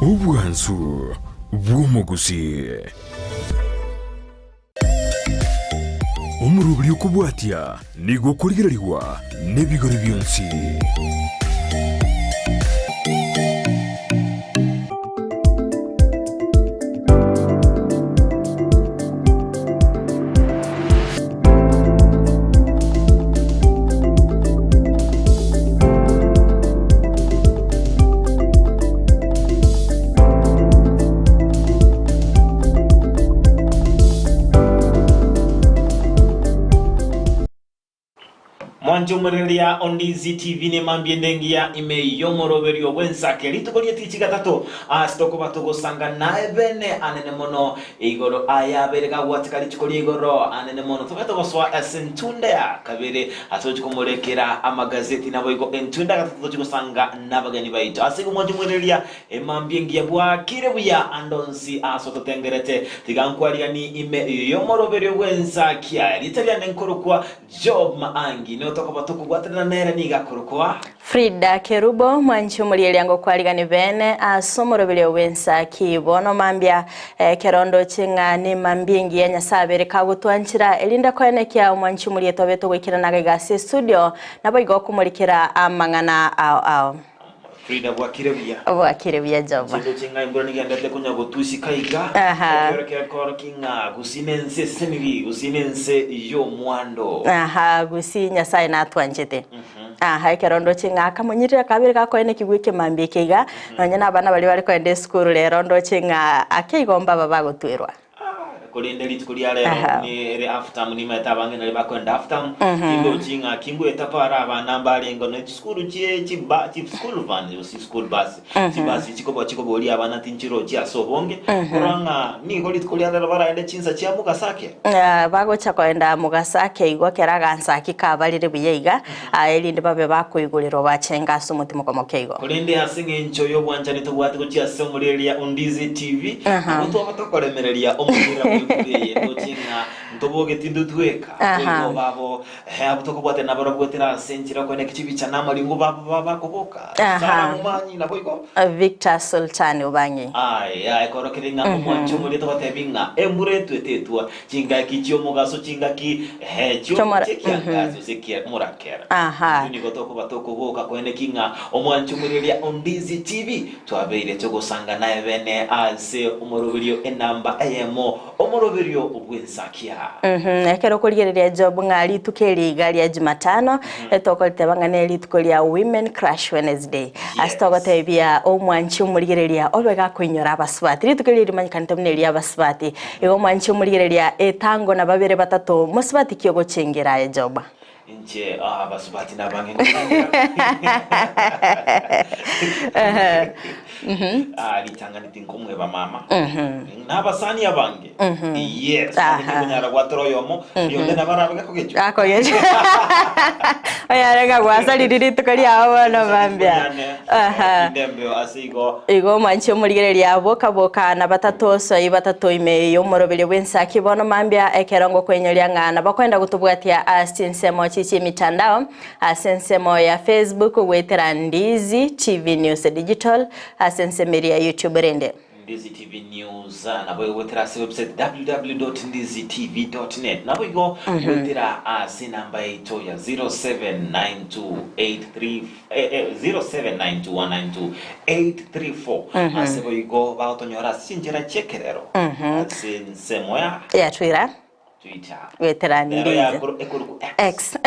Obwansu bw'omogusii. Omoroberi okobwatia nigo okorigererigwa nebigori bionsi. Mwanche omorereria o Ndizi TV nemambia ende engiya ime y'omoroberio bw'ensake rituko rie tichi gatato ase tokoba togosanga naye bene anene mono Igoro aya abere gagwateka rituko ria igoro anene mono, tobe togosoa ase entunda ya kabere ase gochia komorekera amagazeti, naboigo entunda ya gatato tochie gosanga nabageni baito. Ase igo mwanche mwerereria emambia engiya bwakire buya ande onsi ase ototengerete. Tiga nkwarianie ime y'omoroberio bw'ensakia. Erieta riane nkorokwa Job Maangi, nigo tokoba tokobwatanana nere nigo akorokwa. Frida Kerubo, mwanchi omorieria ngokwarigani beene ase omoroberio bw'ensaki. Bono mambia ekero ndoche ng'a nemambia engiya Nyasae abere kagotwanchera, erinde koenekia omwanchi omorietwa obe togoikerana iga ase estudio, naboigo okomorikera amang'ana ao ao. Frida bwakire buya. Bwakire buya Joba. Chinto ching'a embura nigendete konya gotusika iga. Aha. Ekero gekorokia ng'a gusii nense eseseniri, gusii nense y'omwando. Aha, gusii Nyasae natwanchete. Aha, ekero ndoche ng'a akamonyirira kabere gakoenekigwa ekemambia eke iga, nonye na abana baria bare koenda esukuru rero ndoche ng'a ake igo mbaba bagotwerwa. Korende rituko ria rero Aha. nere half term nimaete abange nari bakoenda half term tindochi ng'a kingoeta para abana mbarenge ne chisukuru chie chiba chi school van gose school bus chibasi chikoba chikoboria abana tinchirochi ase obonge korwa ng'a nigo rituko ria rero baraende chinsa chia mogasake. Ah, bagocha koenda mogasake igo ekero agansaki kabarire buya iga, ah, erinde babe bakoigorerwa bachenga ase omotimoko moke igo. Korende ase engencho y'obwanchani tobwate gochia ase omoreria o Ndizi TV, Aha. nabo twaba tokoremereria omobira bw'embura eye ndoche ng'a ntobogeti intwe tweka, Aha. boigo babo eh, abwo tokobwatana nabarabwo goetera ase enchera okoeneka chibicha na amaringo babo ba- bakoboka. Aha. Sara Momanyi naboigo. Victor Sultani Obangi. Aye, aye korokereria ng'a omwancho omoria togotebi ng'a embura etwe tetwa chingaki chi'omogaso chingaki eh, chio Chi'omora- chi'ekiangazi gose ekia morakera. Aha. Intwe nigo tokoba tokoboka koeneki ng'a omwancho omoria o Ndizi TV twabeire togosanga naye bene ase omoroberio enamba eyemo omoroberio bw'ensakia. Mhm, ekero okorigereria Job ng'a rituko eri iga ria Jumatano, tokoriteba ng'a ne rituko ria Women Crush Wednesday. Ase Yes. togotebia omwanchi omorigereria obe gakoinyora abasubati. Rituko eri rimanyekanete buna eria abasubati. Igo omwanchi omorigereria etango na babere batato mosubati ki ogochengera aye Job? Inche abasubati nabange ngochengera. Ah, ritang'ani tinkomweba mama. Nabasani abange. Yes, Aha. tinkonyara gwatora oyomo, rionde nabo arabe gakogechwa. Akogechwa. Onyare ng'a gwasariri rituko riao bono mambia. Aha. Tindembeo ase igo. Igo omwanche omorigereria boka boka na batato soi batato ime y'omoroberio bw'ensaki bono mambia ekero ngokoinyoria ng'a nabakwenda gotobwatia ase chinsemo chi chi'emitandao ase ensemo ya Facebook goetera Ndizi TV News Digital ase ensemo eria ya YouTube rende. Ndizi TV News naboigo goetera ase website www.ndizitv.net naboigo goetera ase enamba yaito ya 079283 0792192834 ase boigo bagotonyora ase chinchera chi'ekerero ase ensemo ya Ya Twitter. Twitter Goetera Rero Ndizi. yakoro ekoruku X X.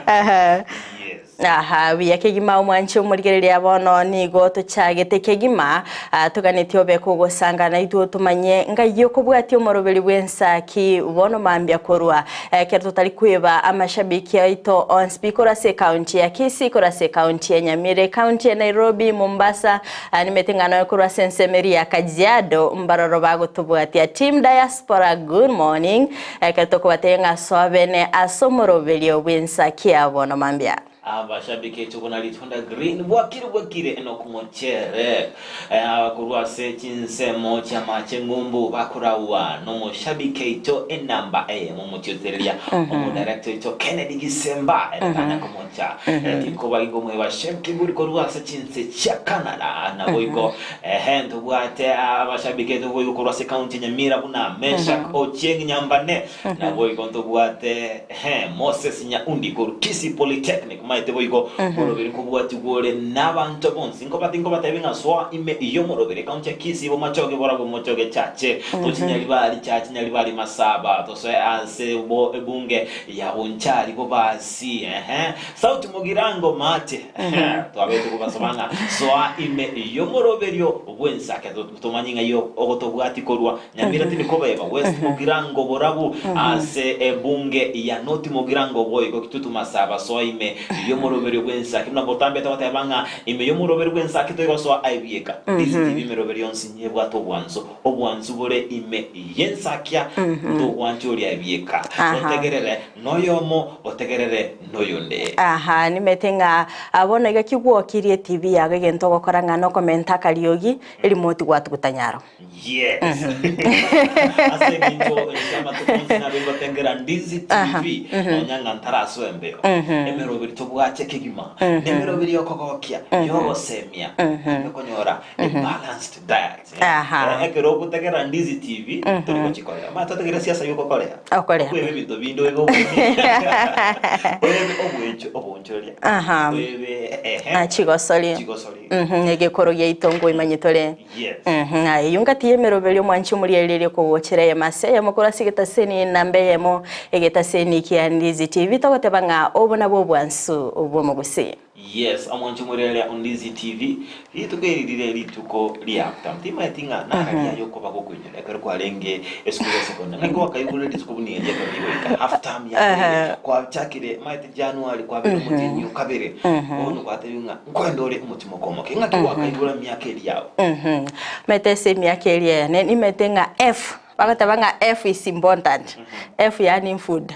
Aha. Yes. Aha, buya kegima omwanche omorigereria bono nigo tochagete kegima ah, toganetie obe kogosanga naitwe tomanye ngai okobwatia omoroberi bw'ensaki bono mambia korwa ekero totari kweba amashabiki aito onsi pi korwa ase ekaunti ya Kisii korwa ase ekaunti ya Nyamira ekaunti ya Nairobi Mombasa ah, nimete ng'a noe korwa ase ensemo eria ya Kajiado mbaroro bagotobwatia team diaspora good morning Ekero tokobatebia ng'a soa bene ase omoroberio bw'ensaki ya bono mambia. Abashabiki echo buna Ritunda Green bwakire bwakire nokong'ochere korwa ase chinsemo chi'amache ng'umbu bakoraua nomoshabiki oito enamba eyemo omotiotereria omodirector oito Kennedy Gisemba ere tanya komocha tikoba ingomoeba Shem Kiburi korwa ase chinse chia Canada naboigo ehe ntobwate abashabiki eto boigo korwa ase county ya Nyamira buna Meshack Ochieng Nyambane Naboigo ntobwate Moses Nyaundi korwa Kisii Polytechnic, maete boigo moroberi nkobwatigwa ore nabanto bonsi. Nkobati nkobatebi ng'a soa ime y'omoroberi ekaunti ya Kisii bomachoge borabwo mochoge chache tochi Nyaribari chache Nyaribari Masaba tosoe ase bo ebunge ya Bonchari bobasi ehe South Mugirango maate ehe twabete kobasaba ng'a soa ime y'omoroberio bw'ensake tomanye ng'ai ogotobwati korwa Nyamira tindi kobeba West Mugirango borabu ase ebunge ya North Mugirango boigo Kitutu Masaba soa ime y'omoroberio bw'ensaki buna botambe togoteba ng'a ime y'omoroberio bw'ensaki toigosoa aye bieka DCTV emeroberi yonsi nyebwate obwanso obwansu bore ime y'ensakia ntogwancha oria aye bieka otegerere noyomo otegerere noyonde. Aha, nimete ng'a bono iga kigwokirie etibi yago egento ogokora ng'a nokomenta akariogi, erimote gwatuguta nyaro. Yes. Ase eng'encho inche amatuko onsi nabe ngotengera Ndizi TV nonya ng'a ntarasoa embeo. Emeroberi tobwache kegima, nemeroberi yokogokia, yogosemia, naende okonyora a balanced diet. Aha. Eh, ekero ogotegera Ndizi TV, tori gochikorera. Omanyete otegere siasa yogokorea. Okorea. Okweba ebinto binde oebe oboime. Oebe obwencho obonchoria. Aha. Oebe ehe. Ah, chigosori. Chigosori. Mhm, egekoro giaito ngoimanye tore. Yes. Mhm, aye eyio ngati y'emeroberio omwanchi omoriereria kogochera eyemo ase eyemo korwa ase egetaseni namba eyemo egetaseni kia Ndizi TV togoteba ng'a obo nabwo obwansu bw'omogusii. Yes, omwanchi omoriereria o Ndizi TV, rituko eri rire rituko ria half-term. Timaeti ng'a nara riaye okoba gokoinyora ekero kwarenge esukuru ya secondary. Ng'ai gwakaigure rituko buna eri ekero rigoika half-term yabeire, kwachakire maete January kwabeire omotienyi o kabere, bono gwatebiwa ng'a nkoenda ore omotimoka omoke. Ng'aki gwakaigure emiaka eria yao? Maete ase emiaka eria yane nimanyete ng'a F, bagoteba ng'a F is important, F yaani food.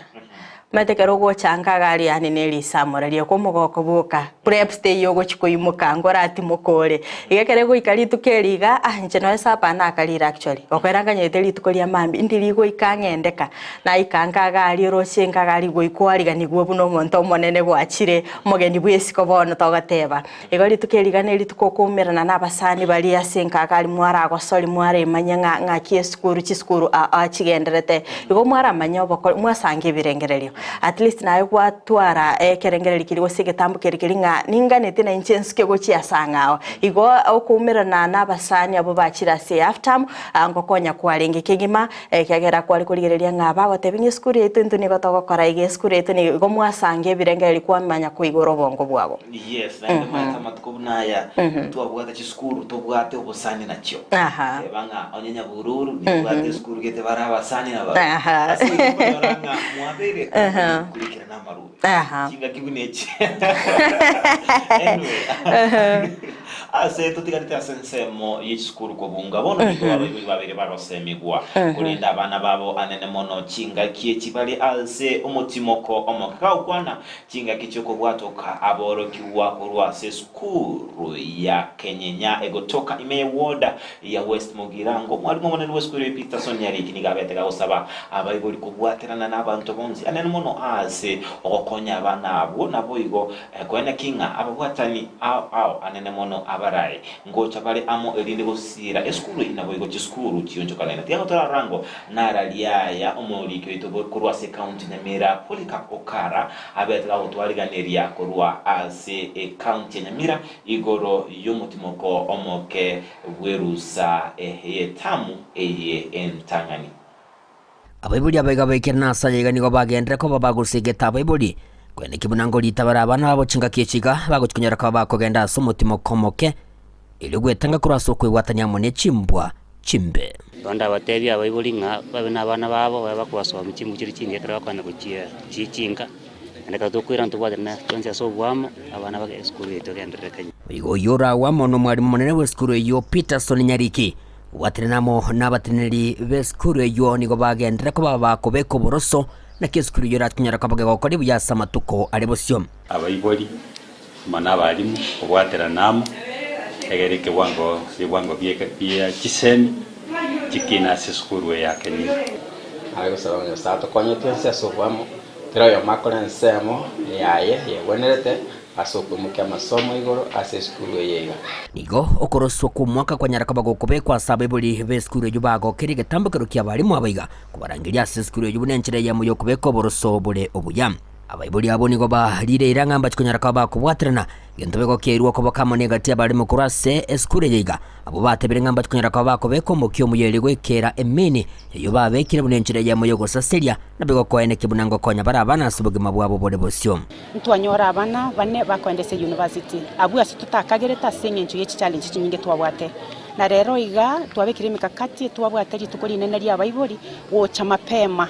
Omanyete ekero ogocha nka iga aria yaani ne risamora riaye omogoko boka, preps teiyo ogochia koimoka ngoratimoka ore. Iga ekero egoika rituko eri iga, ah inche nonye supper nakarire actually, gokoera nkanyete rituko ria mambia, indi rigoika ng'ende ka. Naika nka iga aria oroche nka iga aria goika oariganigwe buna omonto omonene gwachire, omogeni bw'esiko bono togoteba. Igo rituko eri iga nerituko okoumerana nabasani baria ase enka iga aria mwaragosori mwaremanya ng'a ng'aki esukuru chisukuru aa chigenderete. Igo mwaramanya oboko mwasanga ebirengererio. At least naye gwatwara ekerengererio keria gose egetambo keria keria ng'a ninganeti nainche nsuke gochia ase ang'ao. Igo okoumerana nabasani abwo bachire ase ehalf term, ngokonya kwarenge kegima. Ekiagera kware korigereria ng'a bagotebia ng'a esukuru yaito intwe nigo togokora iga, esukuru yaito nigo igo mwasange ebirengererio kwamanya koigora obongo bwabo. Yes, naende omanyete amatuko buna aya ntwabwate chisukuru tobwate obosani nachio. Aha. Teba ng'a onye Nyabururu nibwate esukuru gete bare abasani na barabwo. Aha. Ase igo okonyora ng'a mwabeire korikera na amarube. Aha. Chingaki buna echi. Anyway, ase totigarete ase ensemo ye chisukuru kobunga bono nigo abaibori babeire bagosemigwa korenda abana babo anene mono chingaki echi bare ase omotimoko omoke. Gagokwana Chingaki chi'okobwatoka aborokigwa korwa ase esukuru ya Kenyenya egotoka ime ye ward ya West Mugirango. Omwalimu omonene bw'esukuru eye Peterson Nyariki nigo abete gagosaba abaibori kobwaterana n'abanto bonsi anene mono ase ogokonya abana abwo naboigo koeneki ng'a ababwatani ao ao anene mono abarai ngocha bare amo erinde gosiira esukuru eye naboigo chisukuru chionchokanene. Tiga gotorara Nararia aya omoriki oito korwa ase ekaunti Nyamira, Polycarp Okara, abete gagotwariganeria korwa ase ekaunti ya Nyamira igoro y'omotimoko omoke bw'erusa y'etamu eye entang'ani. Abaibori abaiga baikire ase aya iga nigo bagenderere koba bagosegeta abaibori, koeneki buna ngorita bare abana babo chingaki echi iga bagochia konyora koba bakogenda ase omotimoko omoke, erio gwetanga korwa ase okwebwatania amo ne chimbwa chimbe. Igo ndabateebie abaibori ng'a babe nabana babo, babe bakobasomia chinguru chiria chingiya ekero bakogenda gochia chichinka, naende ekero tokoirana tobwatane twensi ase oboamo, abana ba esukuru yaito egenderere Kenya. Igo oyio oragwe amo nomwarimu omonene bw'esukuru eyio Peterson Nyariki, obwaterene amo nabateneneri b'esukuru eyio nigo bagenderere koba bakobeka oboroso. Naki esukuru eyio erakonyara koba gegokora buya ase amatuko are bosio. Abaibori amo nabalimu kobwaterana amo, egere ekewango ebiwango bie chisemi chikine ase esukuru eye ya Kenyinga. Nare gosaba ng'a Nyasae atokonye twensi ase oboamo, kera oyomo akore ensemo yaye yegwenerete ase okoimokia amasomo igoro ase esukuru eye iga. Nigo okoroswa kw'omwaka kwanyara koba gokobekwa ase abaibori b'esukuru eyio bagokeire egetambokero ki'abalimu abaiga kobarangeria ase esukuru eyio buna enchera eyemo y'okobeka oboroso bore obuya. Abaibori abwo nigo barire eira ng'a mbache konyara koba bakobwaterana, egento begokeirwe okoboka amo negati y'abaremi korwa ase esukuru eye iga. Abwo batebire ng'a mbache konyara koba bakobeka omokia omuya erio goikera emini eyio babekire buna enchera eyemo y'ogosaseria, na begokoenekia buna ngokonya bare abana ase obogima bwabo bore bosio. Ntwanyora abana bane bakoenda ase university, abwo ase totakagerete ase eng'encho ye chichallenge chinyinge twabwate. Na rero iga twabekire emekakati etwabwate rituko rinene ri'abaibori gocha mapema.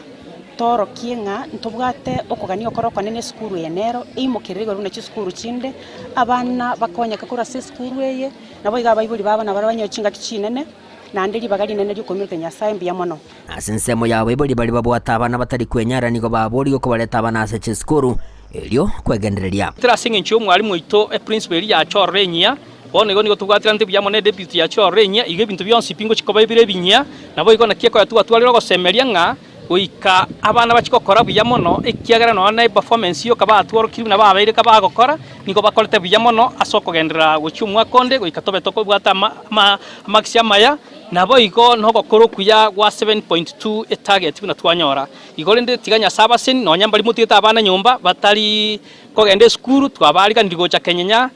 Toorokie ng'a ntobwate okogania okore okonene esukuru eye nero eimokerere igoro buna chisukuru chinde, abana bakonyeke korwa ase esukuru eye, naboigo abaibori babo nabare banyore chingaki chinene, naende ribaga rinene riokoimokereria Nyasae mbuya mono. Ase ensemo y'abaibori baria babwate abana batari kwenyara nigo baborigwe kobareta abana ase chisukuru erio kwegendereria. Tera ase engencho y'omwalimu oito eprinciple eria yachorire enyia, bono igo nigo tobwaterante buya mono edeputy yachorire enyia, igo ebinto bionsi pi ngochia koba ebire ebinyia, naboigo naki ekoya twatwarire ogosemeria ng'a goika abana bachie gokora buya mono, ekiagera nonya na eperformance yoka batworokire buna babeire kabagokora, nigo bakorete buya mono ase okogenderera gochia omwaka onde goika tobe tokobwata ama ama amarks amaya, naboigo nogokora okuya gwa 7.2 etarget buna twanyora. Igo rende tiga Nyasae abaseni, nonya mbaria motigete abana nyomba batari kogenda esukuru, twabaariganirie gocha kenyenya.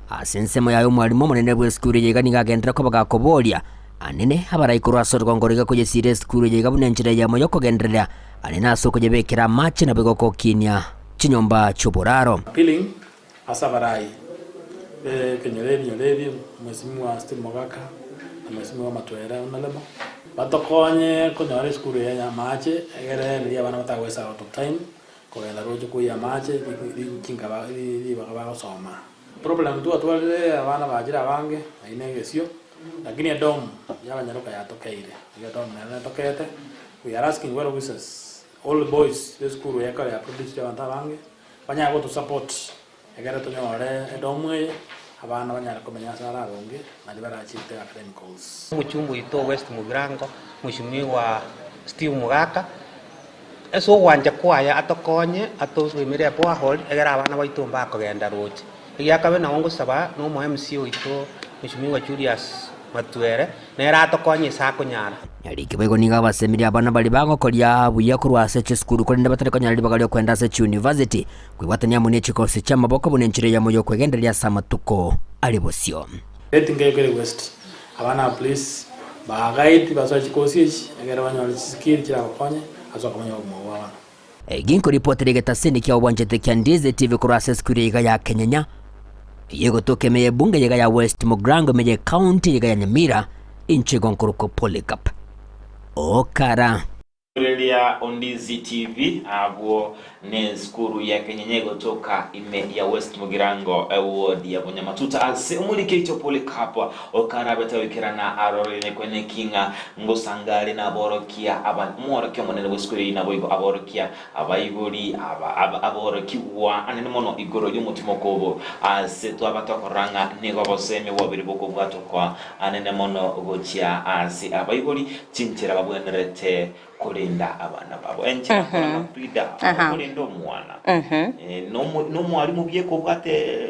Ase ensemo yaye omwalimu omonene bw'esukuru eye iga nigo agenderera koba gakoboria, Anene abarai korwa ase orogongo roiga koyesiira esukuru eye iga buna enchera eyemo y'okogendereria, anene ase okoyebekera amache naboigo gokinia chinyomba chi'oboraro. Appealing ase abarai b'ekenyoro ebinyoro ebi, Mheshimiwa Steve Mogaka na Mheshimiwa Matwera Honourable, batokonye konyora esukuru eye ya amache egere riria abana batagoesa out of time kogenda roche koiyia amache ribaga bagosoma. Problem twatwarire abana bachire abange aye na egesio lakini edorm yabanyaroka yatokeire iga edorm nero netokete we are asking well wishers all boys besukuru eye ekero ya produced abanto abange banyare goto support ekere tonyore edorm eye abana banyare komenya ase are aronge nario barachete academic goals. Omochumba oito o West Mugirango, Mweshimiwa Steve Mogaka, Ase ogwancha kwaye atokonye, atoswimere eborehole, egere abana baito mbakogenda roche. Egiakabe nabo ngosaba na omo MC oito Mweshimiwa Julius Matwere, nere atokonye ase akonyara. Nyariki boigo nigo abasemirie abana baria bagokoria buya korwa ase chisukuru korende batari konyora ribaga ri'okoenda ase chiuniversity, kwebwatania amo ne chikosi chi'amaboko buna enchera eyemo y'okwegendereria ase amatuko are bosio. Rate nkekere West Abana aba please ba guide basoe chikosi echi ekere banyore chiskill chirabakonye ase okomenya obogima bwa bono. Egi nkoripotera egetaseni kia obwanchete kia Ndizi TV korwa ase esukuru eyeiga ya Kenyenya, eyio egotoka ime y'ebunge eyeiga ya West Mugirango ime y'ecounty eyeiga ya Nyamira, inche igo nkorokwa Polycarp Okara. Riria Ondizi TV abwo nesukuru ya Kenyenya egotoka ime ya West Mugirango eward ya Bunyamatuta ase omorikeito Polycarp okarabete goikerana arorerine kweneki ng'a ngosanga are naborokia aba omworokia omonene bw'esukuru eyio naboigo aborokia abaibori aba aborokigwa anene mono igoro y'omotimoko obo ase twaba tokorora ng'a nigo obosemi bwabere bokobwatokwa Anene mono gochia ase abaibori chinchera babwenerete korenda abana babo. Enchera nkorora Frida okorenda omwana nomwalimu bieka obwate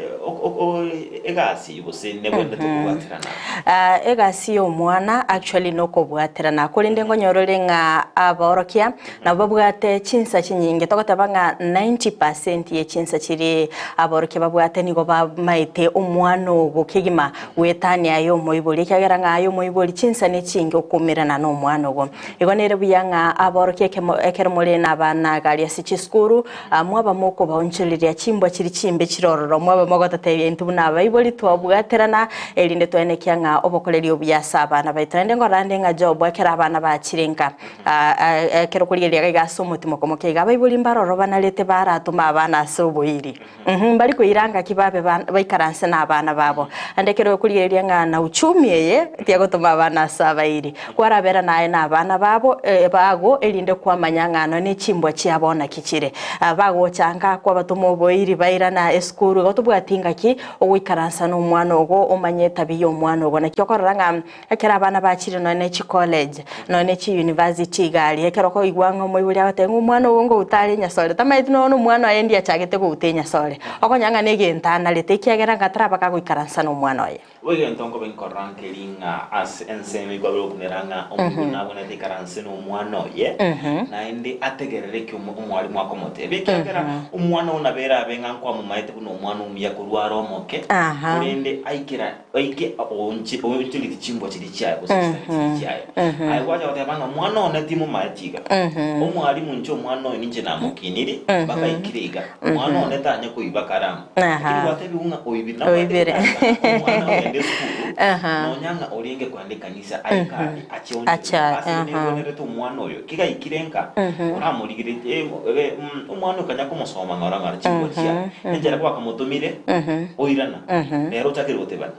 egasi eyio gose nebwenerete kobwaterana? Egasi ya omwana actually nokobwaterana korende nkonyora ore ng'a abaorokia nabo babwate chinsa chinyinge togoteba ng'a 90% ye chinsa chiria abaorokia babwate nigo bamaete omwana ogo kegima Goetania aye omoibori, ekiagera ng'a aye omoibori chinsa nechinge okoumerana nomwana ogo. Igo nere buya ng'a aborokia ekemo ekero more nabana iga aria ase chisukuru, mwaba mokobaonchoreria chimbwa chiria chimbe chire ororo, mwaba mogototebia intwe buna abaibori twabwaterana, erinde twaenekia ng'a obokoreri obuya ase abana baito. Naende nkorora nde ng'a Job ekero abana bachire nka ekero okorigereria iga iga ase omotimoko moke iga, abaibori mbare ororo banarete baratome abana ase oboiri. Mbari koira ngaki babe baikaranse nabana babo. Naende ekero okorigereria ng'a na uchumi eye tiagotoma abana ase abairi. Kwarabera naye nabana babo ago erinde kwamanya ng'a nonya ne chimbwa chiabo naki chire. Bagocha nka kwabatoma oboiri bairana esukuru igo tobwati ngaki ogoikaransa nomwana ogo omanye etabi y'omwana ogo. Naki okorora ng'a ekero abana bachire nonya ne chicollege nonya ne chiuniversity iga aria ekero okoigwa ng'a omoibori agoteba ng'a omwana ogo ngouta are enyasore tamaeti nonya omwana oye ndi achagete gouta enyasore. Okonyora ng'a negento anarete ekiagera ng'a taraba kagoikaransa nomwana oye. Bo egento nkobe nkorora nkeri ng'a ase ensemo eyio kwabire gokumera ng'a omonto nabwenerete aikaranse nomwana oye, naende ategerere eki omwalimu akomotebia, ekiagera omwana oo nabo erabe ng'a nkwamomaete buna omwana omuya korwa are omoke, korende aikera aike oonche oonchoreti chimbwa chiria chiaye gose chisemi chiria chiaye. Aye gwacha goteba ng'a omwana one timomaeti iga, omwalimu inche omwana oyo ninche namokiniri mpaka aikire iga, omwana one tanya koiba karamu. Lakini gwatebigwa ng'a oibire, nabo Oibire. gwatebigwa ng'a omwana ogende esukuru, Aha. nonya ng'a orenge kogenda ekanisa aike aria ache onchorwe. Ache, Ase aha. nebwenerete omwana oyo, kigaikire nka, oramorigeretie eh, eh, mm, omwana oyo kanya komosoma ng'ora ng'ora chinguru chiaye. Enchera gwakamotomire, oirana, nere ochakire gotebana.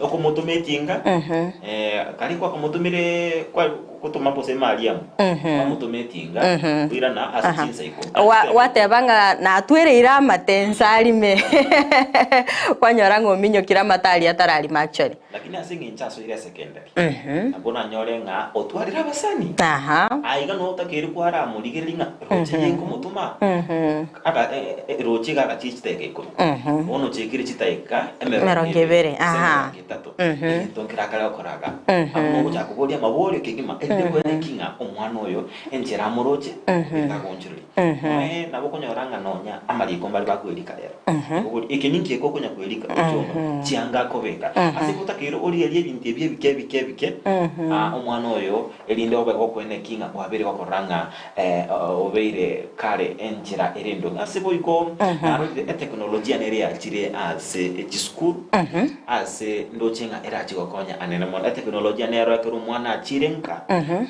Okomotoma etinga, eh, karia gwakamotomire kwa Gotoma gose Mariamu bamotome etinga koirana ase chinsa ikomi. Wa- Gwateba ng'a natwereire amate nse arime kwanyora ng'a ominyokire amate aria atararima actually. Lakini ase eng'encho asoire esekendari, nabwo nanyore ng'a otwarire abasani. Aha. Aiga noo otakeire kwaramorigereria ng'a roche eye nkomotoma, aka roche iga agachie chidakika ikomi. Bono ochekire chidakika emerongo Emerongo ebere, ebere, gose aha. emerongo etato. Egento nkerakare gokora iga, abwo nogochaka koboria amaborio kegima, erinde koene ki ng'a omwana oyo enchera amoroche, obeire agoonchoreria. Noe nabo okonyora ng'a nonya amariko mbare bakwerika rero. Oboria, eke ninki eke okonya kwerika gochia chianga akobeka. Ase igo otakeire origererie ebinto ebi ebike ebike ebike, omwana oyo erinde obe gokoene ki ng'a kwabeire gokorora ng'a obeire kare enchera ere endonge. Ase boigo narorire eteknolojia nere yachire ase chisukuru, ase ndoche ng'a erache gokonya anene mono. Eteknolojia nero ekero omwana achire nka,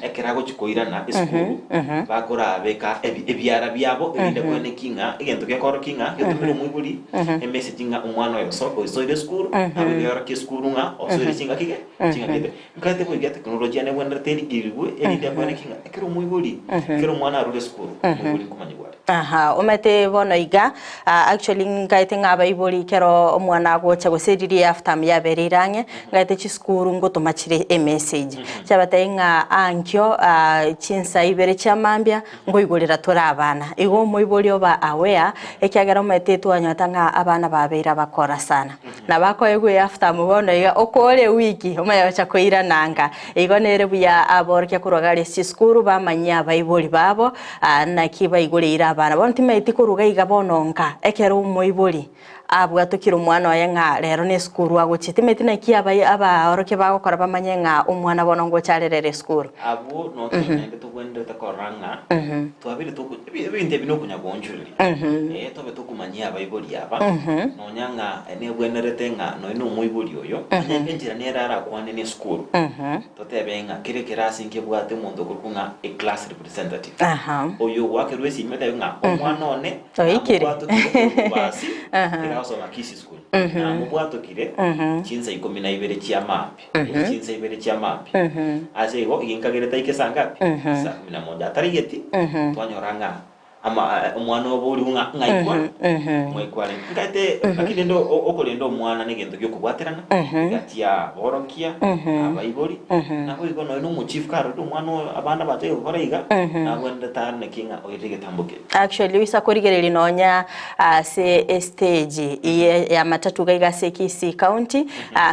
ekero agochia koirana esukuru, bakorabeka ebiara biabo erinde koene ki ng'a egento gekorokia ng'a getomire omoibori emessage ng'a omwana oyo osoire esukuru, naboigo eorokia esukuru ng'a osoire chingaki ge chingaki gete. Nkaete boigo eteknolojia nebwenerete erigerigwe, erinde ekweneki ng'a ekero omoibori, ekero omwana arure esukuru, omoibori nkomanyigwa are. Aha, omanyete bono iga, actually nkaete ng'a abaibori ekero omwana agocha gose riria half term yabereire ang'e, nkaete chisukuru ngotoma chire emessage, chiabatebia ng'a ankio chinsa ibere chia mambia, nkoigorera tore abana. Igo omoibori oba aware, ekiagera omanyete twanyota ng'a abana babeire abakora sana. Nabo akoegwa eafterm bono iga okore ewiki omanye gocha koirana nka. Igo nere buya aborokia korwa gare chisukuru bamanyie abaibori babo naki baigoreire abana. Bono timaeti koruga iga bono nka ekero omoibori abwatokire omwana oye ng'a rero ne esukuru agochia. Timaeti naki abai abaorokia bagokora bamanye ng'a omwana bono ngocha are rero esukuru. Abwo notebe naende togwenerete korora ng'a twabeire toko ebinto ebi nokonya goonchoreria. Ee, tobe tokomanyia abaibori aba, nonya ng'a nebwenerete ng'a nonya nomoibori oyo, onye enchera nere arakwane nesukuru, totebe ng'a kera ekerasi nkebwate omonto okorokwa ng'a a class representative. Oyo ogoakerwa esimi otebe ng'a omwana one Oikire. namobwatokire korwa basi, iga agosoma Kisii school, namobwatokire chinsa ikomi na ibere chia mambia, chinsa ibere chia mambia. Ase igo, eginkagerete aike saa ngapi? Saa kumi na moja. Atarigeti, twanyora ng'a Ama omwana obo oriwu ng'a ng'aikwa ng'aikwa are nkaete lakini rende okorenda omwana negento giokobwaterana egati ya aborokia abaibori naboigo nonya na omochief karorire omwana oyo abana bachake gokora iga nabwenerete araneke ng'a oirire egetambo keria. Actually oisa korigereria nonya ase estage eye ya matatu iga iga ase Kisii county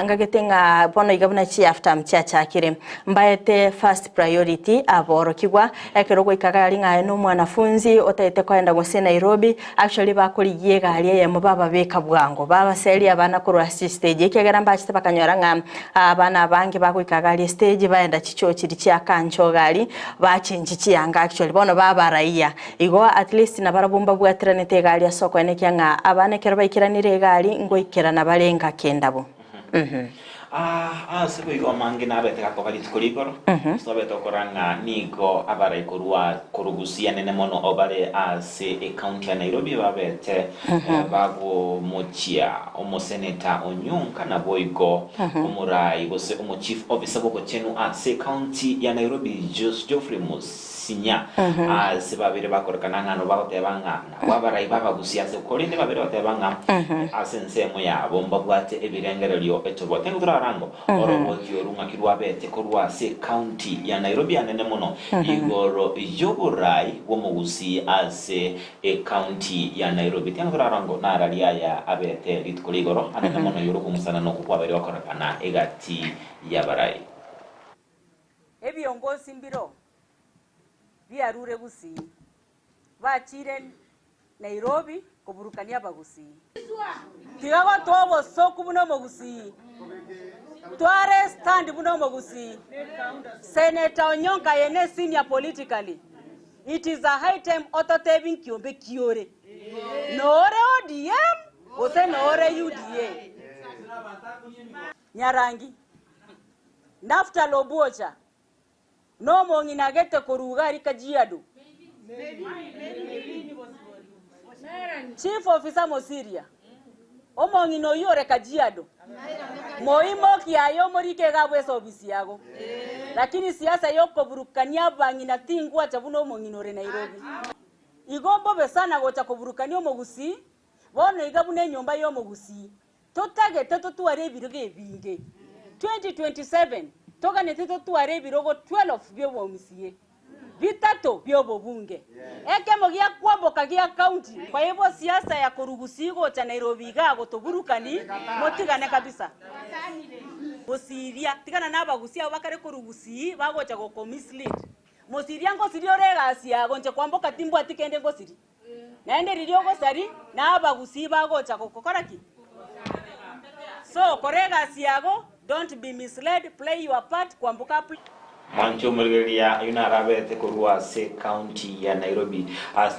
ngagete ng'a bono iga buna chi half term chiachakire mbaete first priority aborokigwa Ekero ogoika gari ng'a aye nomwanafunzi otagete koenda gose Nairobi, actually bakorigia egari eyemo bababeka bwango, babaseria abana korwa ase chistage ekiagera mbachete bakanyora ng'a abana abange bagoika gari estage baenda chichoo chiria chia kancho gari bachenchi chianga actually bono babaraia. Igo at least nabarabwo mbabwatiranete egari ase okoenekia ng'a abana ekero baikeranire egari ngoikerana bare ngaki endabwo. Ase boigo amange nabete gakoba rituko rigoro, ase obete okora ng'a nigo abarai korwa korugusia nene mono obare ase ecounty ya Nairobi babete bagomochia omoseneta Onyonka naboigo omorai gose omochief officer bw'obochenu ase ecounty ya Nairobi Geoffrey Musyoka. Sinya ase babere bakorekana ng'a nabo bagoteba ng'a nabwo abarai b'abagusia ase korende babere bateba ng'a ase ensemo yabo mbabwate ebirengererio etobwate. Nigo torarango oroboti oru ng'aki rwabete korwa ase ecounty ya Nairobi anene mono igoro y'oborai bw'omogusii ase ecounty ya Nairobi. Tiga torarango nararia aya abete rituko rigoro anene mono igoro okong'usana nokwo kwabeire gokorekana egati y'abarai. Ebiongosi mbiro biarure Gusii, bachire Nairobi koburukania abagusii. Tiga gotoa obosoku buna omogusii, tware stand buna omogusii. Senator Onyonka aye ne senior politically, it is a high time ototebi nkiombe ki ore. Nore ODM gose nore UDA? Nyarangi, Naftali Obwocha, nomong'ina agete korwa iga aria Kajiado, Chief Officer Mosiria, omong'ina oyio ore Kajiado, moimokie aye omorike iga abwo ase ofisi yago. Lakini siasa yokoburukania abang'ina tingwacha buna omong'ina ore Nairobi. Igo mbobe sana gocha koburukania omogusii, bono iga buna enyomba yomogusii. Totagete totware ebirogo ebinge. 2027 toganete totware ebirogo 12 bi'obomca, bitato bi'obobunge, ekemo gia kwamboka gia county. Kwa hivyo siasa ya korwa Gusii gocha Nairobi igaa gotoburukani, motigane kabisa. Gosiria, tigana na abagusii abwo bakare korwa Gusii bagocha goko mislead. Mosiria ngosiria ore egasi yago, inche kwamboka timbwati kende ngosiria. Naende riria ogosari, na abagusii bagocha gokokora ki? So kora egasi yago, don't be misled, play your part, kwamboka play. Mwanche omorigereria oyio narabete korwa ase county ya Nairobi ase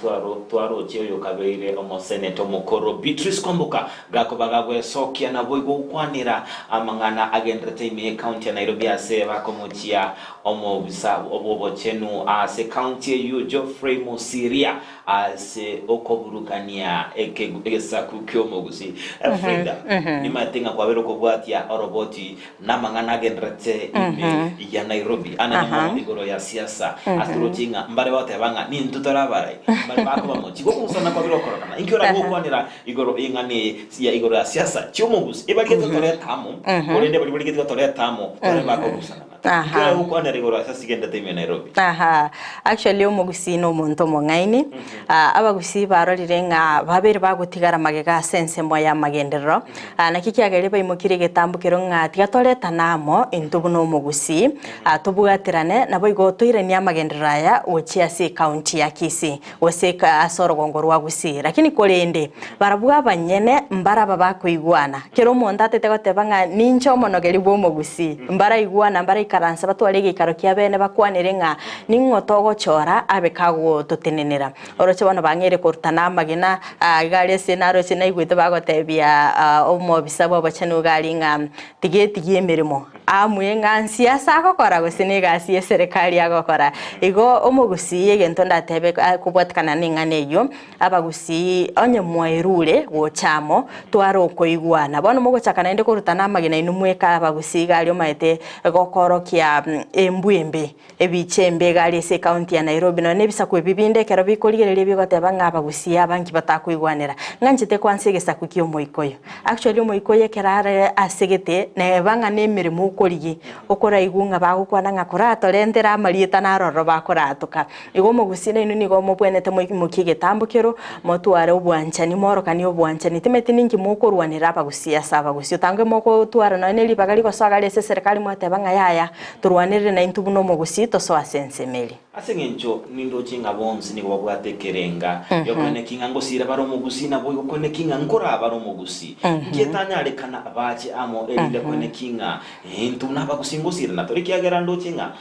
twaroche oyo okabeire omoseneta omokoro Beatrice Kwamboka gakoba gagwesokia naboigo gokwanera amang'ana agenderete ime ye county ya Nairobi ase bakomochia Omobisa bw'obochenu ase county eyio Geoffrey Mosiria ase okoburukania egesaku ki'omogusii. Frida, nimanyete ng'a kwabeire okobwatia oroboti namang'ana agenderete ime ya Nairobi anene mono igoro ya siasa ase toroche ng'a mbare bagoteba ng'a nintwe tore abarai mbare bakoba mochie gokong'usana kwabeire okorokana. Inki orabe gokwanera igoro y'eng'ana eye ya igoro ya siasa chi'omogusii? Ebarigete gotoreta amo korende baria barigete gotoreta amo bare bakogusana. Aha. Gokwanera igoro ase asigendete ime Nairobi. Aha. Actually omogusii na omonto omong'aini. Ah, abagusii barorire ng'a babere bagotigara magega ase ensemo y'amagenderero. Ah, naki kiagerire baimokirie egetambo kero ng'a tiga toretane amo intwe buna omogusii, ah, tobwaterane naboigo toiranie amagenderero aya gochia ase ecounty ya Kisii gose eka ase orogongo rwa Gusii. Lakini korende barabwo abanyene mbaraba bakoigwana. Kera omonto atete goteba ng'a ninche omonogeri bw'omogusii, mbaraigwana, mbaraikaransa batware egeikaro kia bene bakwanere ng'a ning'o togochora abe kagototenenera. Oroche bono bang'eire korutana amagena, iga aria ase naroche naigwete bagotebia omobisa bw'obochenu iga aria ng'a tiga etigie emeremo. Amue ng'a nsiasa agokora gose negasi y'eserekari agokora. Igo omogusii egento ndatebe kobwatikana neng'ana eyio, abagusii onye mwaerure gocha amo, tware okoigwana. Bono mogochaka naende korutana amagena inwe mweka abagusii iga aria omanyete gokorokia embwa embe, ebicha embe iga aria ase ecounty ya Nairobi nonya na ebisaku ebi binde ekero bikorigereria bigoteba ng'a abagusii aba nki batakoigwanera. Ng'anchete kwansa egesaku kia omoikoyo. Actually omoikoyo ekero are ase gete neba ng'a nemeremo okorigia, okoraigwe ng'a bagokwana ng'a koratorentere amarieta naro ororo bakoratoka. Igo omogusii nainwe nigo mobwenerete moimokie egetambo kero, motware obwanchani moorokanie obwanchani timanyeti ninki mokorwanera abagusii ase abagusii. Otange mogotwara nonye ne ribaga rigosoa iga ase eserekari mwateba ng'a yaya, torwanerere naintwe buna omogusii tosoe ase ensemo eria. Ase engencho nindoche ng'a bonsi nigo babwate ekerenga gi'okoeneki ng'a ngosiira bare omogusii, naboigo koeneki ng'a nkoraa bare omogusii. Nki etanyarekana bache amo erinde koeneki ng'a intwe buna abagusii ngosiirana tore? Ekiagera ndoche ng'a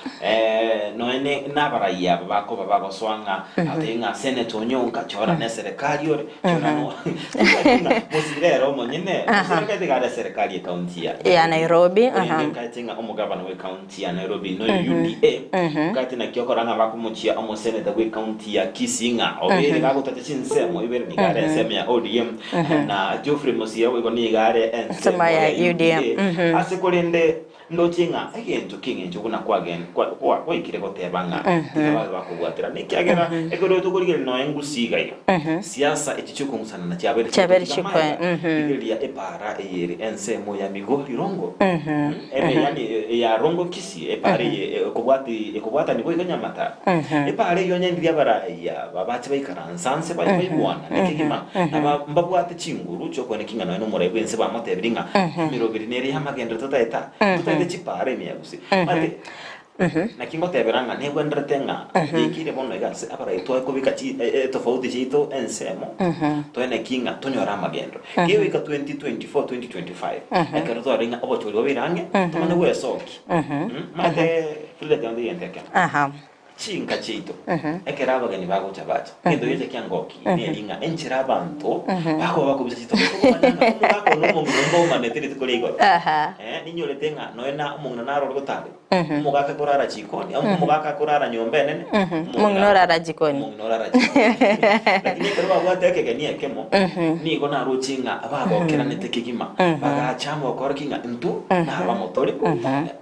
nonya ne nabarai aba bakoba bagosoa ng'a atebi ng'a Senator Onyonka chora neserekari ore, chora no tobwati ng'a mosiire ere omonyene, mosiire nkaete iga are eserekari ekaunti ya Ya Nairobi, Korende aha. nkaete ng'a omogabana bw'ekaunti ya Nairobi noyo UDA, gati naki okora ng'a bakomochia omoseneta bw'ecounty ya Kisii ng'a obeire gagotacha chinsemo ibere nigo are ensemo ya ODM na Geoffrey Mosiria boigo nigo are ensemo Ensemo ya ya UDM. UDA ase korende. Ndoche ng'a egento ki'engencho buna kwagen kwa kwa gwaikire goteba ng'a tiga babe bakobwaterana, ekiagera ekero tokorigereria nonya engusi iga iga, siasa echi chiokong'usanana chiabeire Chiabeire chigotiga chikwe, amaega, rigereria epaara eye ere ensemo ya Migori Rongo, ebe yaani eya Rongo Kisii, epaara eye ekobwati ekobwatanigwa iga Nyamataro. Epaara eyio onye ndiria abarai aba bache baikaransa nse bai baigwanane kegima, na mbabwate chinguru chi'okoeneki ng'a nonya nomorai bw'ense bamotebirie ng'a emeroberi nere y'amagenderero totaeta, totaete chipaara ime ya gusii. Omanyete, naki ngotebera ng'a negwenerete ng'a yaikeire bono iga ase abarai twae kobeka chi etofauti chiaito ensemo, toeneki ng'a tonyore amagenderero. Kegoika 2024, 2025, ekero twarorire ng'a obochori bobeire ang'e, tomanye gwesokia. Omanyete Frida ekero ntoigente ekemo. Chinka chiaito, ekero abageni bagocha bacha, egento gecha kiangoki neri ng'a enchera abanto bakoba bakobisa chitobe tokomanya ng'a omogaka one omong'ina mbaumanete rituko ria igoro. Eh, ninyorete ng'a nonya na omong'ina naro ore gotare, omogaka akorara chikoni, omogaka akorara nyomba enene, Omong'ina orara jikoni. omong'ina orara chikoni. Lakini ekero babwate ekegeni ekemo, nigo naroche ng'a bagokeranete kegima, bagacha amo bakorokia ng'a intwe nabamo tore.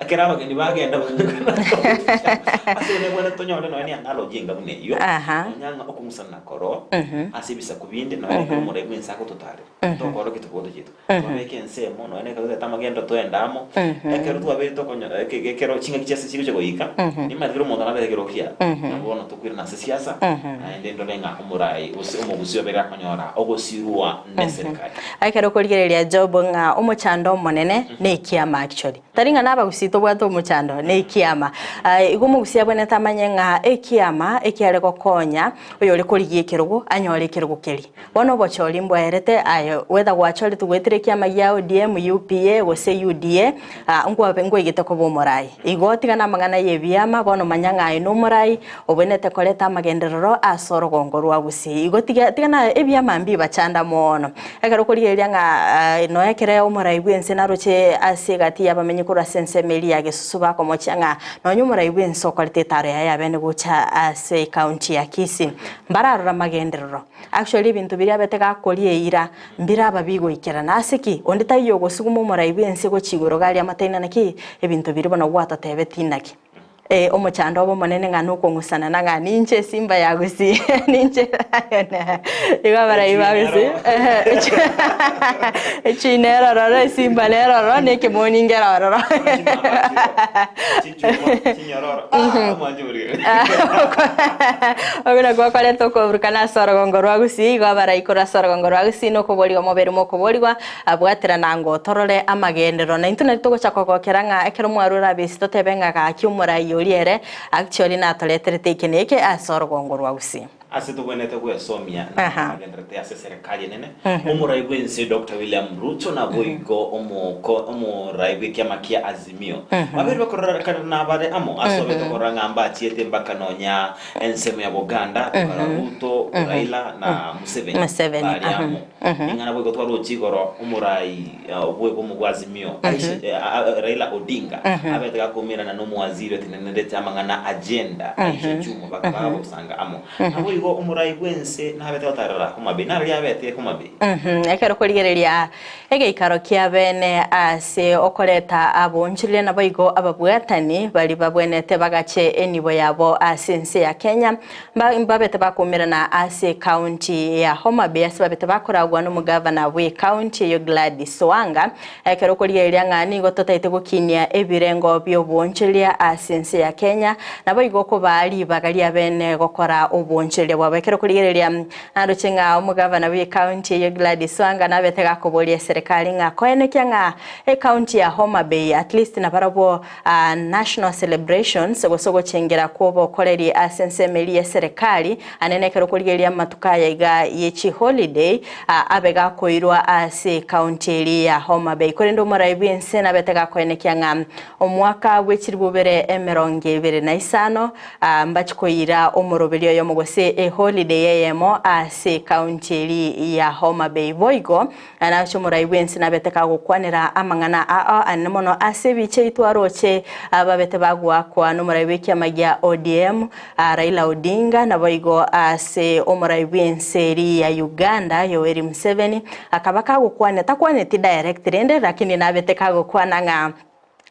Ekero abageni bagenda ase one bwene tonyore nonya ne analogy enga buna eyio, nonya ng'a okong'usana koro ase ebisaku binde nonya ekero omorai bw'ense agototarera, tokoorokia tofauti chiaito. Twabeka ensemo nonya ekero totagete amagendo toende amo, ekero twabeire tokonyo eke ekero chingaki chiase chigocha goika, nimanyete kera omonto nabere ekero kiaye. Nabo bono tokoirana ase siasa, naende ndore ng'a omorai gose omogusi obeire akonyora ogosirwa neserikari. Ekero okorigereria Job ng'a omochando omonene nekiama actually. Tari ng'a nabagusii tobwate omochando, nekiama. Igo omogusii abwenerete amanye ng'a ekiama ekiare gokonya oyore korigia ekerogo anyore ekerogo keria. Bono obochori mbwaerete aye whether gwachoretwe goetera ekiama gia ODM, UPA gose UDA nkwabe nkwaigete koba omorai. Igo tiga namang'ana yebiama bono manya ng'a aye nomorai obwenerete koreta amagenderero ase orogongo rwa Gusii. Igo tiga tiga na ebiama mbibachanda moono. Ekero okorigereria ng'a nonya ekere omorai bw'ense naroche ase egati y'abamenyi korwa ase ensemo eria ya Gesusu bakomochia ng'a nonya omorai bw'ense okorete etaro yaye yabene gocha ase ecounty ya Kisii mbararore amagenderero. Actually ebinto biria abete gakoria eira mbiraba bigoikerana. Ase ki? Onde taiyo ogosuguma omorai bw'ense gochia igoro iga aria amataina naki ebinto biria bono gwatotebeti naki. Ee, omochando obe omonene ng'a nokong'usanana ng'a ninche esimba ya gusii, ninche lion. Igo abarai ba gusii, echui nere ororo, esimba nere ororo, na ekemoni nkere ororo. Okwo nakwo okoreta okoburukana ase orogongo rwa gusii, igo abarai korwa ase orogongo rwa gusii nokoborigwa mobere mokoborigwa, Abwaterana ng'o torore amagenderero. Na intwe nari togocha kogokera ng'a ekero mwarure abisi totebe ng'a gaki omorai oria ere actually natoreterete eke na eke ase orogongo rwa Gusii. Ase tobwenerete gwesomia na amagenderero ase eserekari enene, omorai bw'ense Doctor William Ruto naboigo omoko omorai bw'ekiama kia Azimio babere bakororekana bare amo ase obete okorora ng'a mbachiete mpaka nonya ensemo ya Buganda okara Ruto, Raila na Museveni Museveni, bare aha. amo. Ring'ana boigo twaroche igoro omorai bw'obomo bwa Azimio, Aisha, Raila Odinga, abete gakomerana nomowaziri otenenerete amang'ana agenda, Aisha Jumwa, bakaba bagosanga amo. Naboigo omorai bw'ense nabete gotarera Homa Bay, nararia abete Homa Bay. Ekero okorigereria egeikaro kia bene ase okoreta aboonchoreria naboigo ababwatani baria babwenerete bagache enibo yabo ase ense ya Kenya, Mbabete bakoumerana ase ecounty ya Homa Bay ase babete bakoragwa nomogavana bw'ecounty eyio Gladys Wanga ekero okorigereria ng'a nigo totaete gokinia ebirengo bi'oboonchoreria ase ense ya Kenya naboigo okobaa ribaga riabene gokora oboonchoreria bwabo. Ekero okorigereria naroche ng'a omogavana bw'ecounty eyio Gladys Wanga nabete gakoboria eserekari ng'a koenekia ng'a ecounty ya Homa Bay at least nabarabwo National celebrations, gose ogochengera kw'obokoreri ase ensemo eria y'eserekari, ane nekero okorigereria amatuko aya iga ye chiholiday, abe gakoirwa ase ecounty eria ya Homa Bay. Korende omorai bw'ense nabete gakoenekia ng'a omwaka bwe chilifu bibere emerongo ebere na isano mbachi koira omoroberio oyomo gose eholiday eyemo ase ecounty eria ya Homa Bay. Boigo Nache omorai bw'ense nabete kagokwanera amang'ana ao anene mono ase ebicha eitwe aroche ababete bagoakwa nomorai bw'ekiama gia ODM Raila Odinga naboigo ase omorai bw'ense eri ya Uganda Yoweri Museveni akaba kagokwanera takwaneti direct rende lakini nabete kagokwana ng'a.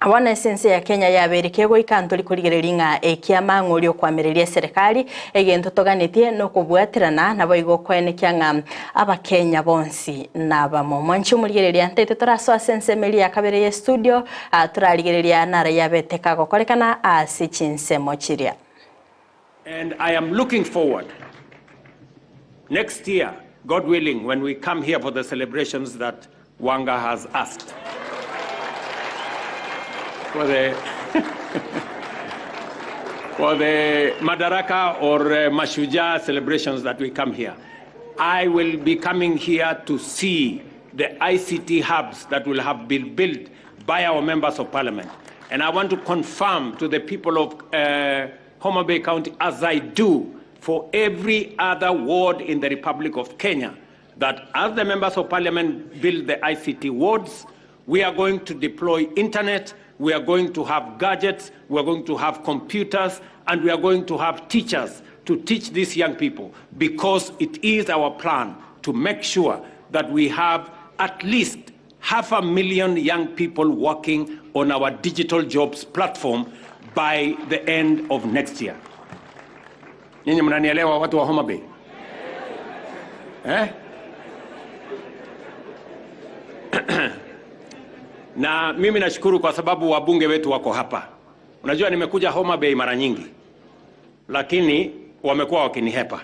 Bono ase ense ya Kenya yabeire kegoika ntori korigereria ng'a ekiama ng'a oria okoamereria eserekari, egento toganetie nokobwaterana naboigo koenekia ng'a Abakenya bonsi nabamo. Mwanche omorigereria ntaete torasoa ase ensemo eria ya kabere ye studio, torarigereria naro yabete kagokorekana ase chinsemo chiria. And I am looking forward next year, God willing, when we come here for the celebrations that Wanga has asked. For the, for the Madaraka or Mashujaa celebrations that we come here. I will be coming here to see the ICT hubs that will have been built by our members of parliament. And I want to confirm to the people of Homa Bay County, as I do for every other ward in the Republic of Kenya, that as the members of parliament build the ICT wards, we are going to deploy internet, we are going to have gadgets, we are going to have computers, and we are going to have teachers to teach these young people, because it is our plan to make sure that we have at least half a million young people working on our digital jobs platform by the end of next year. Nyinyi mnanielewa watu wa Homa Bay? Eh? Na mimi nashukuru kwa sababu wabunge wetu wako hapa. Unajua nimekuja Homa Bay mara nyingi, lakini wamekuwa wakinihepa.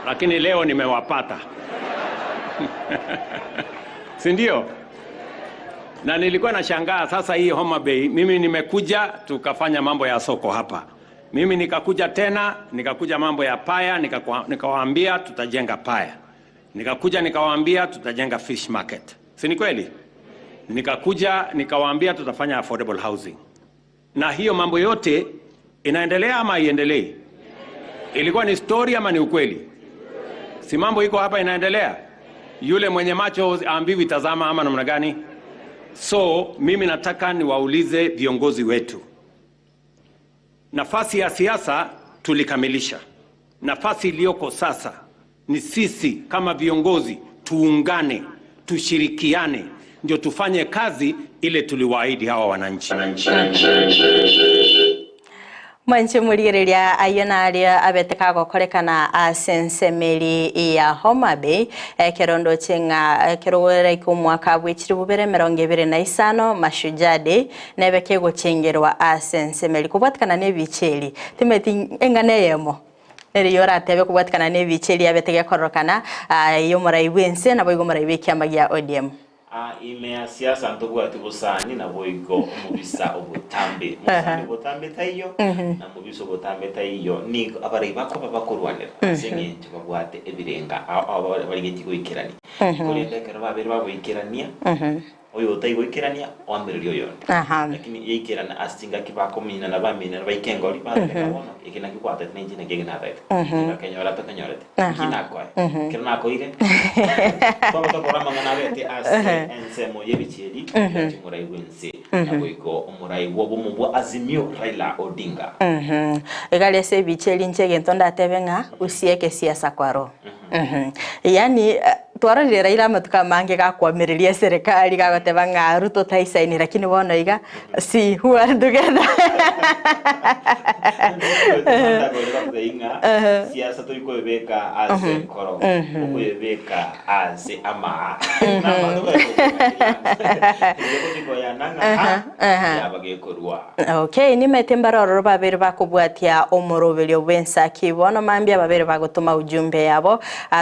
Lakini leo nimewapata. Si ndio? Na nilikuwa nashangaa sasa hii Homa Bay, mimi nimekuja tukafanya mambo ya soko hapa. Mimi nikakuja tena, nikakuja mambo ya paya, nikawaambia tutajenga paya. Nikakuja nikawaambia tutajenga fish market. Si ni kweli? Nikakuja nikawaambia tutafanya affordable housing. Na hiyo mambo yote inaendelea ama haiendelei? Ilikuwa ni story ama ni ukweli? Si mambo iko hapa inaendelea? Yule mwenye macho aambiwi tazama ama namna gani? So mimi nataka niwaulize viongozi wetu. Nafasi ya siasa tulikamilisha. Nafasi iliyoko sasa ni sisi kama viongozi tuungane, tushirikiane, ndio tufanye kazi ile tuliwaahidi hawa wananchi. Mwanche murigereria ayo naria abete kagokorekana ase ensemeri ya Homa Bay, ekerondo chenga kerogera ikumwaka bwechiri bubere 25 Mashujaa Day nebe kegocengerwa ase ensemeri kubwatikana nebicheri timeti engane yemo eri yoratebe kubwatikana nebicheri abete gekorokana yo morai bwense nabo igo morai bekiama gia ODM. Ime siasa ntobwati busani nabo igo omobisa obotambe. Musani obotambe taiyo, na mobisa obotambe taiyo ni abarai bako babakorwanera ase eng'encho babwate ebirenga barigeti goikerania. Korende ekero babere bagoikerania, oyo otaigoikerania oamereria oyonde. Lakini yaikerana ase chingaki bakominana baminana baike engori, baroreka bono, eke naki kwatete na inche naki eke natete. Ngakenyora tokenyorete. Ki nakoe? Kero nakoire? Twaba tokora amang'ana abete ase ensemo y'ebichieri, yachi omorai bwense, naboigo omorai bw'obomo bwa Azimio Raila Odinga. Egari ase ebichieri inche egento ndatebe ng'a usieke siasa kwaro. Yaani twarorire Raila amatuko amange gakoamereria eserekari gagoteba ng'a Ruto taisaini lakini bono iga see who are together. Siasa torikoebeka ase enkoro, okoebeka ase amaa. Okay, nimete mbarororo babere bakobwatia omoroberio bw'ensaki bono mambia babere bagotoma ujumbe yabo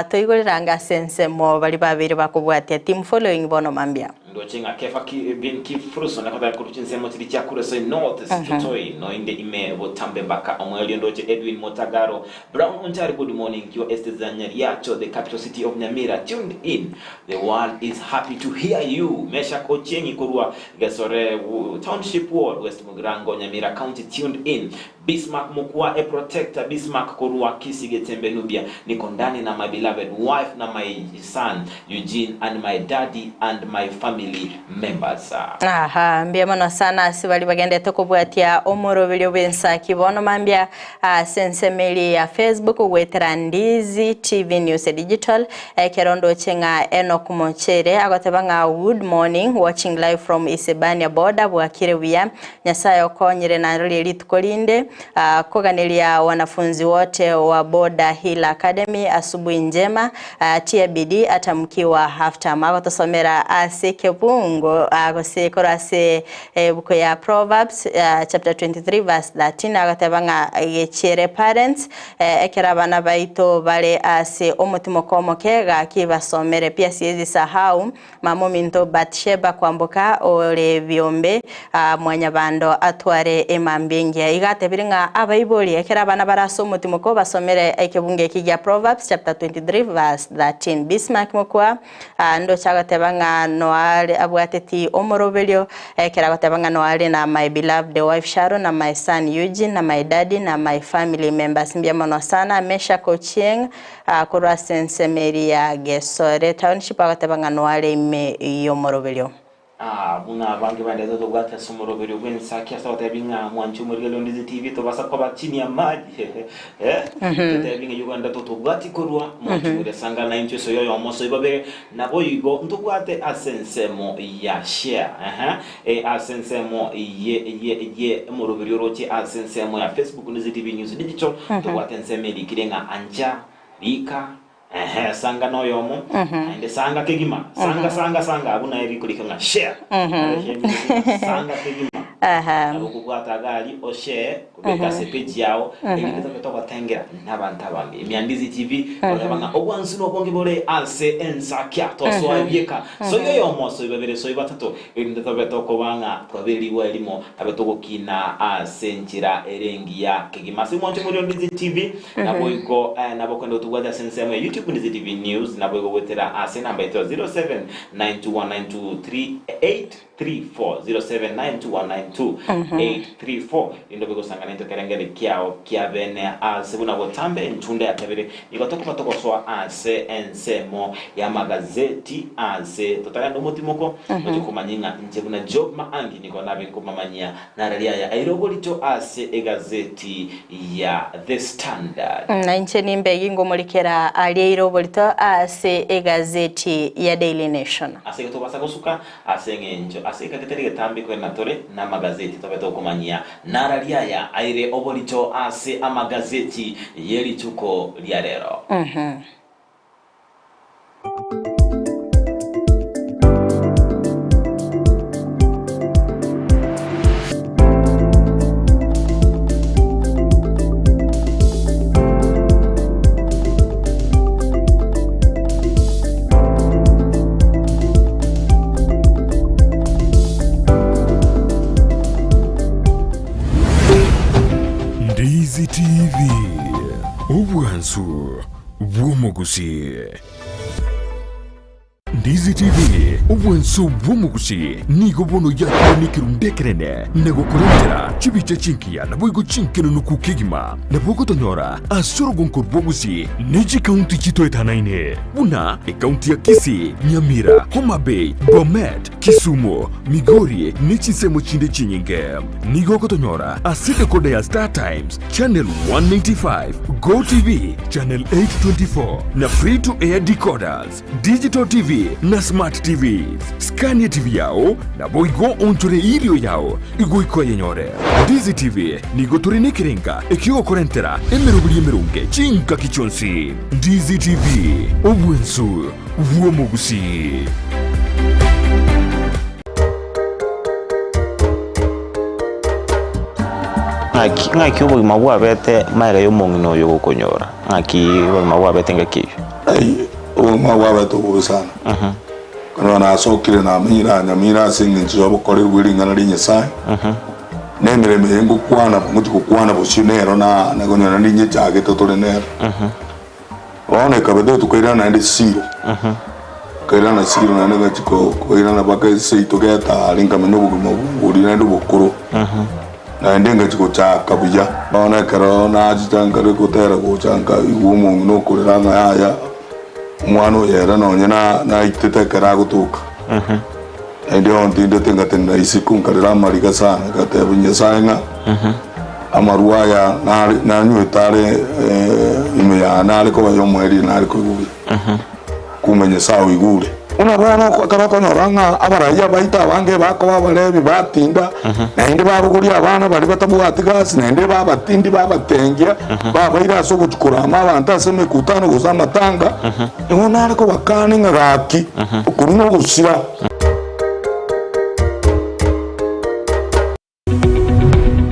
toigoreranga ase ensemo bari babere bakobwatia team following bono mambia. Ndoche ng'a Kefa ki bin Kifruso nakotaka kurucha ensemo chiri chia Kuresoi North Sichotoi noinde ime botambe mpaka omwelio ndoche Edwin Motagaro Brown Onchari good morning Kiwa Estate za Nyariacho the capital city of Nyamira tuned in the world is happy to hear you Meshak Ochieng korwa Gesore Township Ward West Mugirango Nyamira County tuned in Bismarck Mukwa a protector Bismarck korwa Kisige Nubia niko ndani na my beloved wife na my son Eugene and my daddy and my family. family members. Aha, mbuya mono sana ase baria bagendete kobwatia omoroberio bw'ensaki bono mambia ase ensemo eria ya Facebook goetera Ndizi TV News Digital ekero ndoche ng'a Enock Mochere agoteba ng'a good morning watching live from Isebania border bwakire buya Nyasaye okonyire narorie rituko rinde Koganeria wanafunzi wote wa Border Hill Academy asubuhi njema, tia bidii ata mkiwa half term. Agotosomera ase ekebungo gose korwa ase ebuku ya Proverbs chapter 23 verse 13 agoteba ng'a gechiere parents ekero abana baito bare ase omotimoko omoke gaki basomere pia siezi sahau Mama ominto Bathsheba kwamboka ore biombe mwanyabando atware emambia engiya. Iga atebire ng'a abaibori ekero abana bare ase omotimoko basomere ekebungo eke gia Proverbs chapter 23 verse 13. Bismark mokwa ndoche agoteba ng'a noare abwateti omoroberio ekero agoteba ng'a noare na my beloved wife Sharon na my son Eugene na my daddy na my family members mbuya mono sana Meshack Ochieng Korwa ase ensemo eria ya Gesore Township agateba ng'a noare ime y'omoroberio. Buna abange baendete tobwate ase omoroberio bw'ensaki ase ogotebi ng'a mwanche omorigereria Ndizi TV tobasa koba chini ya maji eh totebi ng'a Uganda totobwati korwa mwanche omorigereria sanga naintwe soyo oyomo soyo babere naboigo ntobwate ase ensemo ya share ehe ase ensemo ye ye ye omoroberio oroche ase ensemo ya Facebook Ndizi TV News Digital tobwate ensemo erikire ng'a ancha rika Ehe, sanga noyomo, naende sanga kegima, sanga, sanga, sanga, abwo naye rikorika ng'a share. Naro share nigo ng'a sanga kegima. Nabo okobwata iga aria oshare, obeke ase epage yao, erinde tobe togotengera nabanto abange. Ime ya Ndizi TV, ogoteba ng'a obwansu nobonge bore ase ensakia, tosoa ebieka, soi oyomo, soi babere, soi batato, erinde tobe tokoba ng'a twaberigwe erimo, nabe togokina ase enchera ere engiya kegima. Ase omwancho more o Ndizi TV, Naboigo nabo kende otobwate ase ensemo ya YouTube Ndizi TV News, naboigo goetera ase enamba yaito ya 0792192834, 0792192834, rinde obe gosanga naintwe ekerengeri kiao kia bene ase buna botambe enchunda ya kabere nigo tokoba togosoa ase ensemo y'amagazeti ase totarenda omotimoko oche komanya ng'a inche buna Job Maangi nigo nabe nkomamanyia Narari aya aire oborito ase egazeti ya The Standard. Na inche nimbe gingomorikera aria aire oborito ase egazeti ya Daily Nation. Ase igo tobasa gosuka ase eng'encho ase ekero getari getambe korende natore namagazeti tobe tokomanyia narari aya aire oborito ase amagazeti ye rituko ria rero. Ndizi TV, obwansu bw'omogusii. Ndizi TV, obwanso bw'omogusii, nigo bono yakire nekerundu ekenene na gokorentera chibicha chingiya naboigo chinkenenuku kegima. Nabo ogotonyora ase orogonko rw'ogusii ne chikaunti chitoetanaine buna ekaunti ya Kisii, Nyamira, Homa Bay, Bomet, Kisumu, Migori ne chinsemo chinde chinyinge. Nigo ogotonyora ase decoder ya Star Times, Channel 195, Go TV, Channel 824 na Free to Air decoders, Digital TV na Smart TVs. Scan TV yao naboigo onchore irio yao igoika oyenyore. Ndizi TV nigo tore nekerenga ekiogokorentera emeroberi emeronge chingaki chionsi. Ndizi TV, obwensu bw'omogusii. Ng'aki ng'aki obogima bwabete magega y'omong'ina oyo gokonyora? Ng'aki obogima bwabete engaki eyio? Ai, obogima bwabete obobe sana. Okonyora nasokire namenyire aa Nyamira ase eng'encho y'obokoreri bwe ring'ana ria Nyasaye, na emeremo eye ngokwana ngochi gokwana bosio nero na nakonyora ninyechagete tore nero. Bono ekabete tokairana naende Silo, nkairana Silo naende ngachia koirana mpaka seito getare nkamenya obogima boria naende obokoro, naende ngachia gochaka buya. Bono ekero nachicha nkare gotera gocha nkaigwa omong'ina okorera ng'a yaya, omwana oyo ere nonye na naitete ekero agotoka. Naende ontindete ngatenena isiko nkarera amariga sana, ngatebia Nyasae ng'a amarwa aya nare nanywete are ime yane are koba y'omoerio nare koigwa buya. Kumbe Nyasae oigure. Buna bono ekero okonyora ng'a abaraia baito abange bakoba abarebi batinda, naende babogoria abana baria batabwati gasi, naende babatindi babatengia, babaira ase ogochia korama abanto ase emekutano gose amatanga, nigo nare kobakania ng'a gaki, okorwa nogosira.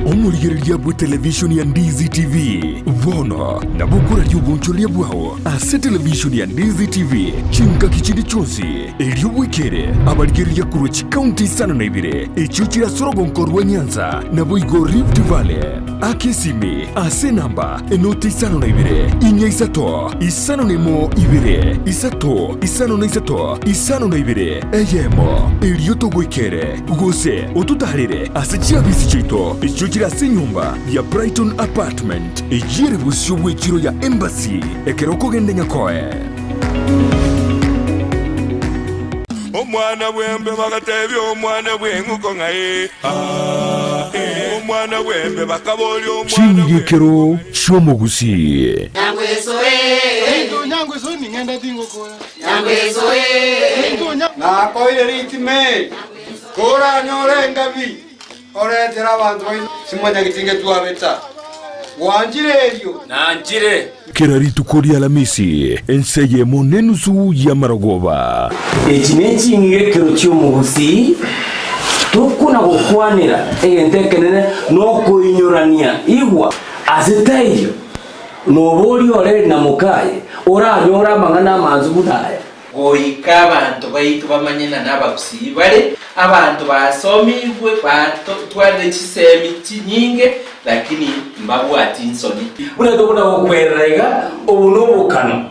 Omorigereria bw'etelevishoni ya Ndizi TV bono nabo okoraria obonchoreria bwao ase televishoni ya Ndizi TV chingaki chinde chionsi, erio bwekere abarigereria korwa chikaunti isano na ibere echio chire ase orogonko rwa Nyanza naboigo Rift Valley. Aka esimi ase enamba enoti isano na ibere, inya isato, 51 ibere, isato, 53, 52, eyemo, erio togoikere. Gose ototaarere ase chiabisi chiaito echio chire ase enyomba ya Brighton Apartment, eyio ere bosio bw'echiro ya Embassy ekero okogenda Nyakoe. Omwana bw'embe bagatebia omwana bw'eng'uko ng'a ee, aa, ee. Omwana bw'embe bakaboria omwana bw'eng'uko. Ching'ikero chi'omogusii. Nakoire ritime, koranyore engabi, oretere abanto baino simwanyagetie ngetwabeta. Gwanchire erio? Nanchire. Kera rituko ri'Alamisi, ense eyemo nenusu y'amarogoba. Echi neching'igekero chi'omogusii, tokona gokwanera egento ekenene nokoinyorania. Igwa, ase taiyo Noboria ore na mokaye, oranyore amang'ana amansu buna aya. Goika abanto baito bamanye ng'a nabagusii bare abanto basomigwe batwarire chisemi chinyinge lakini mbabwati nsoni. Buna tokona gokwerera iga, obo nobokano,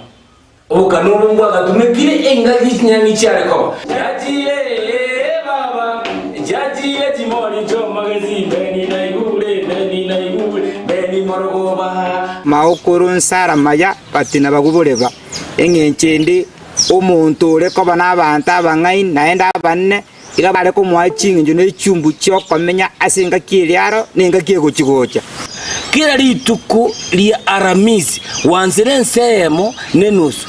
obokano obo mbwagatumekire engaki chinyang'i chiare koba. Chiachire ee baba, chiachire chimori chi'omogesi, Beni naigure, Beni naigure, Beni morogoba. Maokoro nsara maya batina baguboreba, Engencho ende, omonto ore koba nabanto abang'aini naende abanene, iga bare komoa chingencho ne chumbu chi'okomenya ase engaki eria aro na engaki egochi-gocha. Kera rituko ria Aramisi gwansire ense eyemo nenusu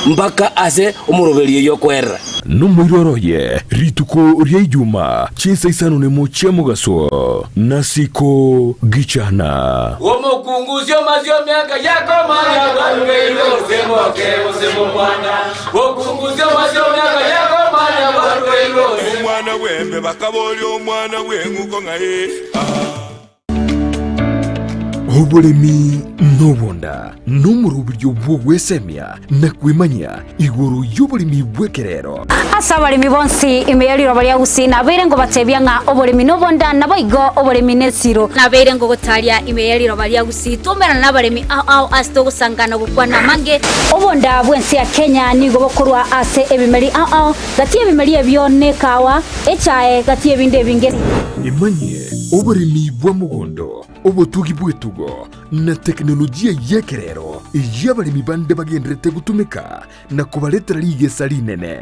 mpaka ase omoroberio oyio okoerera. Nomoiroro oye rituko ria Ijuma chinsa isano nemo chia mogaso, nasiko gichana. Omokungusia omasie omiaka yakomanya bwarugeirwe gose moke gose mokwana. Omokungusia omasie omiaka yakomanya bwarugeirwe gose. Omwana bw'embe bakaboria omwana bw'eng'uko ng'a ee, aa. Oboremi nobonda nomoroberio bw'ogwesemia na kwemanyia igoro y'oboremi bw'ekerero. Ase abaremi bonsi ime ye riroba ria Gusii nabeire ngobatebia ng'a oboremi nobonda, naboigo oboremi nesiro. Nabeire ngogotaria ime ye riroba ria Gusii twaumerana nabaremi ao ao ase togosangana gokwana amange. Obonda bw'ense ya Kenya nigo bokorwa ase ebimeri ao ao, gati y'ebimeri ebio nekawa, echae, gati y'ebinde ebinge. Emanyie Oboremi bwa mogondo, obotugi bw'etugo, na tekinolojia y'ekerero eyio abaremi bande bagendererete gotumeka na kobaretera rigesa rinene.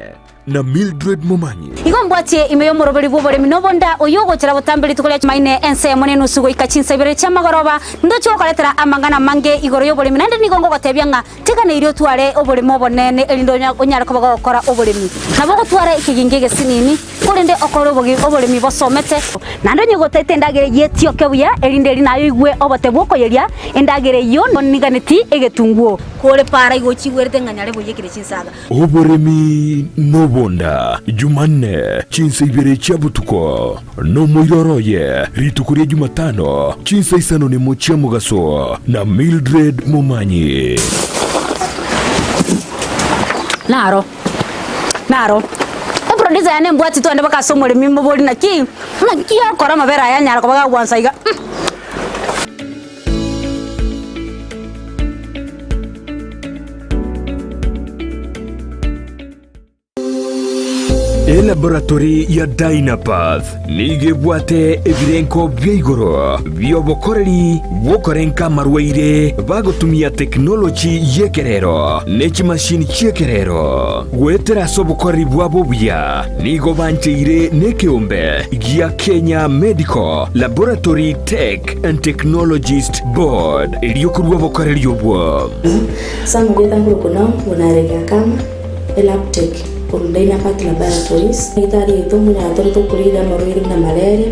Na Mildred Momanyi. Igo mbwatie ime y'omoroberi bw'oboremi nobonda, oyio ogochera botambe rituko ria Chumaine ensemo nenusu goika chinsa ibere chi'amagoroba, ndoche gokoretera amang'ana amange igoro y'oboremi, naende nigo ngogotebia ng'a Teganeirie otware oboremo obonene, erinde onyare koba gogokora oboremi. Nabo ogotwara ekegingi egesinini, korende okore oboremi bosomete. Naende onye gotaete endagera eyio etioke buya, erinde eri naye oigwe obote bw'okoyeria endagera eyio oniganeti egetunguo. Kore para igo ochigwerete ng'a nyare boiyekire chinsaga. Oboremi nobonda, Jumanne, chinsa ibere chia botuko, nomoiroro oye, rituko ria Jumatano, chinsa isano nemo chia mogaso, na Mildred Momanyi. Naro, naro. Eproducer yane embwati twende mpaka ase omoremi mobori naki, naki okora amabere aya anyara koba gagwansa iga. Elaboratory ya Dynapath nigo ebwate ebirengo bia igoro bi'obokoreri bw'okorenka amarwaire bagotumia tekinoloji y'ekerero ne chimashini chi'ekerero. Goetera ase obokoreri bwabo obuya, nigo bancheire nekeombe gia Kenya Medical Laboratory Tech and Technologist Board erio korua obokoreri obwo. Samugeta nkorokwa nao buna Akama, Elaptec, korwa Dynapath Laboratories. Daktari oito omonyara tore tokorire amarwaire buna malaria,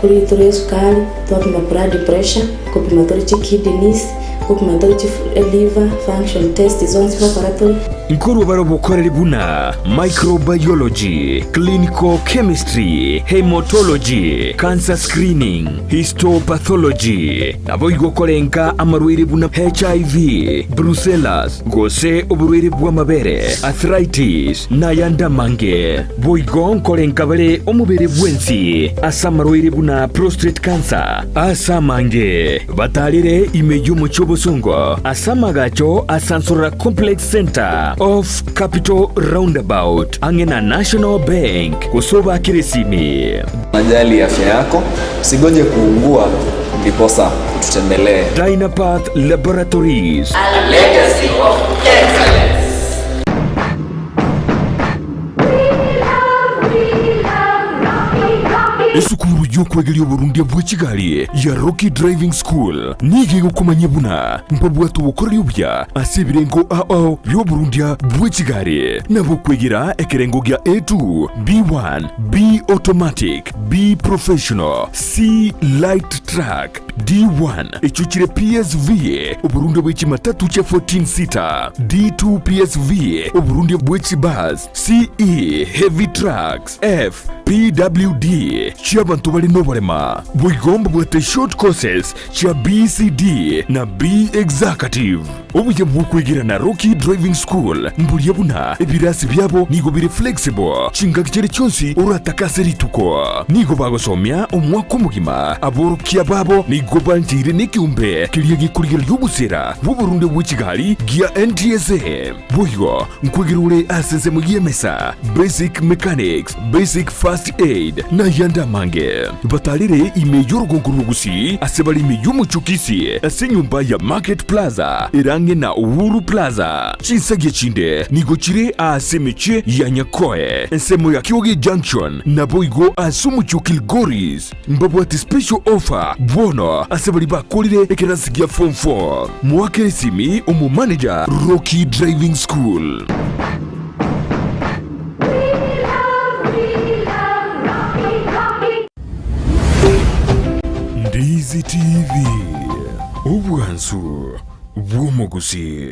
korire tore esukari, twapima blood pressure, kopima tore chikidneys, kopima tore chi liver function test zonsi gokora tore. Nkorwa bare obokoreri buna microbiology, clinical chemistry, haematology, cancer screening, histopathology, Naboigo korenka amarwaire buna HIV, brucellas, gose oborwaire bw'amabere, arthritis, na ayande amange. Boigo nkorenka bare omobere bwensi ase amarwaire buna prostate cancer. Ase amange, batarere ime y'omochie obosongo ase amagacho a Sansorora Complex Centre off Capital Roundabout ang'e na National Bank gose obakere esimi. Unajali afya yako, usigoje kuugua ndiposa ututembelee. Dynapath Laboratories. A legacy of excellence. Esukuru y'okwegeria oborundia bwe chigari ya Rocky Driving School nigo egokomanyia buna mbabwate obokoreri obuya ase ebirengo ao ao bi'oborundia bwe chigari. Nabo okwegera ekerengo gia A2, B1, B Automatic, B Professional, C Light Truck, D1 echio chire PSV, oborundia bwe chimatatu chia 14 seater, D2 PSV, oborundia bwe chibus, CE Heavy Trucks, F PWD chi'abanto bare noborema. Boigo mbabwate short courses chia BCD na B Executive. Obuya bw'okwegera na Rocky Driving School mboria buna ebirasi biabo nigo bire flexible chingaki chiria chionsi oratake ase rituko. Nigo bagosomia omwaka omogima. Aborokia babo nigo bancheire nekeombe keria gekorigereria obosera bw'oborunde bwe chigari gia NTSA. Boigo nkwegera ore ase ensemo y'emesa, basic mechanics, basic first aid, na ayande amange. Batarere ime y'orogongo rw'Ogusii ase bare ime y'omochie o Kisii ase enyomba ya Market Plaza ere ang'e na Uhuru Plaza. Chinsagia chinde nigo chire aase emechie ya Nyakoe, ensemo ya Kioge Junction, naboigo ase omochie o Kilgoris. Mbabwate special offer bono ase baria bakorire ekerasi gia form 4. Moakere esimi omomanager Rocky Driving School. Ndizi TV, obwansu bw'omogusii.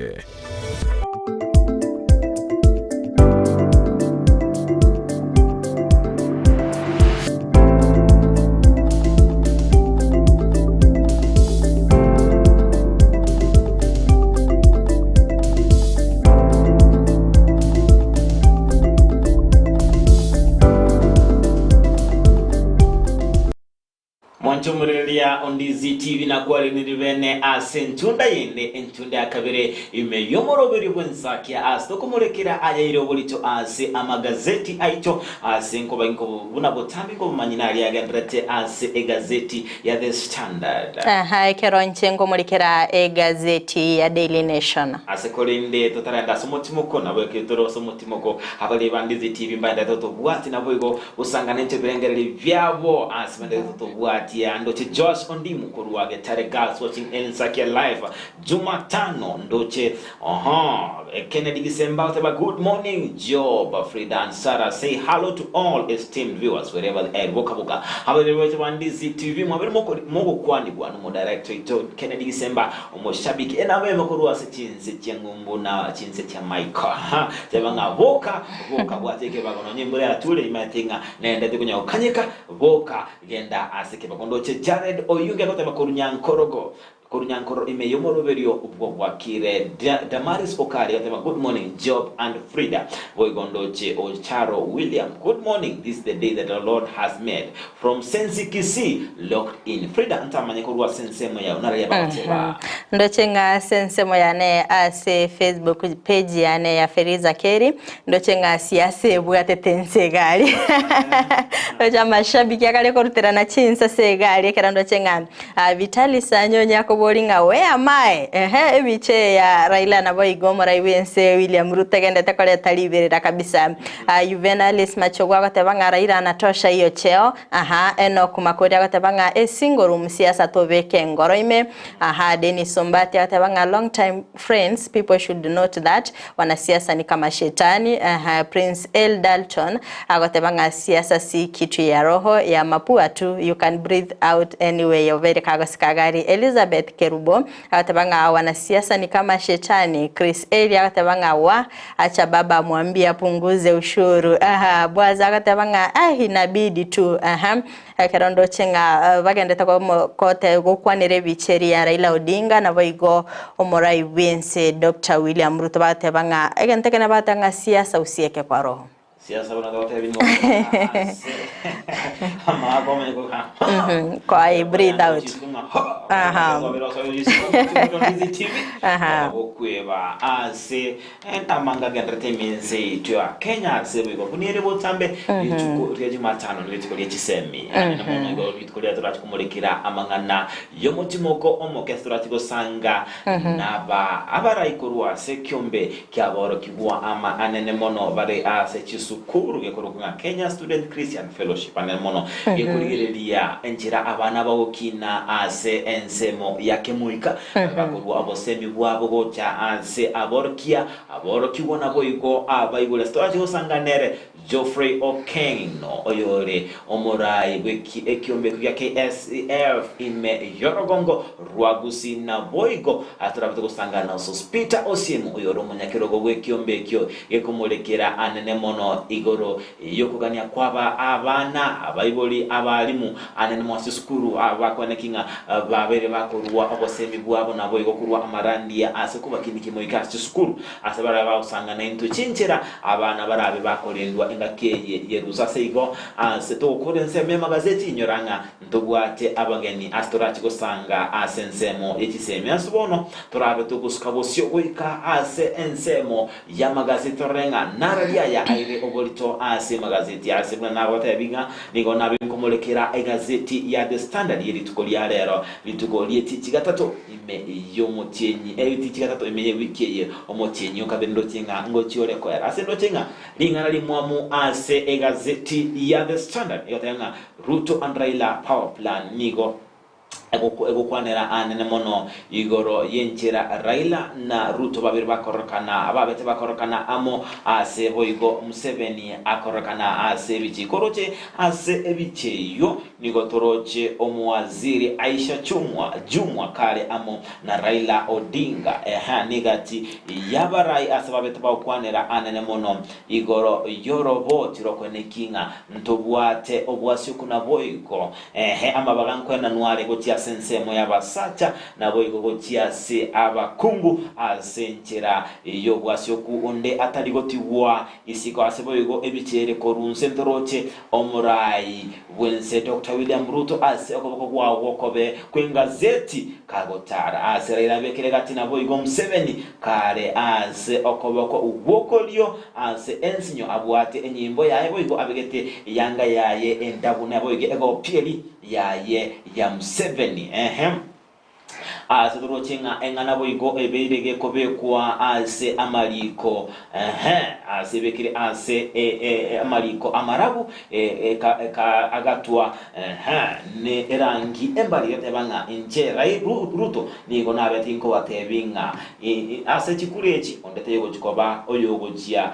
Mwanche omorereria o Ndizi TV nakwareniri bene ase entunda yende, entunda ya kabere ime y'omoroberio bw'ensakia ase tokomorekera ayaire oborito ase amagazeti aito ase nkoba inko buna botambe nkobomanyi naria agenderete ase egazeti ya The Standard. Aha, ekero inche nkomorekera egazeti ya Daily Nation. Ase korende totarenda ase omotimoko, nabo ekero tore ase omotimoko abariri ba Ndizi TV mbaendete totobwati naboigo Gosangana inche ebirengererio biabo ase bande totobwatia. Ndoche Josh Ondimu korwa Getare Girls watching Ensakia live Jumatano ndoche oho Kennedy Gisemba oteba good morning Job Frida and Sarah say hello to all esteemed viewers wherever they are boka boka abareri baito ba Ndizi TV mwabere mogokwanigwa nomo director oito Kennedy Gisemba omoshabiki enamba korwa ase chinse chia ng'umbu na chinse chia Michael teba ng'a boka Boka bwate ekebago nonya embura yature, imaete ng'a nendete konya gokanyeka, boka genda ase ekebago. Ndoche Jared Oyunge agoteba korwa Nyankorogo. Korwa Nyankororo ime y'omoroberio bw'obwakire. Damaris Okari agateba good morning Job and Frida. Boigo ndoche Ocharo William good morning this is the day that the Lord has made from Sensi Kisii locked in. Frida ntamanye korwa ase ensemo yao nararia bagoteba. Ndoche ng'a ase ensemo yane ase Facebook page yane ya Feriza Kerry ndoche ng'a siasa ebwatete ense egari ndoche amashabiki akare koruterana chinsa ase egari ekero ndoche ng'a Vitalis Anyonyi akobori ng'a where am I? Ehe ebicha eye ya Raila naboigo omorai bw'ense William Ruto egendete koreta riberera kabisa. Juvenalis Machogu agoteba ng'a Raila anatosha hiyo cheo. Aha Enock Makori agoteba ng'a a single room siasa tobeke engoro ime. Aha Dennis Ombati agoteba ng'a long time friends people should note that wanasiasa ni kama shetani. Aha Prince L Dalton agoteba ng'a siasa si kitu ya roho ya mapua tu you can breathe out anyway obeire kagosika gari. Elizabeth Kerubo agoteba ng'a wanasiasa ni kama shetani. Chris Eli agoteba ng'a wa acha baba amwambie apunguze ushuru. Aha Boaz agoteba ng'a ah inabidi tu. Aha Ekero ndoche ng'a bagendete kote gokwanera ebicha eria ya Raila Odinga naboigo omorai bw'ense Doctor William Ruto bagateba ng'a egento ekene bagateba ng'a siasa usieke kwa roho. Siasa buna togotebia nigo ase amaako omanye koga Kwa breathe out. Aha. Aha. Ogokweba ase Amanga agenderete ime ense yaito ya Kenya ase boigo buna ere botambe rituko ria Jumatano ni rituko rie chisemi anene mono igo rituko riria torachi komorekera amang'ana yomotimoko omoke ase torachi gosanga naba abarai korwa ase ekiombe kiaborokigwa ama anene mono bare ase chisukuru gekorokwa ng'a Kenya Student Christian Fellowship anene mono gekorigereria enchera abana bagokina ase ensemo ya kemoika Bakorua obosemi bwabo gocha ase aborokia, aborokigwa naboigo abaibori. Ase torache gosanga nere Geoffrey Okeng'o, oyore omorai bw'ekiombe ekio gia KSF ime y'orogongo rwa Gusii. Naboigo ase torabe togosanga na Sospeter Osiemo, oyore omonyakerogo bw'ekiombe ekio gekomorekera anene mono igoro y'okogania kwaba abana, abaibori, abalimu, anene mono ase esukuru, abakwaneki ng'a babeire bakorua obosemi bwabo naboigo korwa amarandia ase kobakiniki moike ase chisukuru, ase barabe bagosanga naintwe chinchera abana barabe bakorendwa engaki eye y'erusa. Ase igo, ase togokora ensemo y'amagazeti, inyora ng'a ntobwate abageni ase torache gosanga ase ensemo ye chisemi. Ase bono torabe togosuka bosio goika ase ensemo Y'amagazeti torore ng'a narari aya aire oborito ase emagazeti ase buna nagotebi ng'a nigo nabe nkomorekera egazeti ya The Standard ye rituko ria rero, rituko ri'etichi gatato ime y'omotienyi etichi gatato ime y'ewiki eye omotienyi okabere ndoche ng'a ngochia ore koera. Ase ndoche ng'a ring'ana rimwamu ase egazeti ya The Standard egoteba ng'a Ruto and Raila power plan nigo egokwanera anene mono igoro y'enchera Raila na Ruto babere bakorokana ababete bakorokana amo ase boigo Museveni akorokana ase ebichi. Koroche ase ebichi eyio nigo toroche omowaziri Aisha Jumwa Jumwa kare amo na Raila Odinga eha nigati y'abarai ase babete bagokwanera anene mono igoro y'oroboti rokweneki ng'a ntobwate obwasioku naboigo Ehe, amabaga nkwenanwa are gochia ase ensemo y'abasacha, naboigo gochia ase abakungu, ase enchera y'obwasioku onde atari gotigwa isiko. Ase boigo ebiche ere korwa nse ntoroche omorai bw'ense Doctor William Ruto ase okoboko kwao gwokobe kw'engazeti kagotara ase Raila abekire gati naboigo Museveni kare ase okoboko gw'okorio Ase ensinyo abwate enyimbo yaye boigo abegete eyanga yaye endabu naboigo egopieri yaye ya Museveni. Ehe. Ase toroche ng'a eng'ana boigo ebeire gekobekwa ase amariko. Ehe. Ase ebekire ase e, e, amariko amarabu e, eka, eka agatwa. Ehe. Ne erangi embari geteba ng'a inche Rai Ruto nigo nabete inkobatebi ng'a Ase chikura echi onde taigochia koba oyogochia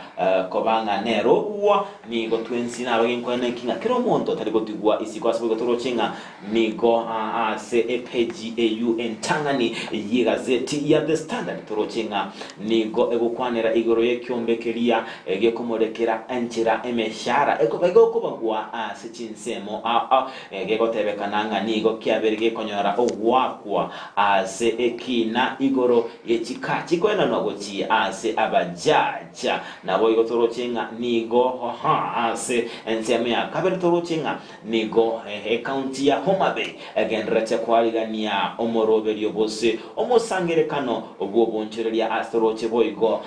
koba ng'a nere obua, nigo twensi nabagenkwana eki ng'a kera omonto tari gotigwa isiko ase boigo toroche ng'a nigo ase epeji eyio. entang'ani y'egazeti ya The Standard toroche ng'a nigo egokwanera igoro y'ekiombe keria gekomorekera enchera emeshara ekoba egokobagwa ase chinsemo ao ao Gegotebekana ng'a nigo kiabeire gekonyora ogoakwa ase ekiina igoro ye chika chikoenanwa gochia ase abajaja. Naboigo toroche ng'a nigo ase ensemo ya kabere toroche ng'a nigo ekaunti ya Homa Bay egendererete koarigania omoroberio gose omosangerekano bw'obonchoreria ase toroche boigo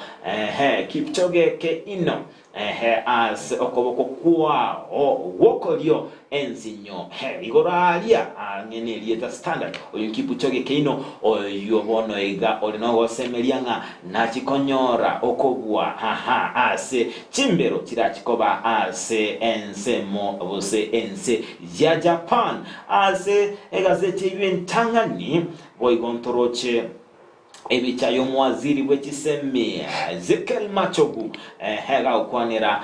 Kipchoge Keino Ehe, ase okoboko kwao gw'okorio ensinyo, he, igoro aaria ang'e nerieta Standard, oyo Kipchoge Keino, oyio bono iga ore nogosemeria ng'a nachie konyora okobua haha ase chimbero chirachie koba ase ensemo gose ense ya Japan. Ase egazeti eyio entang'ani boigo ntoroche Ebicha y'omowaziri bwe chisemi Ezekiel Machogu egagokwanera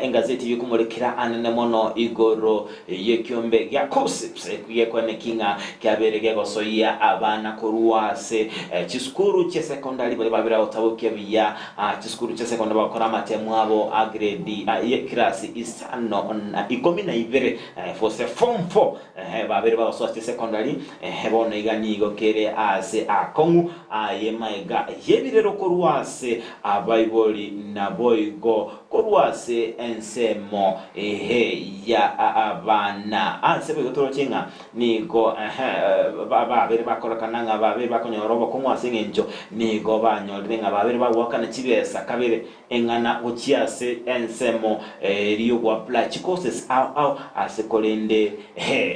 engazeti y'okomorekera anene mono igoro y'ekiombe gia KUCCPS gekwaneki ng'a kiabeire gegosoyia abana korwa ase chisukuru chia secondary baria babere gotabokia buya chisukuru chia secondary bagokora amatemu abo a grade ye kirasi isano na ikomi na ibere gose form four Babere bagosoa chisecondary, bono iga nigo kere aase aakong'u aye maega y'ebirero korwa ase abaibori naboigo korwa ase ensemo ya abana. Ase boigo toroche ng'a nigo babere bakorekana ng'a babere bakonyora obokong'u ase eng'encho nigo banyorire ng'a babere bagoakana chibesa kabere Eng'ana gochia ase ensemo eria y'ogoapply chicourses ao ao ase korende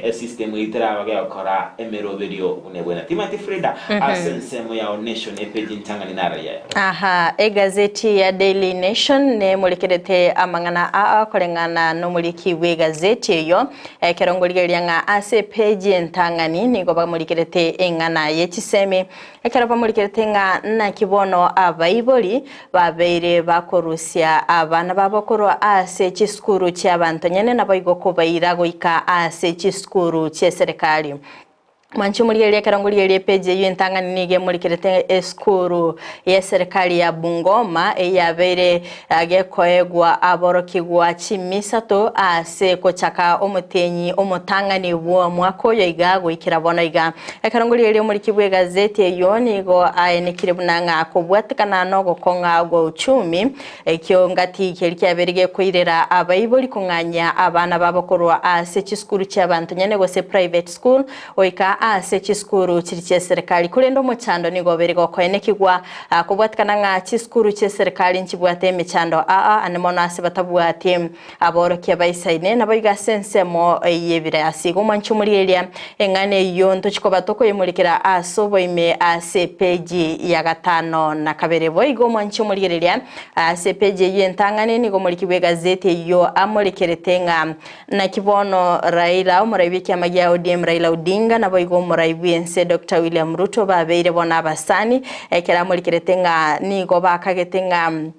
esystem eyio teraba gegokora emeroberio buna ebwenerete. Timanyeti Frida ase ensemo ya Our Nation epage entang'ani naro yaye. Aha, egazeti ya Daily Nation nemorekerete amang'ana aa koreng'ana nomoriki bw'egazeti eyio. Ekero ngorigereria ng'a ase epage entang'ani nigo bamorikerete eng'ana ye chisemi Ekero bamorikerete ng'a naki bono abaibori babeire bakorusia abana babo korwa ase chisukuru chi'abanto nyene naboigo kobaira goika ase chisukuru chi'eserekari. Mwanche omorigereria ekero ngorigereria epeji eyio entang'ani nigo emorikerete esukuru y'eserekari ya Bungoma eyabeire gekoegwa aborokigwa chimisato ase gochaka omotienyi omotang'ani bw'omwaka oyo iga goikera bono iga. Ekero ngorigereria omoriki bw'egazeti eyio nigo aenekire buna ng'a kobwatekana nogokong'a gwa uchumi, ekio ngati keria kiabeire gekoirera abaibori kong'anyia abana babo korwa ase chisukuru chi'abanto nyene gose private school goika ase chisukuru chiria chi'eserekari. Korende omochando nigo obeire gokoenekigwa kobwatekana ng'a chisukuru chi'eserekari nchibwate emechando aa ane mono ase batabwati Aborokia baisaine naboigo ase ensemo y'ebirasi. Igo mwanche omorigereria eng'ana eyio ntochie koba tokoyemorekera ase oboime ase epeji ya gatano na kabere. Boigo mwanche omorigereria ase epeji eyio entang'ani nigo omoriki bw'egazeti eyio amorekerete ng'a naki bono Raila omorai bw'ekiama gia ODM Raila Odinga naboigo omorai bw'ense Doctor William Ruto babeire bono abasani ekero amorekerete ng'a nigo bakagete ng'a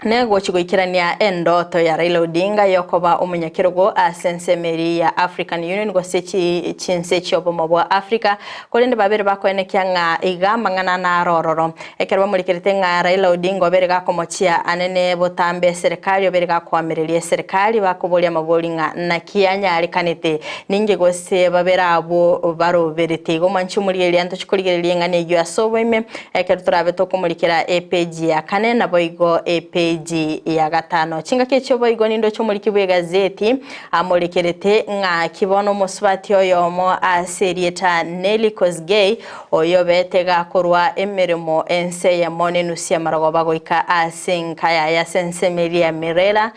Negochia goikerania endoto ya Raila Odinga yokoba omonyakerogo ase ensemo eria ya African Union gose chinse chiobomo bwa Africa korende babere bakoenekia ng'a iga amang'ana naro ororo. Ekero bamorekerete ng'a Raila Odinga obere gakomochia anene botambe eserekari obere gakoamereria eserekari bakoboria amabori ng'a naki anyarekanete ninki gose babere abwo baroberete igo mwanche omorigereria ntochie korigereria eng'ana eyio ase oboime Ekero torabe tokomorikera epeji ya kane naboigo epeji ya gatano. Chingaki echio boigo nindoche omoriki bw'egazeti amorekerete ng'aki bono omosubati oyomo ase erieta Nelly Kosgei oyobete gakorwa emeremo ense eyemo nenusu y'amarogoba goika ase enka yaye ase ensemo eria ya Mirera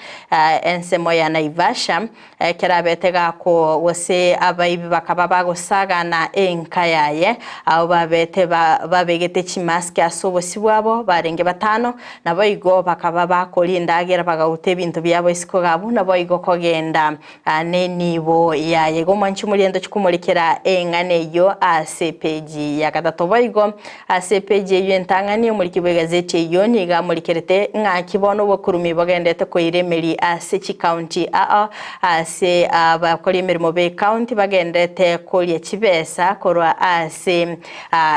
ensemo ya Naivasha Ekero abete gakwo, gose abaibi bakaba bagosagana enka yaye, abwo babete babegete chimaski ase obosio bwabo, barenge batano, naboigo bakaba. bakaba bakoria endagera bagauta ebinto biabo isiko iga abwo naboigo kogenda nenibo yaye. Igo omwanchi omoria ntochi komorekera eng'ana eyio ase epeji ya gatato. Boigo ase epeji eyio entang'ani omoriki bw'egazeti eyio nigo amorekerete ng'aki bono obokurumi bogendete koira emeri ase chikaunti ao ase abakori emeremo b'ekaunti bagendete koria chibesa korwa ase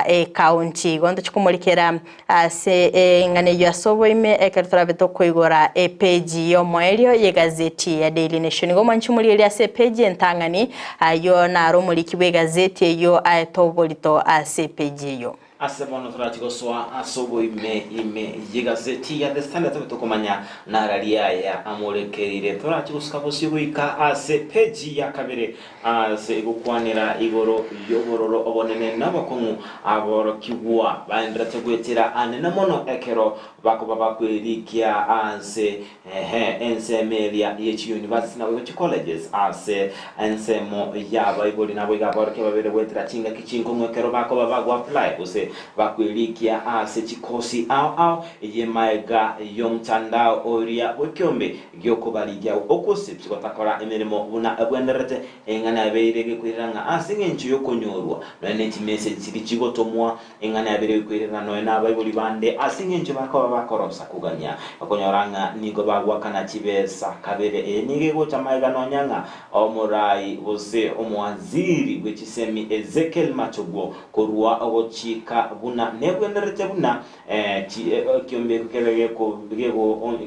ekaunti. Igo ntochi komorekera Ase eng'ana eyio ase oboime, ekero torabe tokoigora epeji y'omoerio y'egazeti ya Daily Nation. Igo mwanche omorigererie ase epeji entang'ani, ayio naro omoriki bw'egazeti eyio aete oborito ase epeji eyio. Ase bono torachi gosoa ase oboime ime y'egazeti ya The Standard tobe tokomanya narari aya amorekereire. Torachi gosuka bosio goika ase peji ya kabere Ase gokwanera igoro y'obororo obonene na obokong'u, aborokigwa baenderete goetera anene mono ekero bakoba bakwerikia ase ehe ensemo eria ye chiuniversity naboigo chicolleges ase ensemo y'abaibori naboigo aborokia babere goetera chingaki chinkong'u ekero bakoba bagoapply gose bakwerikia ase chikosi ao ao y'emaega y'omtandao oria bw'ekeombe gi'okobarigia okosibs gotakora emeremo buna ebwenerete, eng'ana yabeire gekoirera ng'a ase engencho y'okonyorwa nonya ne chimessage chiria chigotomwa, eng'ana yabeire gekoirera ng'a nonya nabaibori bande ase engencho bakoba bakorosa kogania okonyora ng'a nigo bagoakana chibesa kabere. Eye nigo egocha magega nonya ng'a omorai gose omowaziri bwe chisemi Ezekiel Machogu korwa ogochika buna nebwenerete buna Ekiombe kebe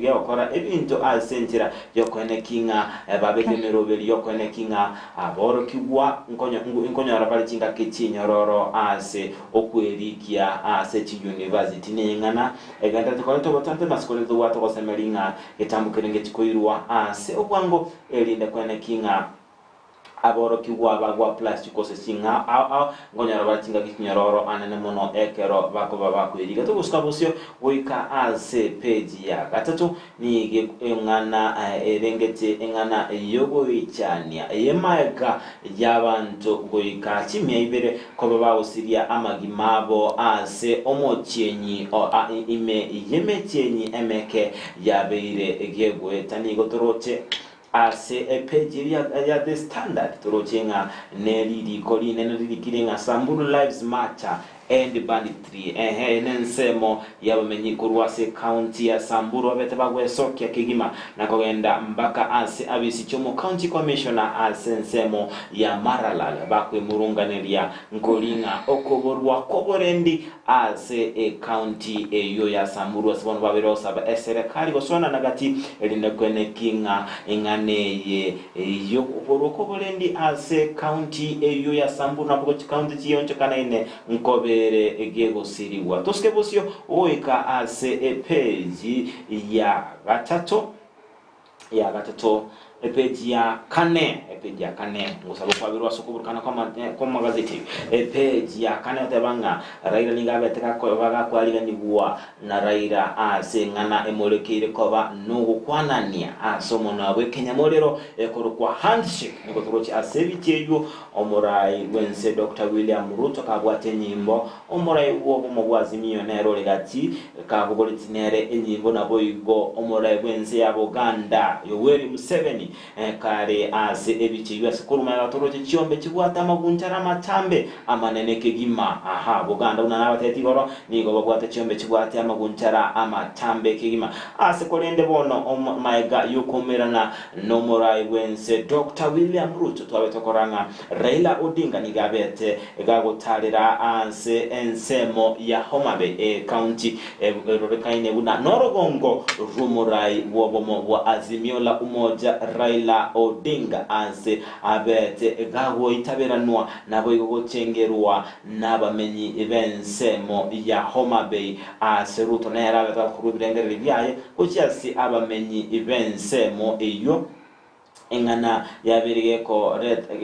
gegokora ebinto ase enchera y'okoenekia ng'a babeke emeroberi y'okoenekia ng'a aborokigwa nkonyora bare chingaki chinyororo ase okwerikia ase chiyunivasiti. Neng'ana egendererete koreta obotambe ase korende tobwate ogosemeria ng'a getambo keria ngechikoirwa ase obwango erinde koenekia ng'a Aborokigwa bagwa plus gose ching'ao ao ao, nkonyora bare chingaki chinyororo anene mono ekero bakoba bakweriga. Togosuka bosio goika ase page ya gatato, nigo eng'ana erengete eng'ana y'ogoichania y'emaega y'abanto goika chimia ibere koba bagosiria amagima abo ase omochienyi ime y'emechienyi emeke yabeire gegoeta. Nigo toroche Ase epeji eria ya The Standard toroche ng'a neririko rinene ririkire ng'a Samburu Lives Matter End Banditry. Ehe, eye nensemo y'abamenyi korwa ase ecounty ya Samburu babete bagwesokia kegima na kogenda mbaka ase abisi chi'omo county commissioner ase ensemo ya Maralal bakwemurunganeria nkori ng'a okoborwa kw'oborendi Ase ecounty eyio ya Samburu ase bono babere gosaba eserekari gosoanana gati erinde kweneki ng'a eng'ana eye yokoborwa kw'oborendi ase county eyio ya Samburu nabo gochia county chionchokanaine nkobere gegosirigwa. Tosuke bosio goika ase epage ya gatato. Ya gatato, epeji ya kane, epeji ya kane, ngosaba okwaberwa ase okoburukana kw'amagazeti. Epeji ya kane oteba ng'a Raila nigo abete bagakwariganigwa na Raila ase eng'ana emorekeire koba nogokwanania ase omonwa bw'ekenyamorero ekorokwa handshake. Nigo toroche ase ebichie eywo omorai bw'ense Doctor William Ruto kabwate enyimbo Omorai bw'obomo bwa Azimio nere ore gati, kabogoretie nere enyimbo naboigo omorai bw'ense ya Buganda Yoweri Museveni kare ase ebichie ase korwa magega toroche chiombe chibwate amagunchara amatambe amanene kegima. Aha Buganda buna nabatetie igoro nigo babwate chiombe chibwate amagunchara amatambe kegima. Ase korende bono magega y'okoumerana nomorai bw'ense Doctor William Ruto twabe tokora ng'a Raila Odinga nigo abete gagotaarera ase ensemo ya Homa Bay ecounty erorekaine buna norogongo rw'omorai bw'obomo bwa Azimio la Umoja Raila Odinga ase abete gagoitaberanwa naboigo gochengerwa nabamenyi b'ensemo ya Homa Bay ase Ruto nere abete gakorwa ebirengererio biaye gochia ase abamenyi b'ensemo eyio. Eng'ana yabeire gekoreta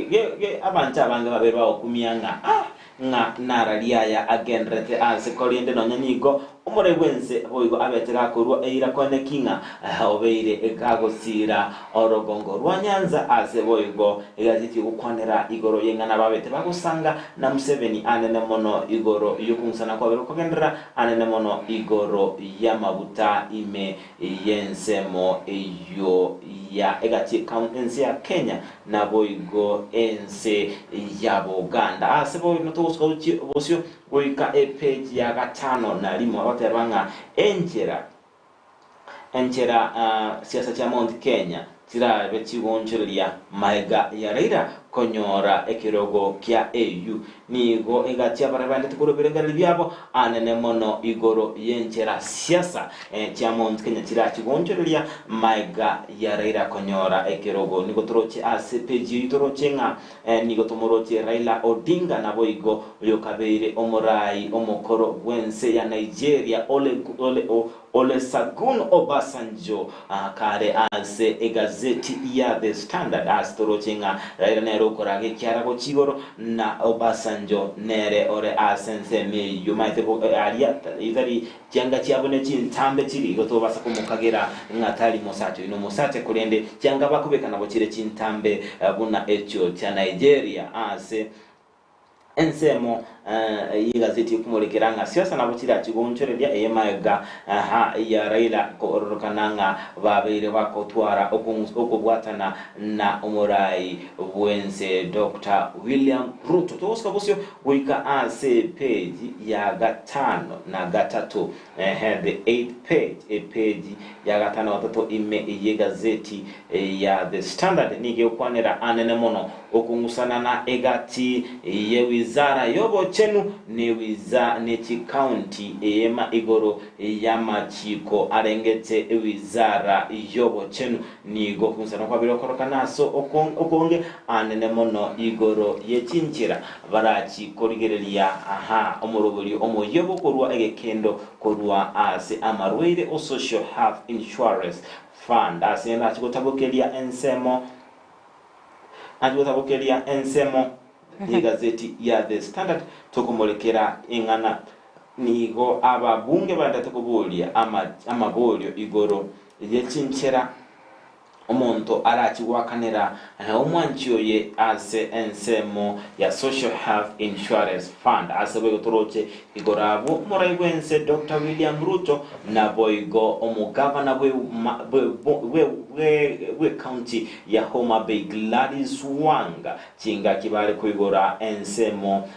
abanto abange babeire bagokumia ng'a, Ah! ng'a nararia aya agendererete aase korende nonya nigo omorai bw'ense boigo abete gakorua eira koeneki ng'a obeire gagosiira orogongo rwa Nyanza ase boigo egazeti ogokwanera igoro y'eng'ana babete bagosanga na Museveni anene mono igoro y'okong'usana kwabere kogenderera anene mono igoro y'amaguta ime y'ensemo eyio ya egati ense ya Kenya naboigo ense ya Buganda. Ase bono togosuka gochia bosio goika epeji ya gatano na rimo agoteba ng'a enchera enchera siasa chia Mount Kenya chirabe chigoonchoreria maega ya Raila konyora ekerogo kia AU. Nigo egati abaria baendete korwa ebirengererio biabo anene mono igoro y'enchera siasa chia Mount Kenya chirachigoonchoreria maega ya Raila konyora ekerogo. Nigo toroche ase page eyio toroche ng'a nigo tomoroche Raila Odinga naboigo oyokabeire omorai omokoro bw'ense ya Nigeria Ole Ole Olusegun Obasanjo kare ase egazeti ya The Standard ase toroche ng'a Raila nere okoraga ekiara gochia igoro na Obasanjo nere ore ase ensemo eyio. Omanyete aria tari chianga chiabo ne chintambe chiri igo tobasa komokagera ng'a tari mosacha oyio nomosacha korende chianga bakobeka nabo chire chintambe buna echio chia Nigeria ase Ensemo y'egazeti ekomorekera ng'a siasa nabo chirachi goonchoreria eye magega ya Raila kororokana ng'a babeire bagotwara okobwatana na omorai bw'ense Doctor William Ruto. Togosuka bosio goika ase epeji ya gatano na gatato, the eighth page, epeji ya gatano gatato ime y'egazeti ya The Standard nigo egokwanera anene mono Okong'usanana egati ye wizara y'obochenu ne ne chikaunti eyema igoro y'amachiko arengete ewizara y'obochenu. Nigo okong'usana kwabire okorokana ase okonge anene mono igoro ye chinchera barachi korigereria aha omoroberio omoyia bokorua egekendo korwa ase amarwaire o Social Health Insurance Fund ase ndachi gotabokeria ensemo Nachi gotabokeria ensemo y'egazeti ya The Standard tokomorekera ing'ana. Nigo ababunge baendete koboria amaborio igoro ye chinchera omonto arachi goakanera omwanchi oye ase ensemo ya Social Health Insurance Fund. Ase boigo toroche igoro abwo omorai bwense Doctor William Ruto naboigo omogavana bw'ecounty ya Homa Bay Gladys Wanga chingaki bare koigora ensemo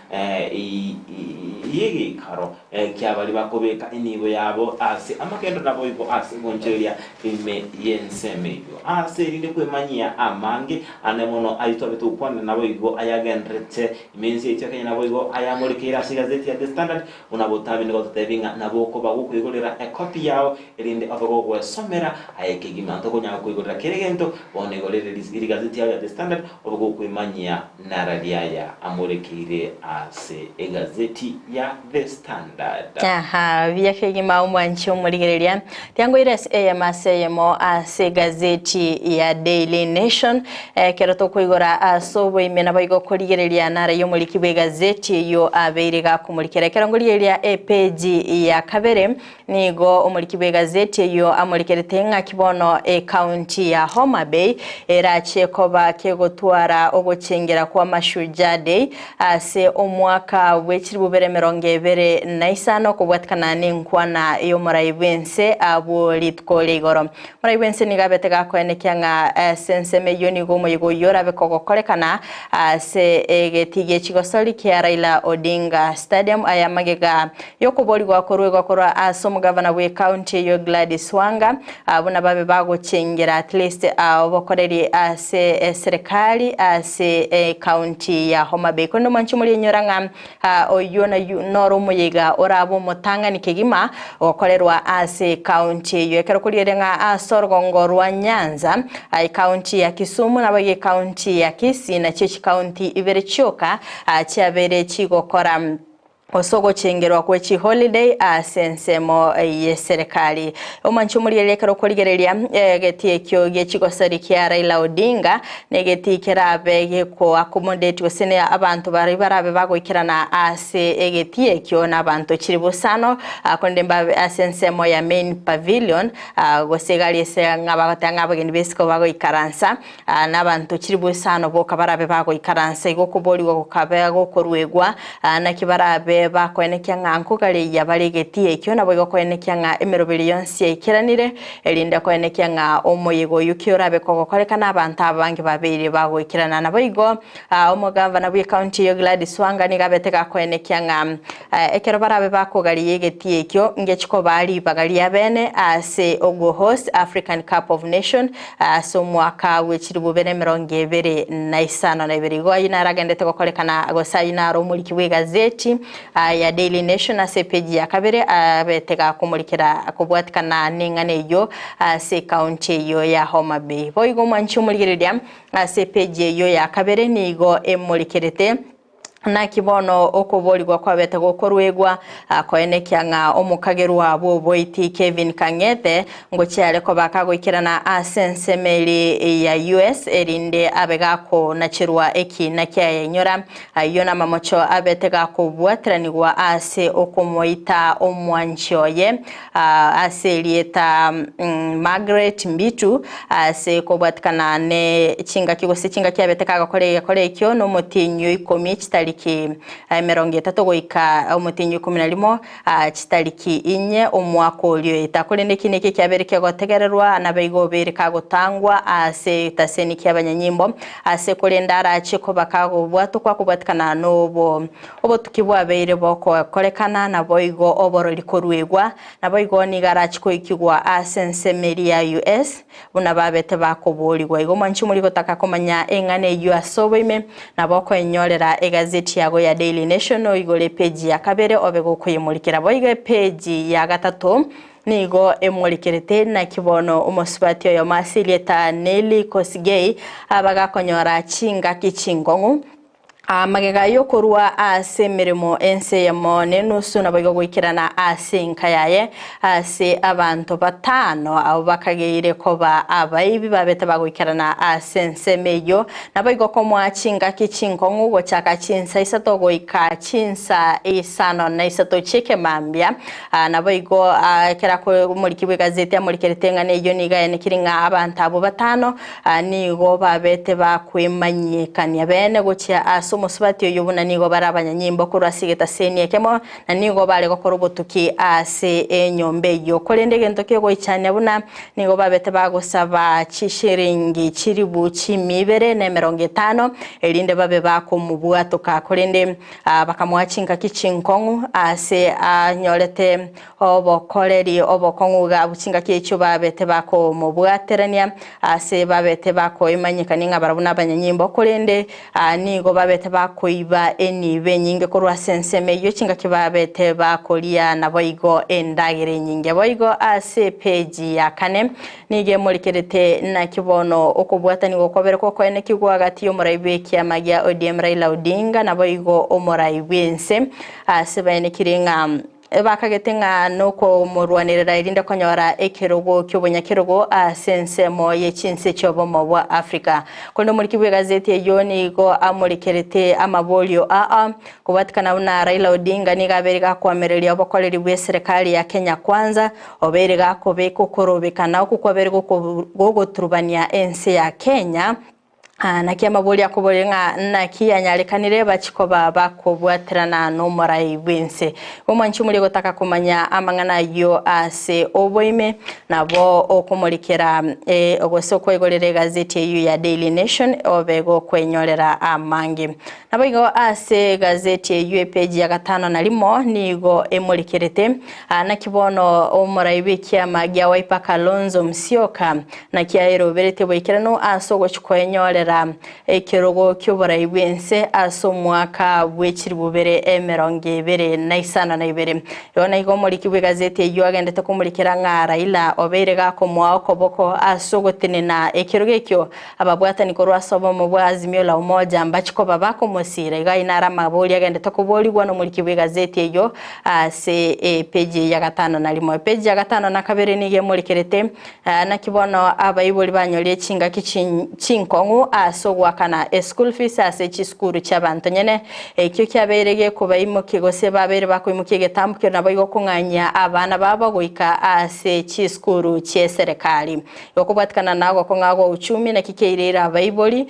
y'egeikaro kia baria bakobeka enibo yabo ase amagendo naboigo ase egonchereria ime y'ensemo eyio. Ase erinde kwemanyia amange ane mono ayio twabete gokwanera naboigo ayagenderete ime y'ense yaito ya Kenya naboigo ayamorekeire ase egazeti ya The Standard buna botambe nigo totebi ng'a nabo okoba gokoigorera ekopi yao erinde obe gogwesomera aye kegima. Ntokonyara koigorera kera egento, bono igorere rigazeti yao ya The Standard obe gokwemanyia nararia aya amorekeire ase egazeti ya The Standard. Aha, buya kegima omwanchi omorigereria. Tiangoire ase eyemo ase eyemo ase egazeti ya Daily Nation. Ekero tokoigora ase oboime naboigo korigereria nare y'omoriki bw'egazeti eyio abeire gakomorikera. Ekero ngorigereria epeji ya kabere Nigo omoriki bw'egazeti eyio amorikerete ng'aki bono ekaunti ya Homa Bay erache koba kegotwara ogochengera kwa Mashujaa Day ase omwaka bwe chilifu bibere emerongo ebere na isano kobwatikana nenkwana y'omorai bw'ense abwo rituko ria igoro. Omorai bw'ense nigo abete gakoenekia ng'a ase ensemo eyio nigo omoyega oyio orabe kogokorekana ase egetii gie chigosori kia Raila Odinga Stadium aya magega Y'okoborigwa koruegwa korwa ase omogavana bw'ecounty eyio Gladys Wanga, buna babe bagochengera at least obokoreri ase eserekari ase ecounty ya Homa Bay. Korende omwanchi moriinyora ng'a oyio noro omoyega orabe omotang'ani kegima gokorerwa ase ecounty eyio. Ekero korigereria ng'a ase orogongo rwa Nyanza, ecounty ya Kisumu naboigo ecounty ya Kisii nachio chicounty ibere chioka chiabeire chigokora. Gose ogochengerwa kwe chiholiday ase ensemo y'eserekari. Omwanchi omorigereria ekero okorigereria egetii ekio gie chigosori kia Raila Odinga negetii kerabe geko accommodate gose ne abanto baria barabe bagoikerana ase egetii ekio na abanto chiri bosano korende mbabe ase ensemo ya main pavilion gose egari ase ng'a bagoteba ng'a abageni b'esiko bagoikaransa Na abanto chilifu isano boka barabe bagoikaransa igo okoboorigwa gokabe gokoruegwa, naki barabe bakoenekia ng'a nkogareia bare egetii ekio, naboigo koenekia ng'a emeroberi yonsi yaikeranire, erinde koenekia ng'a omoyega oyio ki orabe kogokorekana abanto abange babeire bagoikerana. Naboigo omogavana bw'ecounty eyio Gladys Wanga nigo abete gakoenekia ng'a Ekero barabe bakogaria egetii ekio, ngechi kobaa ribaga riabene ase ogo-host African Cup of Nation ase omwaka bwe chilifu bibere emerongo ebere na isano na ibere. Igo ayio naro agendete gokorekana gose ayio naro omoriki bw'egazeti ya Daily Nation ase epeji ya kabere abete gakomorikera kobwatikana neng'ana eyio ase ecounty eyio ya Homa Bay. Boigo omwanchi omorigereria ase epeji eyio ya kabere nigo emorikerete Naki bono okoboorigwa kwabete gokoruegwa, koenekia ng'a omokagerwa bw'oboiti Kevin Kang'ethe ngochia are koba kagoikerana ase ensemo eri ya US erinde abe gakonacherwa ekiina kiaye. Inyora, ayio namamocho abete gakobwateranigwa ase okomoita omwanchi oye ase erieta Margaret Mbitu ase kobwatikana ne chingaki gose chingaki abete kagokora egekora ekio nomotienyi o ikomi chitariki emerongo etato goika omotienyi o ikomi na rimo chitariki inye omwaka oria oeta. Korende eki nekio ekiabere kegotegererwa nabaigo obeire kagotangwa ase egetaseni ki'abanyanyimbo ase korende arache koba kagobwatokwa kobwatikana nobo Obotuki bwabeire bokokorekana, naboigo oborori koruegwa, naboigo nigo arache koikigwa ase ensemo eria ya US, buna babete bakoboorigwa. Igo mwanche mori gotaka komanya eng'ana eyio ase oboime, nabo okoenyorera egazeti yago ya Daily Nation oigore epeji ya kabere obe gokoyemorikera. Boigo epeji ya gatato nigo emorikerete naki bono omosubati oyomo ase erieta Nelly Kosgei abagakonyora chingaki chinkong'u Amagega y'okorua ase emeremo ense eyemo nenusu naboigo goikerana ase enka yaye ase abanto batano abwo bakageire koba abaibi babete bagoikerana ase ensemo eyio, naboigo komoa chingaki chinkong'u gochaka chinsa isato goika chinsa isano na isato chi'ekemambia. Naboigo ekero omoriki bw'egazeti amorikerete eng'ana eyio nigo ayanekire ng'a abanto abwo batano Nigo babete bakwemanyekania bene gochia ase omosubati oyio buna nigo bare abanyanyimbo korwa ase egetaseni ekemo, na nigo bare gokora obotuki ase enyomba eyio. Korende egento kegoichania buna nigo babete bagosaba chishiringi chilifu chimia ibere na emerongo etano, erinde babe bakomobwatoka. Korende bakamoa chingaki chinkong'u ase anyorete Obokoreri obokong'u iga abwo chingaki echio babete bakomobwaterania, ase babete bakoimanyekania ng'a barabwo nabanyanyimbo, korende nigo babete bakoiba enibo enyinge korwa ase ensemo eyio chingaki babete bakoria naboigo endagera enyinge. Boigo ase epeji ya kane nigo emorikerete naki bono okobwatanigwa kwabere gokoenekigwa gati y'omorai bw'ekiama gia ODM Raila Odinga naboigo omorai bw'ense ase baenekire ng'a Bakagete ng'a nokomorwanerera erinde konyora ekerogo ki'obonyakerogo ase ensemo ye chinse chi'obomo bwa Africa. Korende omoriki bw'egazeti eyio nigo amorekerete amaborio aa, kobwatikana buna Raila Odinga nigo abeire gakoamereria obokoreri bw'eserekari ya Kenya Kwanza, obeire gakobeka okorobekana okwo kwabeire gogoturubania ense ya Kenya. Naki amaborio akoboria ng'a naki yanyarekanire bachie koba bakobwaterana nomorai bw'ense. Omwanchi omoria gotaka komanya amang'ana ayio ase oboime, nabo okomorikera gose okoigorera egazeti eyio ya Daily Nation obe gokwenyorera amange. Naboigo ase egazeti eyio epeji ya gatano na rimo nigo emorikerete naki bono omorai bw'ekiama gia Wiper Kalonzo Musyoka Naki aeroberetie boikeranu ase ogochia koenyorera. gotenenera ekerogo ki'oborai bw'ense ase omwaka bw'echilifu bibere 25. Igo naigo omoriki bw'egazeti eyio agendete komorikera ng'a Raila obeire gakomoa okoboko ase ogotenena ekerogo ekio ababwatani korwa ase obomo bwa Azimio la Umoja mbachi koba bakomosiira. Igo ayio naro amaborio agendete koborigwa nomoriki bw'egazeti eyio ase epeji ya gatano na rimo. Epeji ya gatano na kabere nigo emorikerete Naki bono abaibori banyorie chingaki chinkong'u ase ogoakana eschool fees ase chisukuru chi'abanto nyene, ekio kiabeire gekobaimokia gose babeire bakoimokia egetambo keria naboigo kong'anyia abana babo goika ase chisukuru chi'eserekari. Igo kobwatikana na ogokong'a gwa uchumi naki keireire abaibori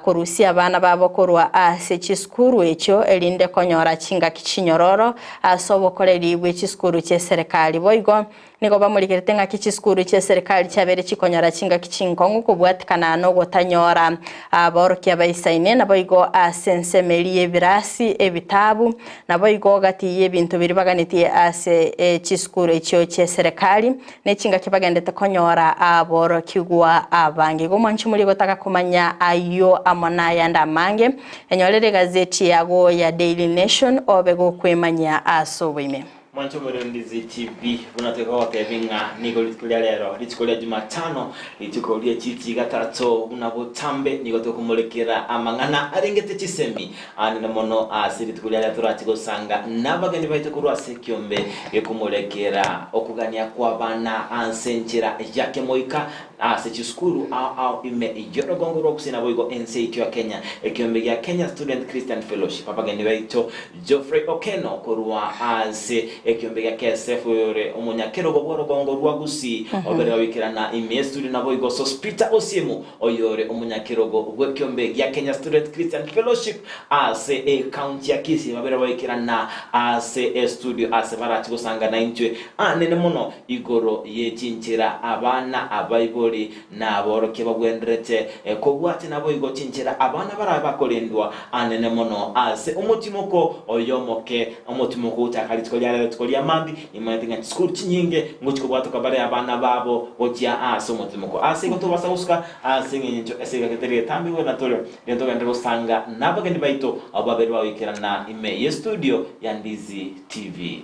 korusia abana babo korwa ase chisukuru echio erinde konyora chingaki chinyororo ase obokoreri bwe chisukuru chi'eserekari. Boigo Nigo bamorigerete ng'aki chisukuru chi'eserikari chiabeire chikonyora chingaki chinkong'u kobwatikana nogotanyora aborokia baisaine, naboigo ase ensemo eria y'ebirasi, ebitabu, naboigo gati y'ebinto biria baganetie ase chisukuru echio chi'eserekari, ne chingaki bagendete konyora aborokigwa abange. Igo mwanche morie gotaka komanya ayio amo nayande amange, enyorere egazeti yago ya Daily Nation obe gokwemanyia ase oboime. Mwanche omorembizi TV, buna togogotebi ng'a nigo rituko ria rero, rituko ria Jumatano, rituko rie chiwiki gatato buna botambe, nigo tokomorekera amang'ana arengete chisemi anene mono ase rituko ria rero torache gosanga nabageni baito korwa ase ekiombe gekomorekera okogania kw'abana ase enchera ya kemoika ase chisukuru ao ao ime y'orogongo rwa Gusii naboigo ense yaito ya Kenya, ekiombe gia Kenya Student Christian Fellowship. Abageni baito Geoffrey Okeno korwa ase ekiombe gia KSF oyore omonyakerogo bw'orogongo rwa Gusii obere goikerana ime y'estudio naboigo Sospeter Osiemo oyore omonyakerogo bw'ekiombe gia Kenya Student Christian Fellowship ase ecounty ya Kisii babere goikerana ase estudio ase barache gosanga naintwe anene mono igoro ye chinchera abana abaibori Naborokia bagwenerete kobwatia naboigo chinchera abana barabe bakorendwa anene mono ase omotimoko oyo omoke, omotimoko gochaka rituko ria rero rituko ria mambia, nimanyete ng'a chisukuru chinyinge ngochia kobwatoka bare abana babo gochia ase omotimoko. Ase igo tobasa gosuka ase eng'encho ase egeka getari getambe buna tore, riria togenderere gosanga nabageni baito abwo babere bagoikerana ime y'estudio ya Ndizi TV.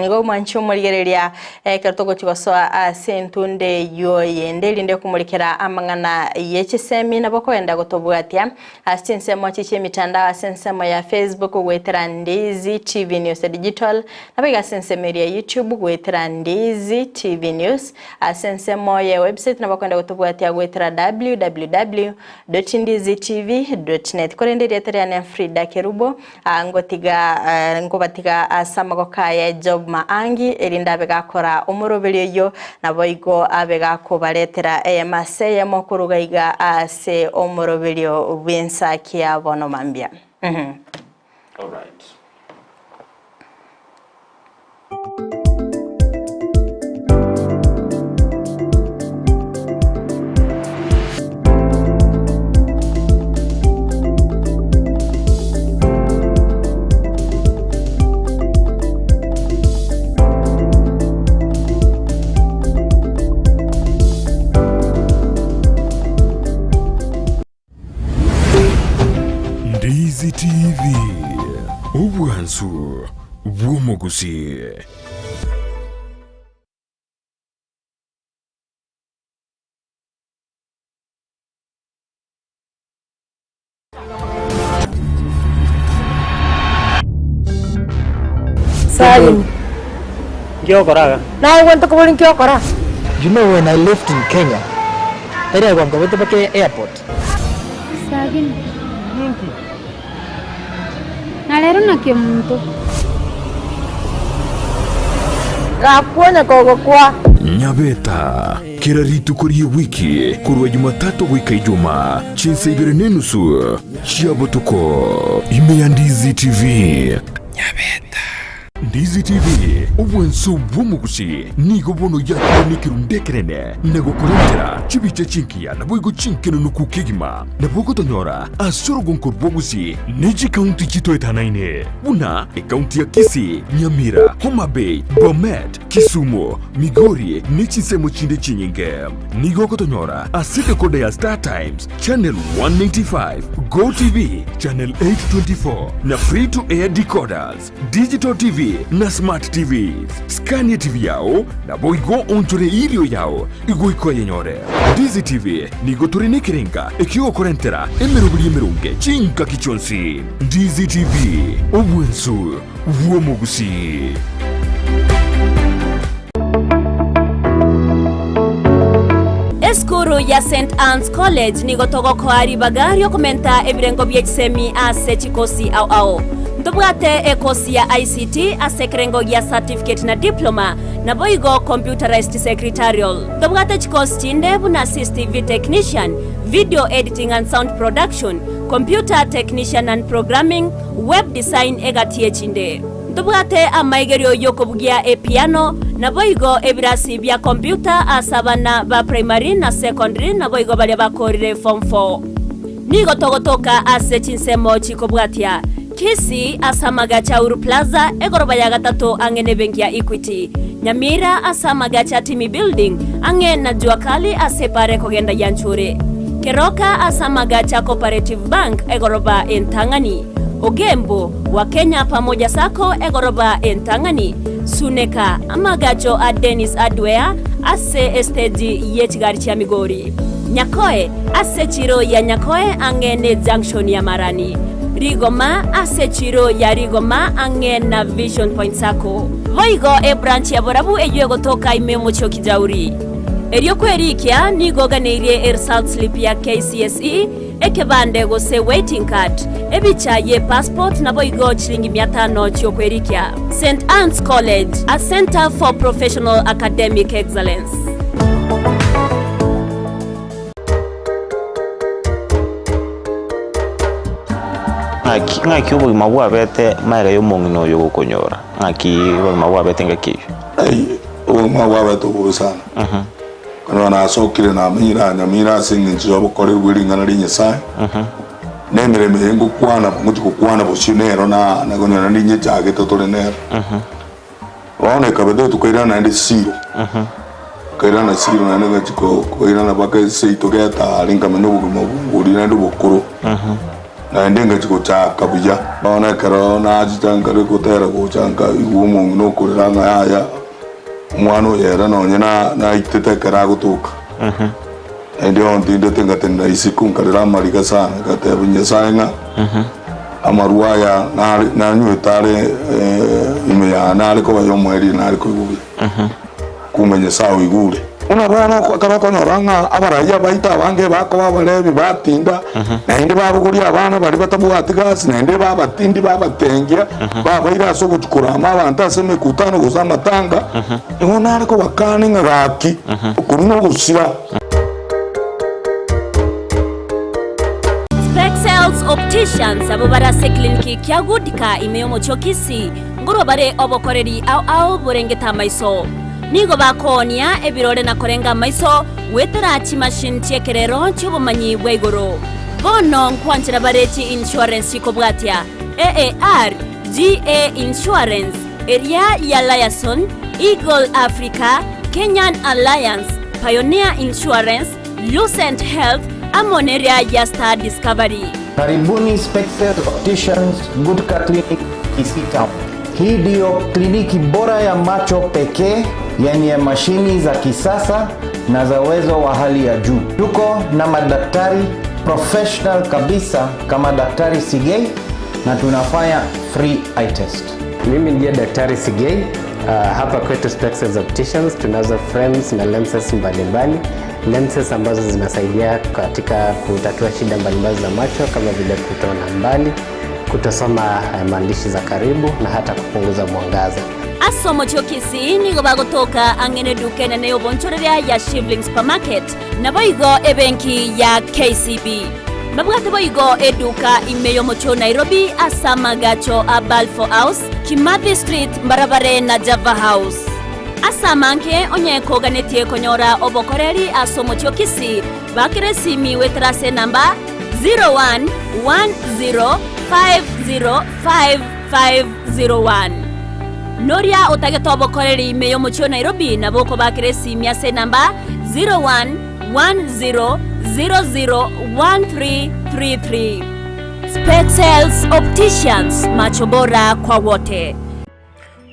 Igo mwanche omorigereria ekero togochia gosoa ase entunda eyio eyende, erinde komorikera amang'ana ye chisemi, nabo okogenda gotobwatia ase chinsemo echi chi'emitandao ase ensemo ya Facebook goetera Ndizi TV News Digital, nabo iga ase ensemo eria ya YouTube goetera Ndizi TV News, ase ensemo ye website nabo okogenda gotobwatia goetera www dot ndizitv dot net. Korende erieta riane Frida Kerubo. Ngotiga nkobatiga ase amagoko aye Job Maangi, erinde abe gakora omoroberio oyio, naboigo abe gakobaretera eyemo ase eyemo koruga iga ase omoroberio bw'ensa kia bono mambia. Alright. Ndizi TV, obwansu bw'omogusii. Salim. Nki okora iga? Naye gento kobori nki okora? You know when I left in Kenya, tari agwanka goeta mpaka airport. Sagini. Ninki? Na rero naki omonto. Gakuonya kogokwa. Nyabeta, kera rituko ri'ewiki korwa Jumatatu goika Ijumaa, chinsa ibere nenusu chia botuko, ime ya Ndizi TV. Nyabeta. Ndizi TV, obwanso bw'omogusi, nigo bono yakire nekerundu ekenene na gokorentera chibicha chingiya naboigo chinkenenuku kegima. Nabo ogotonyora ase orogonko rw'obogusi ne chikaunti chitoetanaine buna ekaunti ya Kisii, Nyamira, Homa Bay, Bomet, Kisumu, Migori ne chinsemo chinde chinyinge. Nigo ogotonyora ase decoder ya Star Times, Channel 195, Go TV, Channel 824 na Free to Air decoders, Digital TV na Smart TVs. Scan TV yao naboigo onchore irio yao igoika oyenyore. Ndizi TV nigo tore nekerenga ekiogokorentera emeroberi emeronge chingaki chionsi. Ndizi TV, obwensu bw'omogusii. Esukuru ya St Anne's College nigo togokoa ribaga riokomenta ebirengo bie chisemi ase chikosi ao ao. Ntobwate ekosi ya ICT ase ekerengo gia certificate na diploma, naboigo computerized secretarial. Ntobwate chikosi chinde buna CCTV technician, video editing and sound production, computer technician and programming, web design egati echinde. Ntobwate amaigerio y'okobugia epiano, naboigo ebirasi bia computer ase abana ba primary na secondary naboigo baria bakorire form 4. Nigo togotoka ase chinsemo chikobwatia, Kisii ase amagacho a Uhuru Plaza, egoroba ya gatato ang'e nebenki ya Equity, Nyamira ase amagacho a Timi Building ang'e na Jua Kali ase epara ekogenda Yanchuri, Keroka ase amagacho a Cooperative Bank egoroba entang'ani, Ogembo, wa Kenya Pamoja Sacco egoroba entang'ani, Suneka, amagacho a Dennis Hardware ase esteji ye chigari chia Migori, Nyakoe, ase echiro ya Nyakoe ang'e ne junction ya Marani, Rigoma, ase echiro ya Rigoma ang'e na Vision Point Sacco. Boigo ebranch ya Borabu eyio egotoka ime y'omochie o Kijauri. Erio kwerikia nigo oganeirie eresult slip ya KCSE, ekebande gose waiting card, ebicha ye passport naboigo chilingi mia tano chiokwerikia. St Anne's College, a centre for professional academic excellence. Ng'aki ng'aki obogima bwabete magega y'omong'ina oyo gokonyora? Ng'aki obogima bwabete engaki eyio? Ai, obogima bwabete obobe sana. Konyora nasokire namenyire aa Nyamira ase eng'encho y'obokoreri bwe ring'ana ria Nyasae, na emeremo eye ngokwana ngochia gokwana bosio nero na na konyora ninyechagete tore nero. Bono ekabete tokairana naende Silo, nkairana Silo naende ngachia ko koirana mpaka seito Getari nkamenya obogima boria naende obokoro, naende ngachia gochaka buya. Bono ekero nachicha nkare gotera gocha nkaigwa omong'ina okorera ng'a yaya. Omwana oyo ere nonye naitete ekero agotoka, naende ontindete ngatenena isiko nkarera amariga sana, ngatebia Nyasae ng'a amarwa aya nanywete are ime yane are koba yomoerio nare koigwa buya, kumbe Nyasae oigure. Buna bono ekero okonyora ng'a abaraia baito abange bakoba abarebi batinda, naende babogoria abana baria batabwati gasi, naende babatindi babatengia, babaira ase ogochia korama abanto ase emekutano gose amatanga, nigo nare kobakania ng'a gaki, okwo nogosira. Spexels Opticians abwo bare ase ekliniki kia Goodcare ime y'omochie o Kisii, nkorwa bare obokoreri ao ao borengete amaiso. Nigo bakoonia ebirore na korenga amaiso goetera chimashini chi'ekerero chi'obomanyi bwa igoro. Bono nkwanchera bare chi-insurance chikobwatia, AAR, GA Insurance, eria ya Liaison, Eagle Africa, Kenyan Alliance, Pioneer Insurance, Lucent Health, amo neria ya Star Discovery. Karibuni Spectre Opticians Gutka Clinic Kisii Town. Hii ndiyo kliniki bora ya macho pekee yenye mashini za kisasa na za uwezo wa hali ya juu. Tuko na madaktari professional kabisa kama Daktari Sigei na tunafanya free eye test. Mimi ndiye Daktari Sigei. Hapa kwetu Spectres Opticians tunazo frames na lenses mbalimbali, lenses ambazo zinasaidia katika kutatua shida mbalimbali za macho kama vile kutoona mbali, kutosoma maandishi za karibu na hata kupunguza mwangaza. Ase omochie o Kisii nigo bagotoka ang'e neduka enene y'obonchoreria ya Shivling Supermarket, naboigo ebenki ya KCB. Babwate boigo eduka ime y'omochie o Nairobi ase amagacho a Balfour House, Kimathi Street, mbarabare na Java House. Ase amange onye koganetie konyora obokoreri ase omochie o Kisii, bakera esimi goetera ase enamba 0110505501. Noria otagete obokoreri ime y'omochie o Nairobi nabo okobakera esimi ase enamba 0110001333. Specsales Opticians, macho bora kwa wote.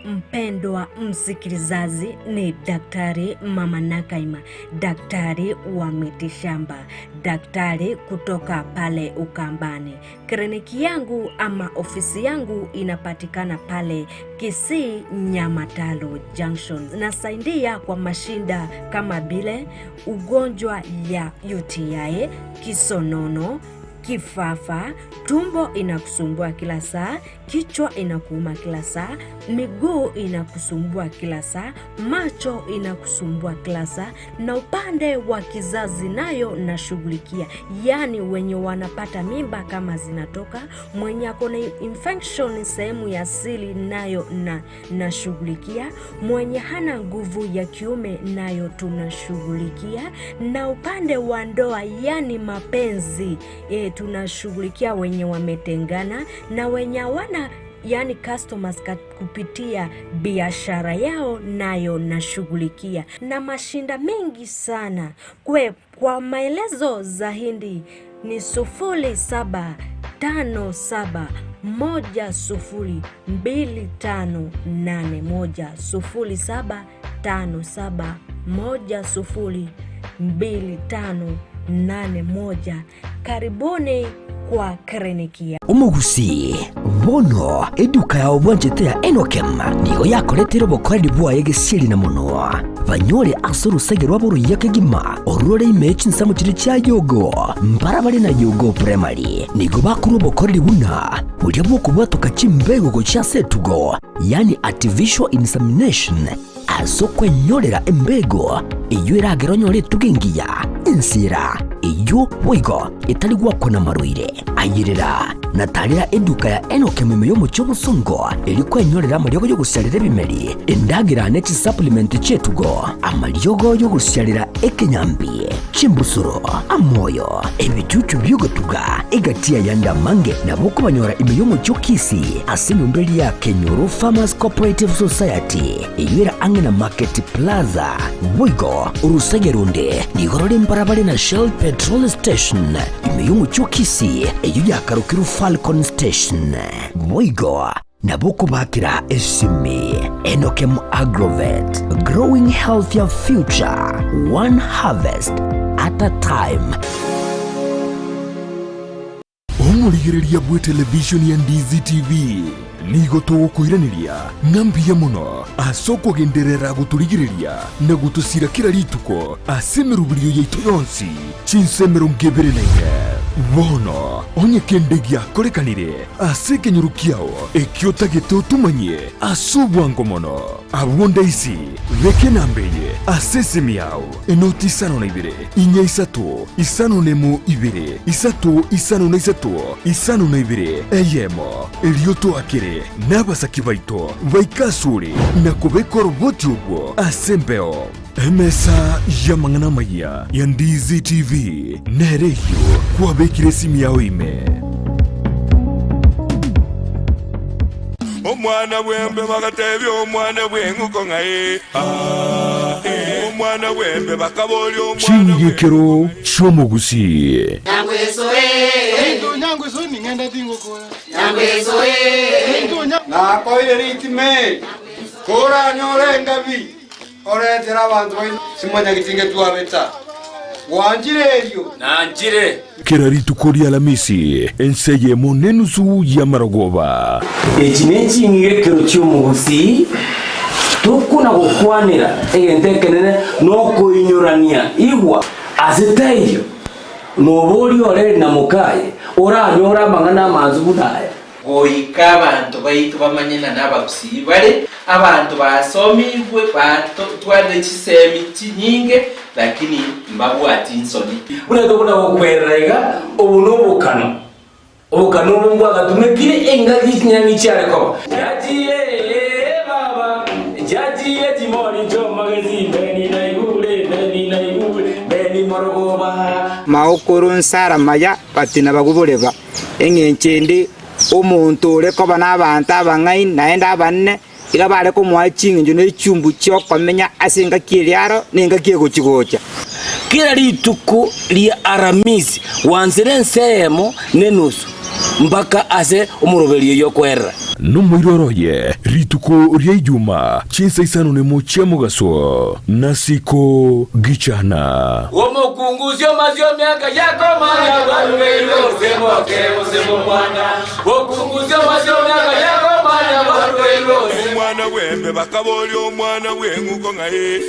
Mpendwa msikilizaji, ni Daktari Mama Nakaima, daktari wa mitishamba, daktari kutoka pale Ukambani. Kliniki yangu ama ofisi yangu inapatikana pale Kisii Nyamataro Junction. Nasaidia kwa mashinda kama vile ugonjwa ya UTI, kisonono, kifafa, tumbo inakusumbua kila saa, kichwa inakuuma kila saa, miguu inakusumbua kila saa, macho inakusumbua kila saa, na upande wa kizazi nayo nashughulikia, yaani wenye wanapata mimba kama zinatoka, mwenye ako na infection sehemu ya siri nayo na nashughulikia, mwenye hana nguvu ya kiume nayo tunashughulikia, na upande wa ndoa yani mapenzi e, tunashughulikia wenye wametengana na wenye hawana yani customers kupitia biashara yao nayo nashughulikia na mashinda mengi sana kwe, kwa maelezo zaidi ni 0757102581 0757102581. Karibuni kwa kliniki ya Omogusii, bono eduka yao bwanchete ya Enokem nigo yakoretire obokoreri bwaye gesieri na monwa. Banyore ase orosege rwabo oruya kegima orure ime chinsemo chiria chia Yogo mbarabare na Yogo Primary. Nigo bakorwa obokoreri buna boria bw'okobwatoka chimbego gochia ase etugo, yaani artificial insemination, ase okwenyorera embego eyio eragere onyore etugo engiya, ensira eyio boigo etari gwakwa namarwaire. Ayerera na tarera eduka ya Enock ime y'omochie obosongo, erio kwenyorera amariogo y'ogosiarera ebimeri, endagera ne chisupplement chi'etugo, amariogo y'ogosiarera ekenyambi, chimbusuro, amoyo, ebichuchu bi'ogotuga, egati y'ayande amange nabo okobanyora ime y'omochie o Kisii ase enyomba eria ya Kenyoro Farmers Cooperative Society eyio ere ang'e na Market Plaza. Boigo orosege ronde nigo rore mbarabare na Shell Petrol Station ime y'omochie o Kisii eyio yakarokirwe Falcon Station. Boigo nabo okobakera esimi Enokem Agrovet, growing healthier future, one harvest at a time. Omorigereria bw'etelevishoni ya Ndizi TV nigo togokoiraneria ng'a mbuya mono ase okogenderera gotorigereria na gotosira kera rituko ase emeroberio yaito yonsi chinsa 24. Bono onye kende giakorekanire ase ekenyoro kiao ekio otagete otomanyie ase obwango mono, abwo ndaisi beka enamba eye ase esimi yao. Enoti isano na ibere, inya isato, isano nemo ibere, isato isano na isato, isano na ibere, eyemo. Erio toakere nabasaki baito baike asore na kobeka oroboti obwo ase embeo. Emesa y'amang'ana amayia ya Ndizi TV nere eyio kwabekire esimi yao ime. Omwana bw'embe bagatebia omwana bw'eng'uko ng'a ee, aa, ee. Omwana bw'embe bakaboria omwana Ching'igekero chi'omogusii. Nakoire ritime, koranyore engabi, oretere abanto baino simwanyagetinge twabeta. Gwanchire erio? Nanchire. Kera rituko ri'Alamisi, ense eyemo nenusu y'amarogoba. Echi neching'igekero chi'omogusii, tokona gokwanera egento ekenene nokoinyorania igwa ase taiyo, noboria oreri na mokaye, oranyore amang'ana amansu buna aya. Goika abanto baito bamanye ng'a nabagusii bare, abanto basomigwe, batwarire chisemi chinyinge, lakini mbabwati nsoni. Buna tokona gokwerera iga, obo nobokano. Obokano obo mbwagatumekire engaki chinyangi chiare koba. Chiachire baba, chiachire chimori chi'omogesi, Beni naigure, Beni naigure, Beni morogoba. Maokoro nsara maya batina baguboreba, Engencho ende, omonto ore koba nabaanto abang'aini naende abanene, iga bare komoa ching'encho ne chumbu chi'okomenya ase engaki eria aro na engaki egochi-gocha. Kera rituko ria Aramisi gwansire ense eyemo nenusu mpaka ase omoroberio oyio okoerera. Nomoiroro oye rituko ria Ijuma chinsa isano nemo chia mogaso, nasiko gichana. Omokungu osio miaka yakomanya bwarugeirwe gose moke gose momwana. Omokungu osio miaka yakomanya bwarugeirwe gose. Omwana bw'embe bakaboria omwana bw'eng'uko ng'ai?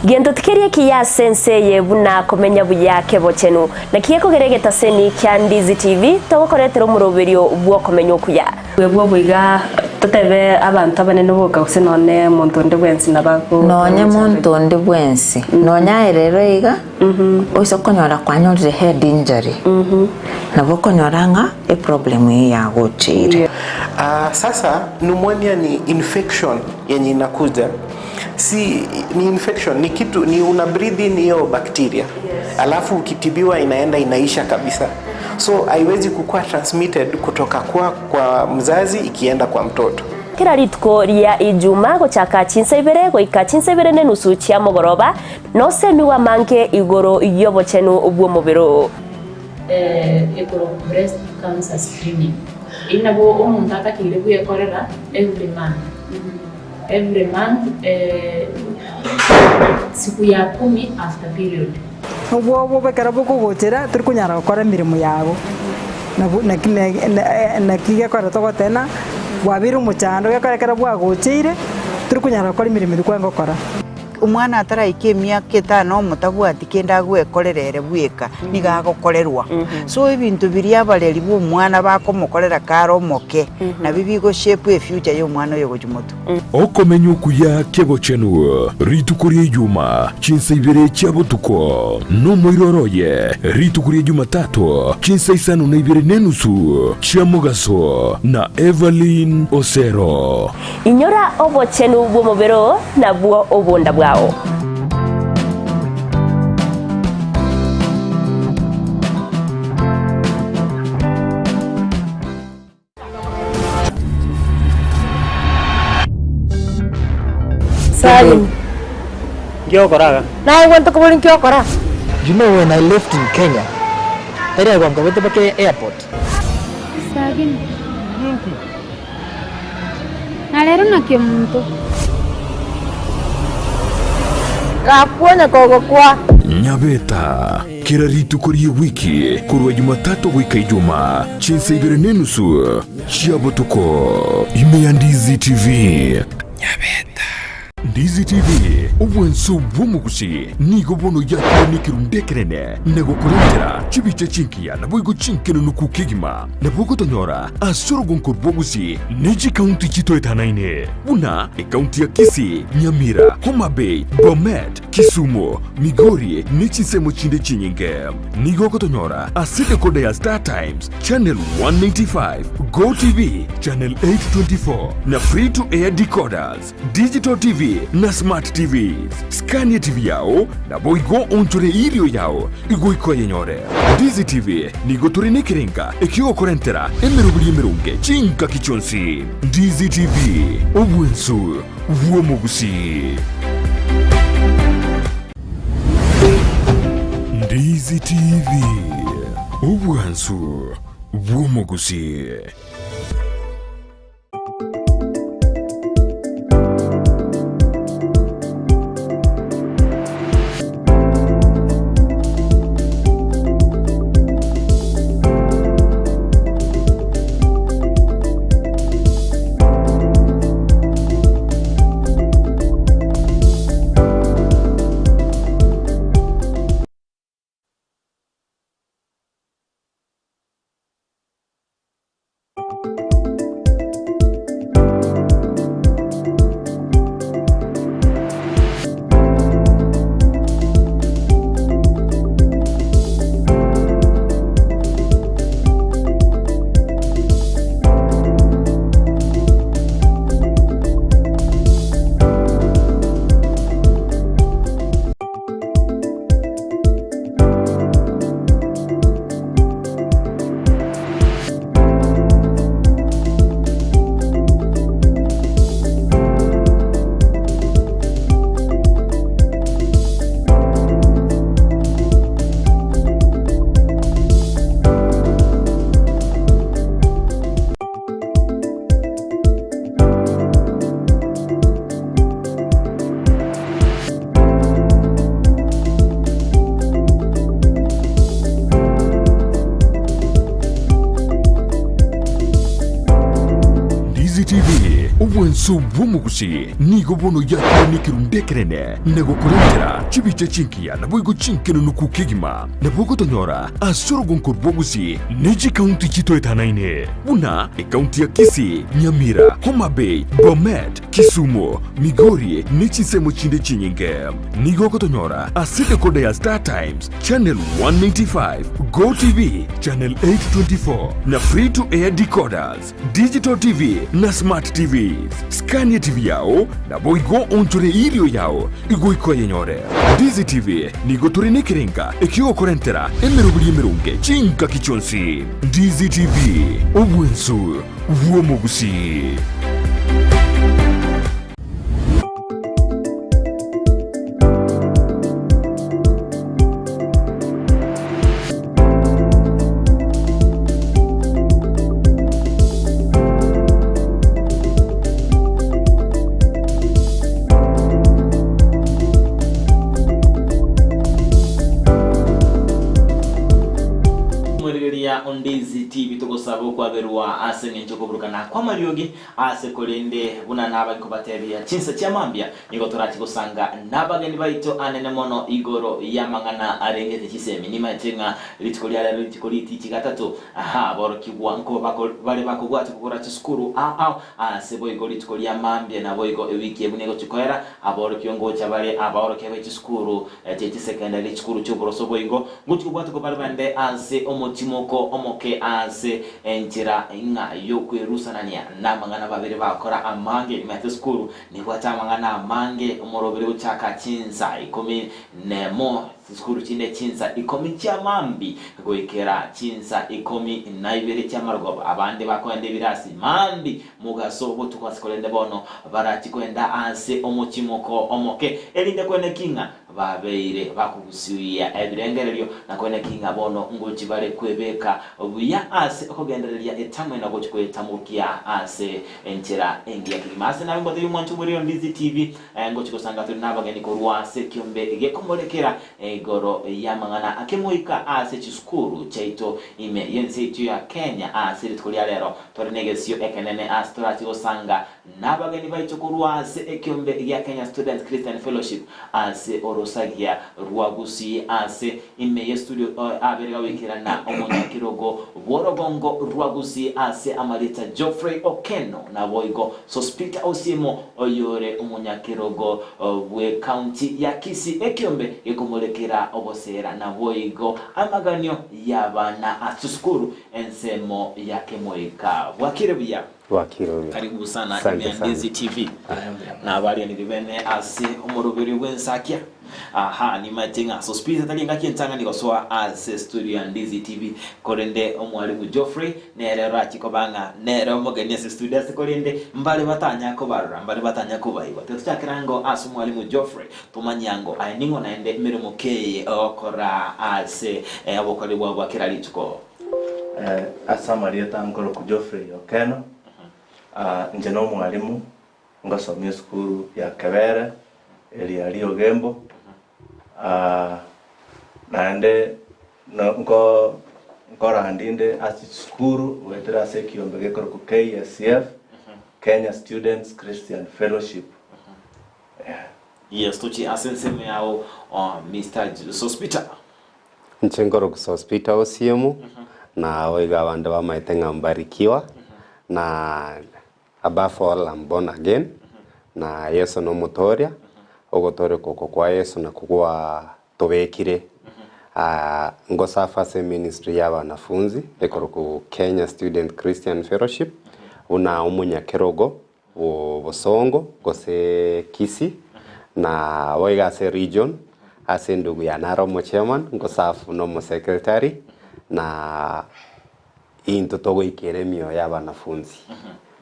Gento tikeri ekiya ase ense eye buna komenya buya kebochenu. Naki gekogera egetaseni kia Ndizi TV togokoretera omoroberio bw'okomenya okuya. Bwebwo boiga totebe abanto abanene boka gose nonye monto onde bwensi nabo ago Nonye monto onde bwensi, nonye aye rero iga, oise okonyora kwanyorire head injury, nabo okonyora ng'a eproblem eyio yagocheire. Sasa pneumonia ni infection yenye inakuja si ni infection ni kitu ni una breathe in hiyo bacteria alafu ukitibiwa inaenda inaisha kabisa so haiwezi kukua transmitted kutoka kwa, kwa mzazi ikienda kwa mtoto Kera rituko ria Ijuma gochaka chinsa ibere goika chinsa ibere nenusu chia mogoroba, nosemigwe amange igoro y'obochenu bw'omobere oo. Ekorokwa breast cancer screening. Eyio nabo omonto atakeire bwekorera every month, every month siku ya kumi after period. Obwo obobe ekero bokogochera tori konyara gokora emeremo yago, nabo naki naki gekogera togotena bwabeire omochando gekogera ekero bwagocheire tori konyara gokora emeremo eria kwarenge gokora. Omwana ataraika emiaka etano omotabwati kende agwekorera ere bweka, nigo agokorerwa. So ebinto biria abareri ba omwana bakomokorera kare omoke, nabio bigo shape efuture ya omwana oyo gochia motwe. Okomenya okuya kebochenu rituko ria Ijuma chinsa ibere chia botuko, nomoiroro oye rituko ria Jumatato chinsa isano na ibere nenusu chia mogaso na Evelyn Osero. Inyora obochenu bw'omobere oo, nabwo obonda bwao. Salim. Nki ogokora iga? Naye gwanto kobori nki ogokora? You know when I left in Kenya, tari agwo nkobete mpaka airport. Sagini. Na rero naki omonto. Gakuonya kogokwa. Nyabeta, kera rituko ri'ewiki korwa Jumatatu goika Ijumaa, chinsa ibere nenusu chia botuko, ime ya Ndizi TV. Nyabeta. Ndizi TV, obwanso bw'omogusi, nigo bono yakire nekerundu ekenene na gokorentera chibicha chingiya naboigo chinkenenuku kegima. Nabo ogotonyora ase orogonko rw'obogusi ne chikaunti chitoetanaine buna ekaunti ya Kisii, Nyamira, Homa Bay, Bomet, Kisumu, Migori ne chinsemo chinde chinyinge. Nigo ogotonyora ase decoder ya Star Times, Channel 195, Go TV, Channel 824 na Free to Air decoders, Digital TV na Smart TVs. Scan TV yao naboigo onchore irio yao igoika oyenyore. Ndizi TV nigo tore nekerenga ekiogokorentera emeroberi emeronge chingaki chionsi. Ndizi TV, obwensu bw'omogusii. Ndizi TV, obwansu bw'omogusii. Ndizi TV, obwanso bw'omogusi, nigo bono yakire nekerundu ekenene na gokorentera chibicha chingiya naboigo chinkenunuku kegima. Nabo ogotonyora ase orogonko rw'obogusi ne chikaunti chitoetanaine buna ekaunti ya Kisii, Nyamira, Homa Bay, Bomet, Kisumu, Migori ne chinsemo chinde chinyinge. Nigo ogotonyora ase decoder ya Star Times, Channel 195, Go TV, Channel 824 na Free to Air decoders, Digital TV na Smart TVs. Scan TV yao naboigo onchore irio yao igoika oyenyore. Ndizi TV nigo tore nekerenga ekiogokorentera emeroberi emeronge chingaki chionsi. Ndizi TV, obwensu bw'omogusii. Omwerereria Ondizi TV togosaba okwaberwa ase eng'encho okoburukana kw'amariogi Ase korende, buna naba nkobatebia, chinsa chia mambia nigo torache gosanga nabageni baito anene mono igoro y'amang'ana arengete chisemi. Nimaete ng'a rituko ria rero rituko ritichi gatato, aha, aborokigwa nkoba bako bare bakobwata kogora chisukuru ao ao, ase boigo rituko ria mambia naboigo ewiki ebuna egochia koera, aborokigwa ngocha bare abaorokia be chisukuru chie chisekendari, chikuru chi'oboroso boigo Ngochia kobwata kobare bande ase omotimoko omoke ase enchera ng'a y'okwerusanania namang'ana babere bakora amange. Nimanyete esukuru nebwate amang'ana amange omorobere gochaka chinsa ikomi nemo, chisukuru chinde chinsa ikomi chia mambi goikera chinsa ikomi na ibere chi'amarogoba. Abande bakoenda ebirasi mambi mogaso botuko ase korende bono barachie koenda ase omochimoko omoke erinde kweneki ng'a Babeire bakogusuia ebirengererio, na koeneki ng'a bono ngochia bare kwebeka buya ase okogendereria etamwe na gochia kwetamokia ase enchera engiya kegima. Ase nabe ngotebi omwancho bw'erio Ndizi TV, ngochia gosanga tore nabageni korwa ase ekiombe gekomorekera igoro y'amang'ana akemoika ase chisukuru chiaito ime y'ense yaito ya Kenya. Ase rituko ria rero tore negesio ekenene ase torachie gosanga Nabageni baito korwa ase ekiombe gia Kenya Students Christian Fellowship ase orosagia rwa Gusii ase ime ye studio abere gagoikerana omonyakerogo bw'orogongo rwa Gusii ase amarieta Geoffrey Okeno naboigo Sospeter Osiemo oyore omonyakerogo bwe county ya Kisii ekiombe gekomorekera oboseera naboigo amaganio y'abana ase chisukuru ensemo ya kemoika. Bwakire buya. Bwakire buya. Karibu sana Asante ime ya sana. Ndizi TV. Nabarianiri bene ase omoroberio bw'ensakia. Aha, nimaete ng'a Sospita tari engaki entang'ani gosoa ase studio ya Ndizi TV, korende omwalimu Geoffrey nere orachie koba ng'a nere omogeni ase studio ase korende mbare batanya kobarora, mbare batanya kobaigwa. Tiga tochakere ango ase omwalimu Geoffrey, tomanye ango aye ning'o naende emeremo ki eye ogokora ase obokoreri bwao bwa kera rituko. Ase amarieta nkorokwa Geoffrey Okeno, inche nomwalimu ngosomia esukuru ya Kebere eria ria Ogembo, naende nkorandi inde ase chisukuru goetera ase ekiombe gekorokwa KSCF, Kenya Students Christian Fellowship. Yes, tochie ase ensemo yao Mister Sospeter. Inche nkorokwa Sospeter Osiemo, na boigo abande bamaete ng'a Mbarikiwa. Na above all am born again, na Yeso nomotoria, ogotoreka oko kwa Yeso nakwo gwatobekire ngosafa ase eministry ya abanafunzi ekorokwa Kenya Student Christian Fellowship, buna omonyakerogo bosongo gose Kisii, na boigo ase region ase endugu yane are omochairman, ngosafu buna omosecretary na Intwe togoikera emioyo y'abanafunzi,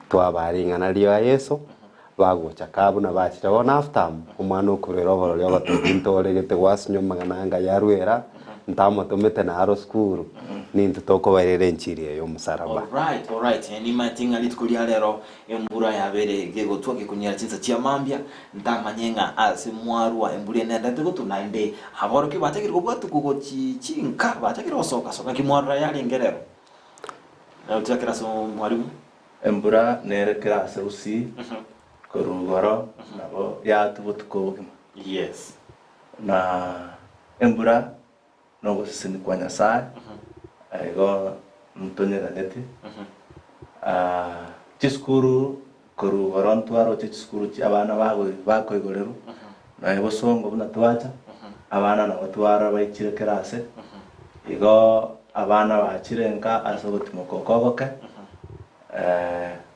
twabaa ring'ana ria Yeso, bagocha kaa buna bachire bono after amo, omwana okorwera oborori ogotebi ntoregete gwasinywa amang'ana anga yarwera, ntamotomete naro sukuru, nintwe tokobairera enchiri eye y'omosaraba. Alright, alright, nimanyete ng'a rituko ria rero embura yabeire gegotwa gekonyera chinsa chia mambia, ntamanye ng'a ase mwarwa embura enendete gotwa naende aborokigwa bachakire kobwatwa gochi chinka, bachakire gosoka soka, naki mwarora yarenge rero? Gochakera ase omwalimu. Embura nere kera ase gusii, korwa igoro nabo yatwa botuko obogima. Yes. Na embura nogoseseni kwa Nyasae, igo ntonyeganeti. Chisukuru korwa igoro ntwaroche chisukuru chi abana bakoigorerwa, nonya bosongo buna twacha, abana nabo twarora baichire kera ase, igo abana bachire nka ase ogotimoka oko ogoke,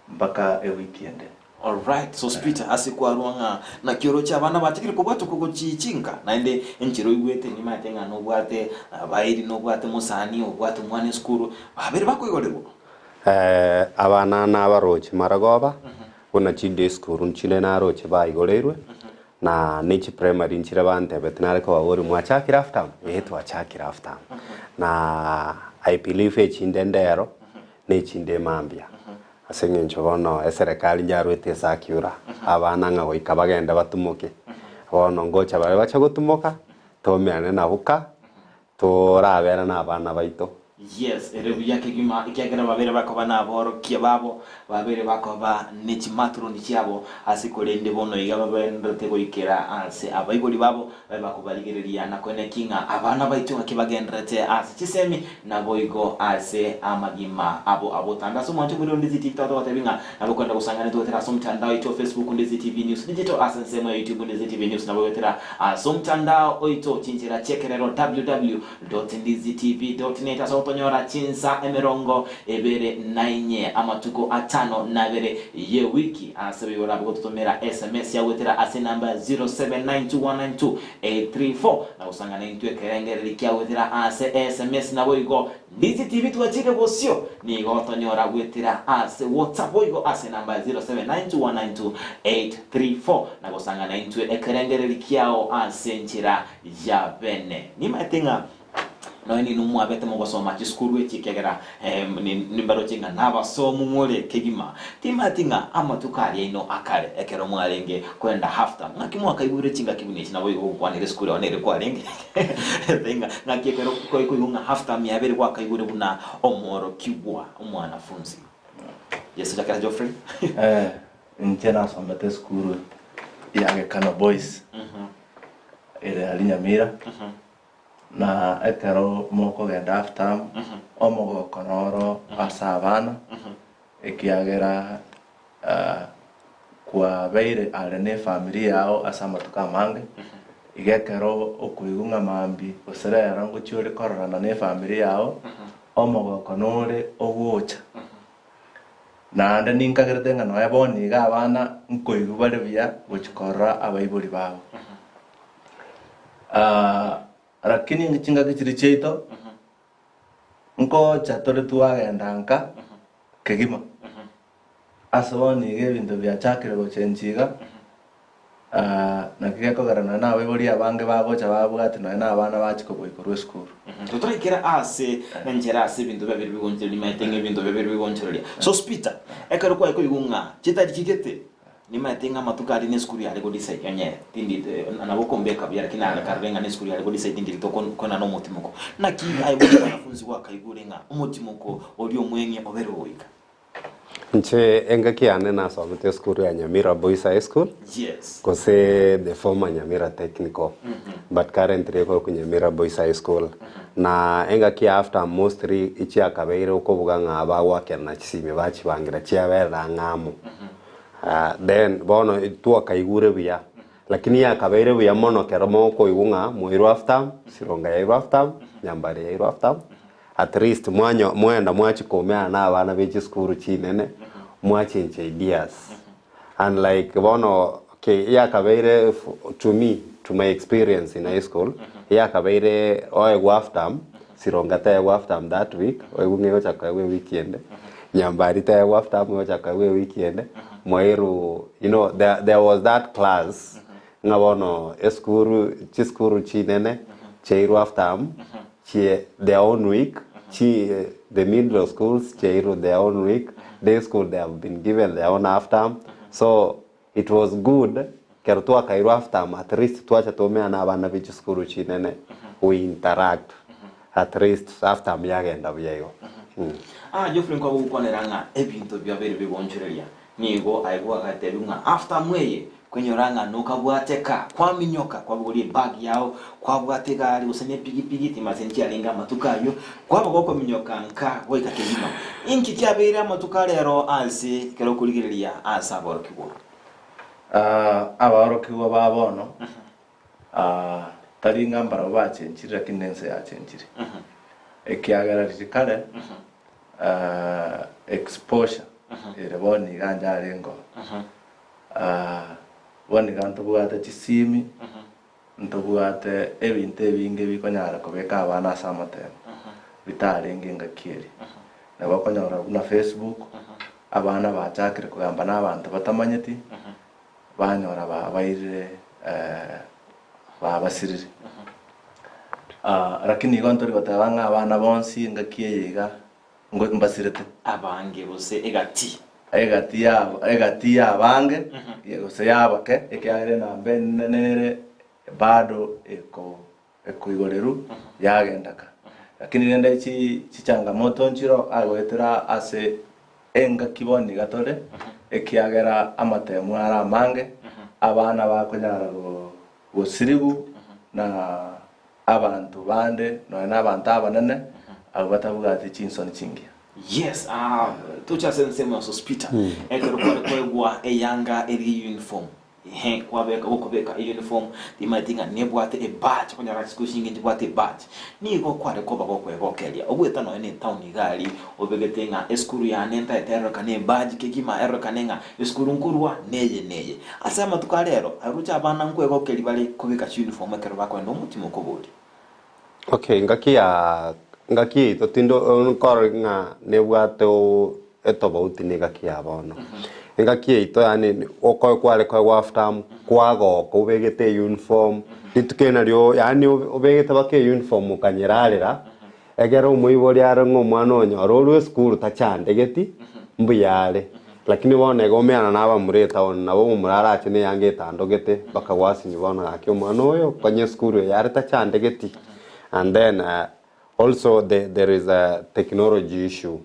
mpaka ewiki ende. Alright, Sospeter ase kwarwa ng'a naki oroche abana bachakire kobwatwa kogochii chinka naende enchera oigwete nimanyete ng'a nobwate abairi nobwate mosani obwate omwana esukuru babere bakoigorerwa. Abana nabaroche maragoba, buna chiday school nchire naroche baigoreirwe, na ne chiprimary nchire bantebete nare kobaboria mwachakire half term? Ee twachakire half term. Na I believe echinde ndero, na echinde mambia. Ase eng'encho bono eserekari nyaruete esakiura abana ng'a goika bagende batumoke. Bono ngocha bare bache gotumoka, tomeane nabwo ka, torabere na abana baito. Yes, ere buya kegima, ekiagera babere bakoba naborokia babo, babere bakoba ne chimatroni chiabo, ase korende bono iga bagendererete goikera ase abaibori babo, babe bakobarigereria na koenekia ng'a abana baito ng'aki bagendererete ase chisemi, Naboigo ase amagima abo abotambe ase omwancho omoria o Ndizi TV twatogotebi ng'a nabo okwenda gosang'ana twetera ase omotandao oito o Facebook Ndizi TV News Digital ase ensemo ya YouTube Ndizi TV News nabo gwetera ase omotandao oito chinchera chi'ekerero www.ndizitv.net ase ogotonyora chinsa emerongo ebere na inye amatuko atano na abere y'ewiki ase boigo orabe gototomera sms yagwetera ase enamba ya 07921928 834, na gosang'ana intwe ekerengererio kia goetera ase sms naboigo Ndizi TV twachire bosio nigo tonyora goetera ase WhatsApp boigo ase enamba ya 0792192834 na gosang'ana intwe ekerengererio kiao ase enchera ya bene. Nimaete ng'a Nonya ninwe mwabete mogosoma chisukuru echi ekiagera nimbaroche ng'a nabasomu more kegima. Timanyeti ng'a amatuko aria aino akare ekero mwarenge koenda half term ng'aki mwakaigure chingaki buna echi naboigo gokwanera esukuru yao nere kwarenge ng'a ng'aki ekero koigwa ng'a half term yabere gwakaigure buna omworokigwa omwanafunzi. Yeso chakera Geoffrey. Inche nasomete esukuru ya Gekano Boys ere aria Nyamira. Na ekero mokogenda half term, omogoko noro ase abana, ekiagera kwabeire are ne efamiri yao ase amatuko amange, iga ekero okoigwa ng'a mambia gose rero ngochia ore kororana ne efamiri yao, omogoko nore ogocha. Naende ninkagerete ng'a nonya bono iga abana nkoigwa bare buya gochia korora abaibori babo. Lakini chingaki chiria chiaito, nkocha tore twagenda nka kegima. Ase bono iga ebinto biachakire gochenchia iga, naki gekogera nonya na abaibori abange bagocha babwati nonya na abana bachia koboyia korwa esukuru. Totoraikera ase enchera ase ebinto biabere bigonchoreria, nimaete ng'a ebinto biabere bigonchoreria. Sospeter, ekero kwaye koigwa ng'a chitari chigete, Nimaete ng'a amatuko aria nesukuru yare godecide onye tindi nabo okombeka buya lakini nare karore ng'a nesukuru yare godecide ndiri tokonana omotimoko. Naki aye buna omwanafunzi gwakaigure ng'a omotimoko oria omweng'e obere ogoika? Inche engaki yane nasomete esukuru ya Nyamira Boys High School, Yes. gose the former Nyamira Technical, but currently ekorokwa Nyamira Boys High School. Na engaki ya after mostly echiakabeire okobuga ng'a bagoakerana chisimi bachibangira chiaberera ang'e amo. Then bono twakaigure buya, lakini yakabeire buya mono ekero mokoigwa ng'a mwairwe half term, Sironga yairwe half term, Nyambare yairwe half term, At least mwanyo mwenda mwachia koumerana na abana be chisukuru chinene mwachencha ideas unlike bono okay yakabeire to me to my experience in high school yakabeire oegwe half term Sironga taegwa half term that week oigwe ng'a egocha koegwa ewiki ende Nyambari taegwa half term egocha koegwa ewiki ende Mwairu you know there, there was that class ng'a bono esukuru chisukuru chinene chiairwe half term chie their own week, chi the middle schools chiairwe their own week, day school they have been given their own half term, so it was good ekero twakairwe half term at least twacha twaumerana na abana be chisukuru chinene we interact at least half term yagenda buya igo. Ah Geoffrey nkogokwanera ng'a ebinto biabeire bigonchoreria Nigo aigwa agatebiwa ng'a after mweye kwenyora ng'a nokabwateka, kwaminyoka, kwabogoria ebag yao, kwabwata egari gose ne epigipigi, timanyeti nchiarenge amatuko ayio, kwaba gokominyoka nka goika kegima. Inki kiabeire amatuko a rero ase ekero okorigereria ase aborokigwa? Abaorokigwa ba bono, tari ng'a mbarabwo bachenchire lakini nense yachenchire. Ekiagera riria kare Exposure ere bono iga inche arenge oo. Bono iga ntobwate chisimi, ntobwate ebinto ebinge bikonyara kobeka abana ase amatemo, bitarenge engaki eria. Nabo okonyora buna Facebook, abana bachakire kogamba na abanto batamanyeti, banyora babairire babasirire. Lakini igo ntori goteba ng'a abana bonsi engaki eye iga ngo mbasirete. Abange gose egati. Egati ya egati y'abange gose y'abake, ekiagera enamba enene nere bado eko ekoigoreru yagenda ka. Lakini rende chi chichangamoto nchiro agoetera ase engaki bono iga tore, ekiagera amatemu are amange, abana bakonyara go gosirigu na abanto bande nonya na abanto abanene abwo batabwati chinsoni chingiya. Yes, ah, toche ase ensemo ya Sospita ekero kware koegwa eyanga eria uniform Ehe, kwabeka gokobeka euniform, timanyeti ng'a nebwate ebadge, okonyora chisukuru chinge nchibwate ebadge. Nigo kware koba gokwegokeria, ogoeta nonya na etown iga aria, obegete ng'a esukuru yane ntaete erorekane ebadge kegima, erorekane ng'a esukuru nkorwa neye neye. Ase amatuko a rero, aroche abana nkwegokeria bare kobeka chiuniform ekero bakogenda omochie mokoboria. Okay, ngaki ya ngaki yaito tindo nkorora ng'a nebwate oo etobauti na egaki ya bono. Engaki yaito yaani okoe kware koegwa half term, kwagoka obegete euniform, rituko eri nario yaani obegete mpaka euniform okanyerarera, ekero omoibori are ng'a omwana onyore orwe esukuru tachandegeti, mbuya are. Lakini bono iga omeana na abamura etown, nabo omomura arache na eyanga etandogete, mpaka gwasinywa bono gaki omwana oyo, konya esukuru eye are tachandegeti. And then also the there is a technology issue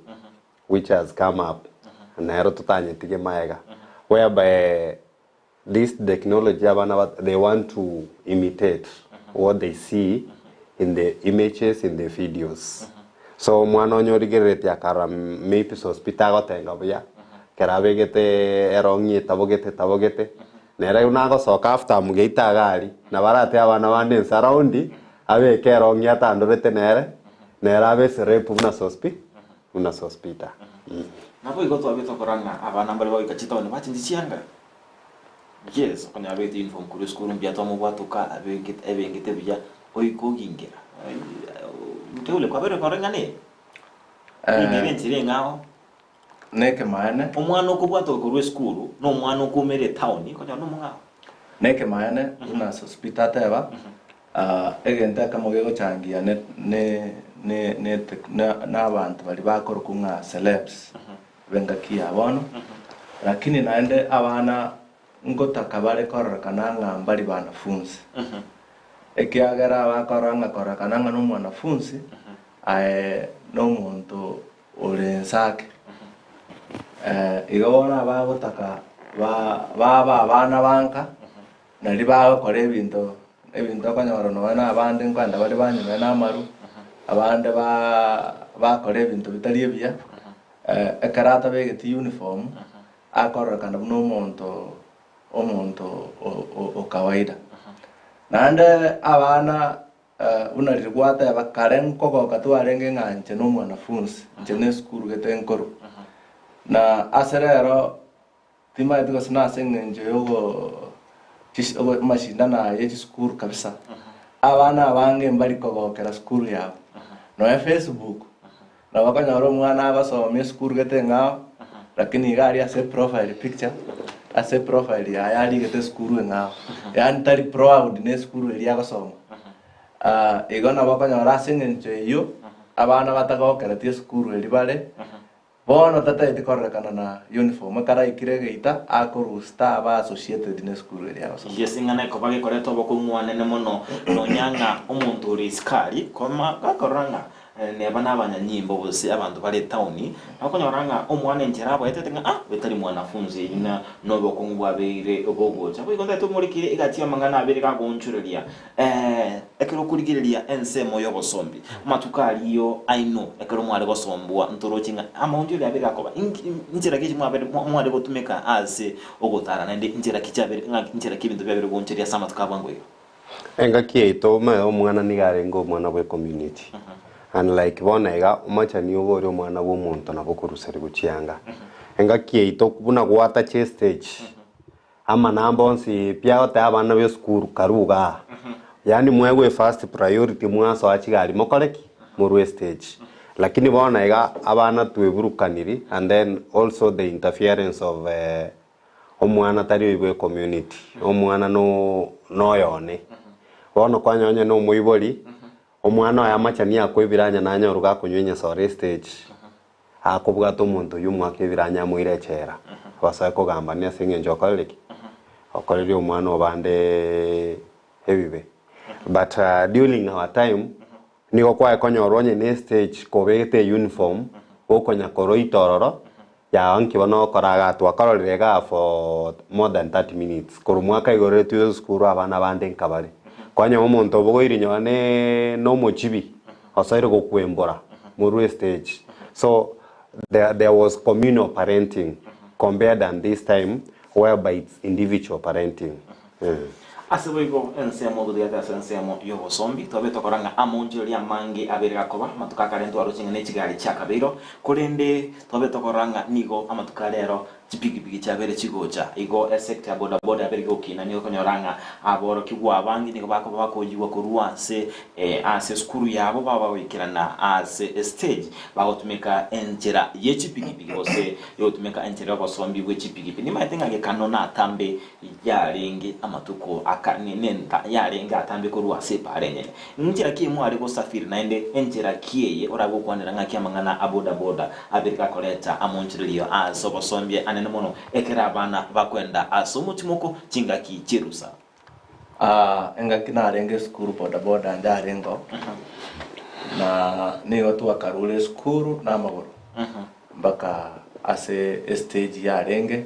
which has come up, nero totanyetige maega, whereby this technology abana ba they want to imitate what they see in the images in the videos. So omwana onye origereretie akarora maybe Sospeter agotenga buya, ekero abegete erong'i etabogete etabogete, nere buna agosoka after amogeite iga aria, nabo aratebe abana bande ense around, abeke erong'i atandorete nere, nere abe eserebu buna Sospi buna Sospeter. Naboigo twabete tokora ng'a abana mbare bagoika chitaoni bachenche chianga. Yes, okonyora abegete uniform korwa esukuru mbuya twamobwatoka abegete ebengete buya oika ogingera. Mteule kwabeire kore ng'a nere? Nere enchera eng'ao. Nekemaene. Omwana okobwatoka korwa esukuru na omwana okoumera etaoni okonyora nomong'ao. Nekemaene buna Sospeter ateba, egento ekemo gegochangia ne ne ne ne na abanto baria bakorokwa ng'a celebs b'engaki ya bono, lakini naende abana ngotaka bare kororekana ng'a mbari banafunzi. Ekiagera bakorora ng'a kororekana ng'a nomwanafunzi, aye nomonto ore ensake. Igo bono abagotaka ba babe abana ba nka, nari bagokora ebinto ebinto okonyora nonya na abande nkoenda bare banywa nonya na amaru, abande baa bakora ebinto bitari ebiya, ekero atabegeti uniform, akororekana buna omonto omonto o- o- o kawaida. Naende abana Buna riria gwateba kare nkogoka twarenge ng'a inche nomwanafunsi, inche nesukuru gete nkorwa. Na ase rero timanyeti gose nase eng'encho yogo chis ogo amashindano aya ye chisukuru kabisa, abana abange mbari kogokera sukuru yabo. Nonya Facebook, nabo okonyora omwana agosoma esukuru gete eng'ao, lakini iga aria ase eprofile picture, ase eprofile yaye arigete esukuru eng'ao. Yaani tari proud na esukuru eria agosoma. Igo nabo okonyora ase eng'encho eyio, abana batagokereti esukuru eria bare, bono tatageti kororekana na uniform, ekero aikire egeita, akorusia taba associated na esukuru eria agosoma. Yes, ing'ana ekoba gekoreta obokong'u anene mono, nonya ng'a omonto ore isiko aria, koma gakorora ng'a Neba nabanyanyimbo gose abanto bare etaoni, bakonyora ng'a omwana enchera aboetete ng'a ah, oyo tari mwanafunzi, eyio na nobokong'u bwabeire bogocha. Boigo ntagete omorekire egati y'amang'ana abere gagoonchoreria ekero okorigereria ensemo y'obosombi. Amatuko aria aino ekero mware gosombwa ntoroche ng'a amaonchoreria abere gakoba. Inki nchera ki mwabere mware gotumeka ase ogotara naende nchera ki chiabere ng'a nchera ki ebinto biabere goonchoreria ase amatuko a bwango iga? Engaki yaito omanye omwana nigo arenge omwana bwe community unlike bono iga omachani obe ore omwana bwa omonto nabo okoruserigwa chianga. Engaki yaito buna gwatacha estage amanamba onsi pi agoteba abana ba esukuru karu igaa yaani mwaegwa efirst priority mwasoa chigari mokore ki? Morwe estage. Lakini bono iga abana tweburukaniri and then also the interference of Omwana tari oibwe ecommunity, omwana no noyone. Bono kwanyora onye na omoibori, omwana oye amachani akwa ebiranya nanyorwe gakonywa enyesore estage, akobwata omonto oywo omwake ebiranya amoire echela, basoe kogambania ase eng'encho okorire ki? Okoreire omwana obande ebibe. But during our time, nigo kwaye konyorwa onye na estage kobegete euniform, gokonya koroita ororo, Yao nki bono okora igaa twakororire igaa for more than 30 minutes korwa mwaka igoreretwe esukuru abana bande nkabare kwanyora omonto obogoirie nonye ne nomochibi osoire gokwembora morwe estage so there there was communal parenting compared than this time whereby it's individual parenting. Ase boigo ensemo totagete ase ensemo y'obosombi, twabe tokora ng'a amonchoreria amange abeire gakoba, amatuko akare ntwaroche ng'a nechigari chiakabeiro, korende twabe tokorora ng'a nigo amatuko a rero chipigipigi chiabeire chigocha. Igo esector ya bodaboda yabeire gegokina, nigo okonyora ng'a aborokigwa abange nigo bakoba bakoyigwa korwa ase ase esukuru yabo baba bagoikerana ase estage bagotumeka enchera ye chipigipigi gose yogotumeka enchera y'obosombi bwe chipigipigi. Nimanyete ng'a gekano natambe Yarenge amatuko aka nenta yarenge atambe korwa ase epaara enyene. Nchera ki mware gosafiri naende enchera ki eye orabe gokwanera ng'aki amang'ana a boda boda abere gakoreta amonchererio ase obosombia anene mono ekero abana bakwenda ase omotimoko chingaki chi'erusa? Aa engaki narenge esukuru boda boda ndarengeo na nigo twakarure esukuru namagoro mpaka ase estage yarenge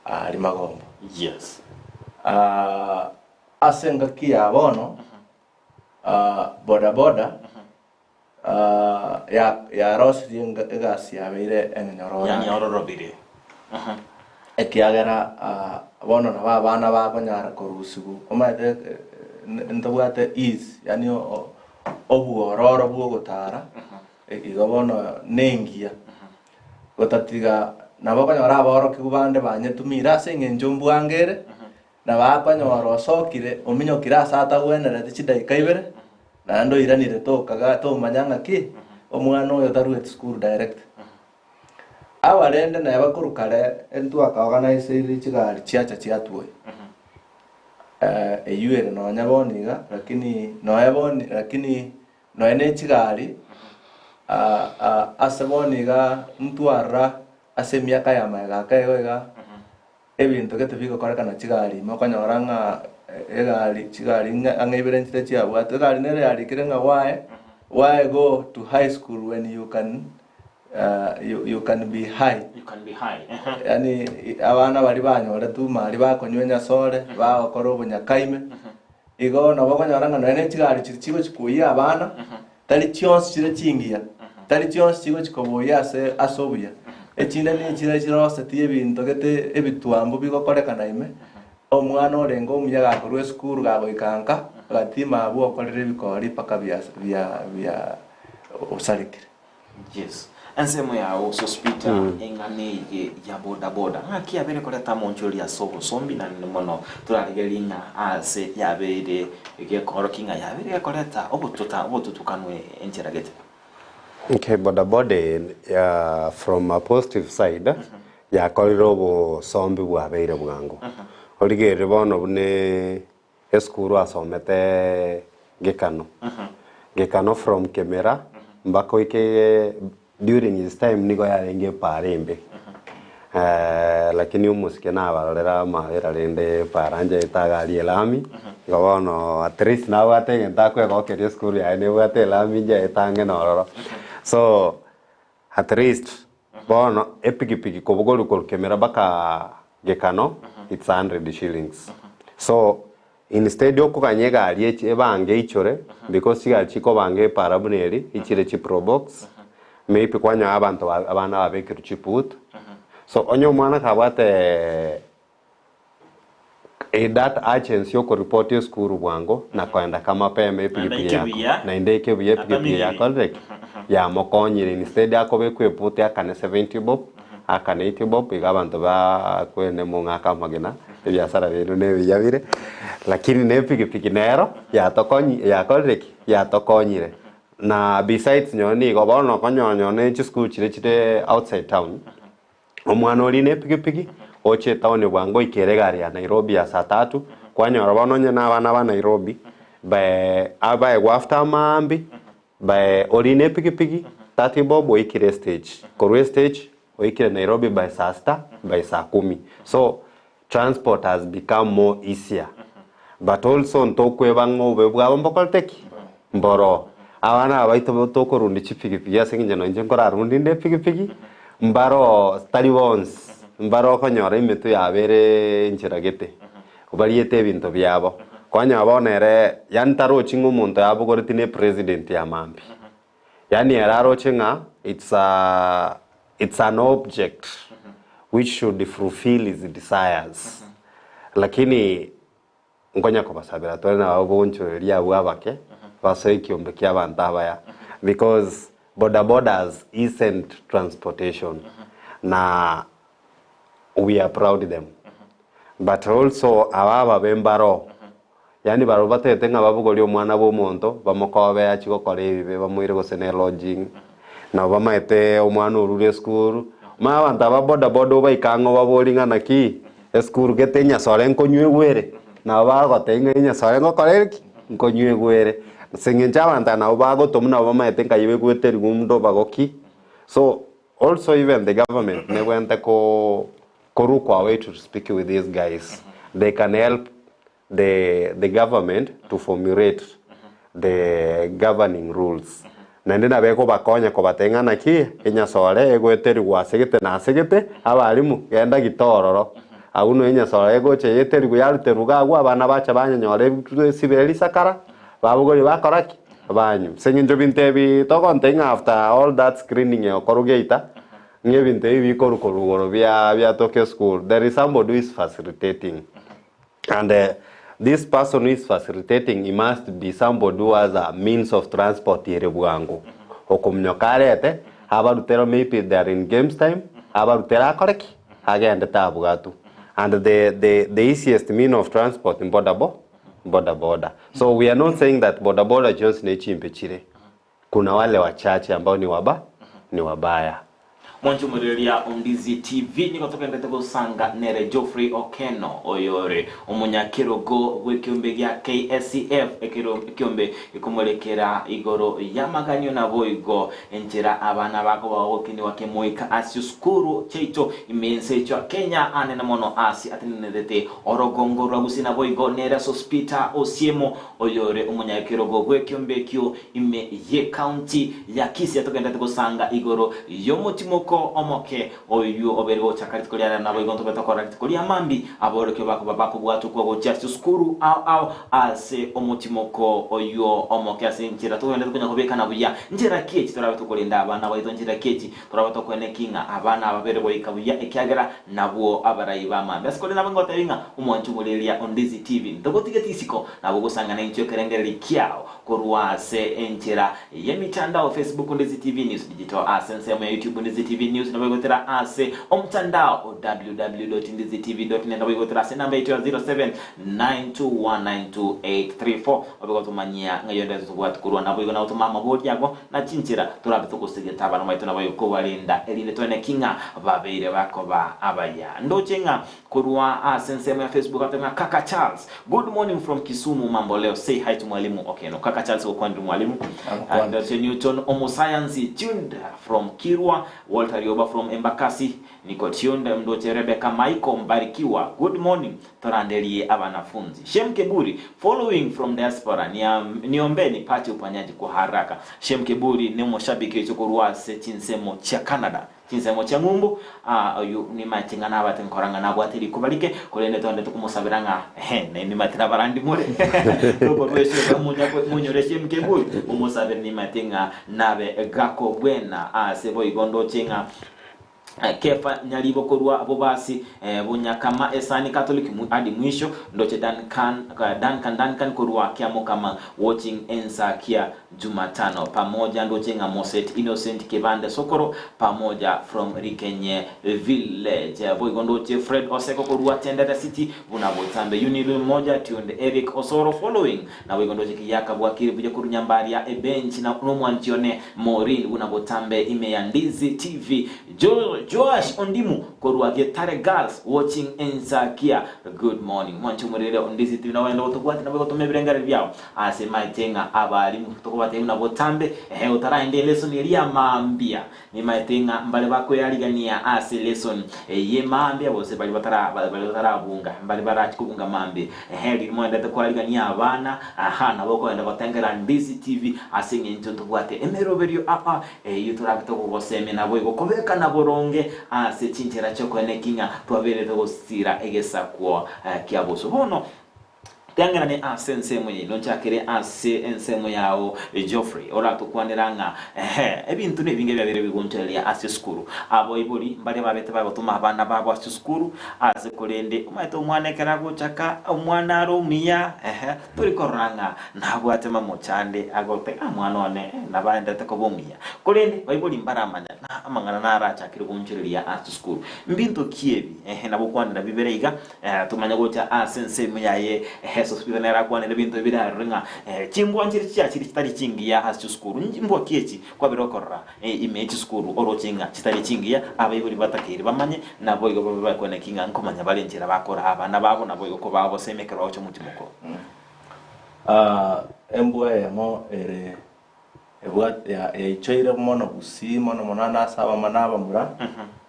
Aria magombo. Yes. Ah, ase engaki ya bono, ah, boda boda, ah, ya yarosirie enga- egasi yabeire eng'enyororo Yani ake. ororobire. Ekiagera ah, bono nabo abana bakonyara korusiwu, omanyete eh, ntobwate ease, yaani o- o- obwororo bwa ogotara, igo bono nengiya. Gotatiga nabo okonyora aborokigwa bande banyetumire ase engencho mbwango ere, na bakonyora osokire ominyokire ase atagwenereti chidaika ibere, naende oiranire tokaga tomanya ng'aki omwana oyo tarueti sukuru direct. Aba rende neba korwa kare ntwaka organiseire chigari chiacha chiatuoyia, eywo ere nonya bono iga lakini nonya bono lakini Nonya ne chigari, ase bono iga ntwarora ase emiaka ya magega ake igo iga, ebinto gete bigokorekana chigari ime okonyora ng'a egari chigari ng'a ang'e ibere nchire chiabwatwa. Egari nere yarikire ng'a why, why go to high school when you can. You can be high. You can be high. Ehe. Yaani abana baria banyoretwe mari bakonywa enyasore, bagokora obonyakaime, igo nabo okonyora ng'a nonye ne chigari chiria chigochi koyia abana, tari chionsi chire chingiya, tari chionsi chigochi koboyia ase ase obuya. Echinde nichire chiroseti ebinto gete ebitwambu bigokorekana ime, omwana orenge omuya gakorwa esukuru gagoika nka, agatima abwo okorire ebikori mpaka bia bia bia osarekire. Yes. Ensemo yao Sospeter eng'ana eye ya boda boda ng'aki yabeire koreta amonchorori ase obosombi naende mono torarigererie ng'a ase yabeire gekoorokia ng'a yabeire gekoreta obotota obotutukanwe enchera gete. Okay, boda boda eye ya from a positive side yakorire obosombi bwabeire bwango. Origererie bono buna Esukuru asomete Gekano. Gekano from Kemera mpaka oike during his time nigo yarenge epaara embe. Lakini omosike nabarorera amabera rende epaara nchaete agaria elami, igo bono at least nabwate egento akwegokeria esukuru yaye nebwate elami nchaete ang'e nororo. So At least bono epikipiki kobogoria korwa Kemera mpaka Gekano it's 100 shillings. So instead okoganya egari echi ebange eichore because chigari chikobanga epara buna eri ichire chi probox maybe kwanyora abanto ba abana babekerwe chiboot so onye omwana kabwate That urgency okoripoti esukuru bwango na koenda ka mapema epigipigi yako naende eke buya epigipigi yakorire ki? Yamokonyire instead akobekwa ebuti akane 70 bob akane 80 bob iga abanto bakwene mong'ake amagena ebiasara biaino nebiya bire lakini ne epigipigi nero yatokonyi yakorire ki? Yatokonyire na besides nonye nigo bono okonyora nonye ne chisukuru chiria chire outside town. Omwana oria nepigipigi, oche etaoni bwango oikere egari ya Nairobi ya saa tatu, kwanyora bono onye na abana ba Nairobi, bae abaegwa after amaambi, bae oria nepigipigi, 30 bob oikire estage, korwa estage oikire Nairobi by saa sita, by saa kumi. So, transport has become more easier but also ntokweba ng'a obobe bwabo mbokorete ki? Mboroo. Abana aba baito tokorundia chipigipigi ase eng'encho nonye inche nkorarundie inde epigipigi, mbaroo tari bonsi, mbare okonyora emetwe yabo ere enchera gete, bariete ebinto biabo. Kwanyora bono ere yaani tarochi ng'a omonto yabogoretie na epresident ya mambia. Yaani ere aroche ng'a it's a it's an object which should fulfill his desires. Lakini nkonya kobasabera tore nabwo bonchoreria abwo abake basoe ekiombe kia abanto abaya because boda bodas isn't transportation na we are proud them but also aba ababe mbaro Yaani barabwo batagete ng'a babogorie omwana bw'omonto, bamokobe achie gokora ebibe, bamoire gose ne lodging, nabo bamaete omwana orure esukuru. Omanye abanto aba boda boda obaike ang'e obaborie ng'a naki, esukuru gete enyasore nkonywa ere? Nabo bagotebia ng'a enyasore ngokora ere ki? Nkonywa ere. Ase eng'encho abanto aba nabo bagotomwa nabo bamaete nkai begweterigwa omonto obagoki. So, also even the government nebwenerete ko korukwa away to speak with these guys. They can help the the government to formulate the governing rules naende nabo ekobakonya kobatebia ng'a naki enyasore egoeterigwa ase gete na ase gete abalimu genda gita ororo abwo no enyasore egocha yeterigwa yaruterwa iga agwo abana bacha banyanyora esibire risakara babogoria bakora ki? Banywa. Ase eng'encho ebinto ebi togontebia ng'a after all that screening egokorwa geita ng'a ebinto ebi bikorwa korwa igoro bia biatoka esukuru there is somebody who is facilitating. And this person who is facilitating he must be somebody who has a means of transport ere bwango. Okominyoka arete, abarutere maybe they are in games time, abarutere akore ki? Agende tabwatwa. And the, the, the easiest mean of transport mboda bo, boda boda. So we are not saying that boda boda chionsi ne chimbe chire. Kuna wale wachache ambao ni waba, ni wabaya. Mwanche omorereria o Ndizi TV nigo togenderete gosanga nere Geoffrey Okeno oyore omonyakerogo bw'ekeombe gia KSCF ekero ekeombe gekomorekera igoro y'amaganio naboigo enchera abana bakoba bagokinigwa kemoika ase chisukuru chiaito ime ense yaito ya Kenya anene mono ase atenenerete orogongo rwa Gusii naboigo nere Sospeter Osiemo oyore omonyakerogo bw'ekeombe ekio ime y'ecounty ya Kisii atogenderete gosanga igoro y'omotimoko omoke oyio obeire gochaka rituko ria rero naboigo ntobe tokora rituko ria mambi aborokio bakoba bakobwatokwa gochia ase chisukuru ao ao ase omotimoko oyio omoke ase enchera togenderete konya kobekana buya nchera ki echi torabe tokorenda abana baito nchera ki echi torabe tokoeneki ng'a abana aba bere goika buya ekiagera nabwo abarai ba mambi ase korende nabo ngotebi ng'a omwancho omoreria o Ndizi TV ntogotigeti isiko nabo ogosang'ana inchwe ekerengererio kiao Korwa ase enchera y'emitandao Facebook Ndizi TV News Digital, ase ensemo ya YouTube Ndizi TV News, nabo egotera ase omotandao o www.ndizitv.net, nabo egotera ase enamba yaito ya 0792192834 obe gotomanyia ng'a yonde tobwati korwa naboigo na gotoma amabori ago na chinchera torabe togosegeta abana baito naboigo kobarenda erinde toeneki ng'a babeire bakoba abaya. Ndoche ng'a Korwa ase ensemo ya Facebook agotebi ng'a Kaka Charles, good morning from Kisumu mambo leo say hi to Mwalimu Okeno. Kaka Charles gokwanire mwalimu. Ndoche Newton omosayansi tuned from Kirwa, Walter Rioba from Embakasi niko tuned, ndoche Rebecca Michael Mbarikiwa good morning toranderie abanafunzi. Shem Keburi following from diaspora niombe nipate uponyaji kwa haraka. Shem Keburi ne omoshabiki oito korwa ase chinsemo chia Canada. Chinsemo chia ng'umbu, aa, oyio nimaete ng'a nabate nkora ng'a nabwate rikuba rike, korende togende tokomosabera ng'a, ehe, nainwe nimate nabarandi more, tokorua esio monyore esio keburi, momosabere nimaete ng'a nabe gakobwena ase boigo ndoche ng'a Kefa nyaribo korwa bobasi bonyakama esani Catholic adi mwisho ndoche Duncan Duncan Duncan korwa kiamokama watching ensakia Jumatano pamoja ndoche ng'a Moset Innocent Kibande Sokoro pamoja from Rikenye Village boigo ndoche Fred Oseko korwa Tendere City buna botambe Unil Moja tuned Eric Osoro following naboigo ndoche Kiyaka bwakire buya korwa Nyambaria Ebench na nomwanchi one Maureen buna botambe ime ya Ndizi TV Jo Joash Ondimu korwa Getare Girls watching Ensakia good morning mwanchi omorere Ondizi TV nabo ogende gotobwati naboigo toma ebirengererio biao Ase maete ng'a abalimu tokobatebia buna botambe, ehe, otaraende elesoni eria mambia. Nimaete ng'a mbare bakoyarigania ase elesoni eye mambia, gose baria batara baria batarabunga, mbare barachi kobunga mambia. Ehe, riria moendete koarigania abana, aha, nabo okoenda gotengera Ndizi TV ase eng'encho ntobwate emeroberio aa eyio torabe togogosemia naboigo kobekana boronge ase chinchera chi'okoeneki ng'a twaberete gosira egesaku kia bosio. Bono Teng'erane ase ensemo yaino, nchakere ase ensemo yao Geoffrey, oratokwanera ng'a ehe, ebinto nebinge biabeire bigonchoreria ase esukuru. Abaibori mbaria babete bagotoma abana babo ase esukuru, ase korende omanyete omwana ekero agochaka, omwana are omuya, ehe, tori korora ng'a nabwate mamochande agote ah mwana one eh, nabo aenderete koba omuya. Korende baibori mbaramanya ng'a amang'ana narachakire gonchoreria ase esukuru. Mbinto ki ebi? Ehe, nabo okwanera bibere iga, Tomanye gocha ase ensemo yaye. Jesus Kristo nere akwanire ebinto ebi birarore ng'a chimbwa nchire chiachire chitari chingiya ase chisukuru. Chimbwa ki echi kwabire okorora ime ye chisukuru oroche ng'a chitari chingiya, abaibori batakeire bamanye, naboigo babe bakweneki ng'a nkomanya bare enchera bakora abana babo, naboigo kobaa obosemi ekero bagocha omochie mokoro. Embwa eyemo ere ebwate yaichoire mono gusii mono mono ande ase abamama na abamura,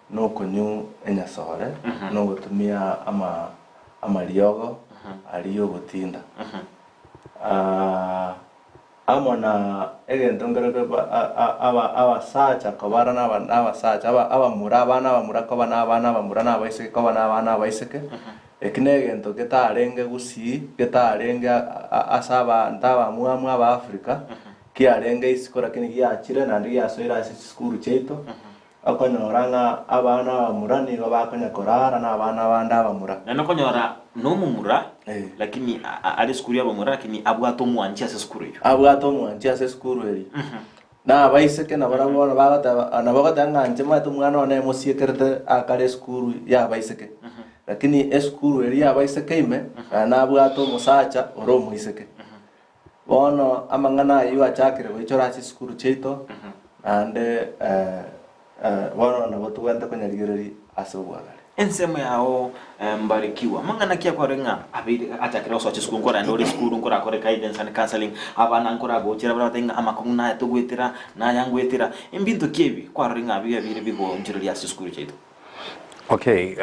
na okonywa enyasore, na ogotumia ama amariogo aria ogotinda. Amo na egento nkerokio ba aba abasacha kobara na aba na abasacha aba abamura abana abamura koba na abana abamura na abaiseke koba na abana abaiseke, Eki negento getarenge gusii, getarenge ase abanto abamwamu aba Africa, kiarenge isiko lakini giachire naende giasoire ase chisukuru chiaito, okonyora ng'a abana abamura nigo bakonya korara na abana abande abamura. Naende okonyora nomomura lakini are esukuru y'abamura lakini abwate omwanchi ase esukuru eyio. Abwate omwanchi ase esukuru eria. Na abaiseke nabarabwo bono bagoteba, nabo bagoteba ng'a inche maete omwana one emosiekerete akare esukuru y'abaiseke, lakini esukuru eria y'abaiseke ime, naende nabwate omosacha ore omoiseke. Bono amang'ana ayio achakire goichora ase chisukuru chiaito, naende. Bono nabo togwenerete konyarigereria ase obwagare. Ensemo yao Mbarikiwa, mang'ana ki akware ng'a abeire achakire gosoa chisukuru nkoraende ore esukuru nkorakore guidance and counseling abana nkoragochera bare batebe ng'a amakong'u naya togoetera naya ngoetera ebinto ki ebi kwarorire ng'a biabeire bigoonchoreria ase chisukuru chiaito? Okay,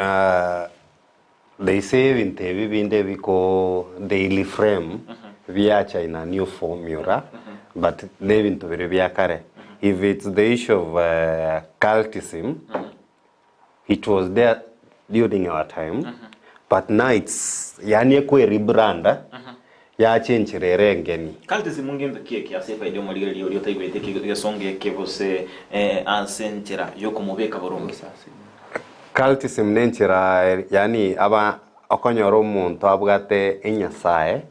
they say ebinto ebi binde biko daily frame biacha in a new formula but nebinto biria bia kare. If it's the issue of cultism, it was there during our time but now it's yaani ekwe rebrand yachenchire ere engeni. Cultism ngento ki eke ase efaida y'omorigereria oria otaigwete egesongo eke gose ase enchera y'okomobeka boronge? Cultism nenchera yaani aba okonyora omonto abwate enyasae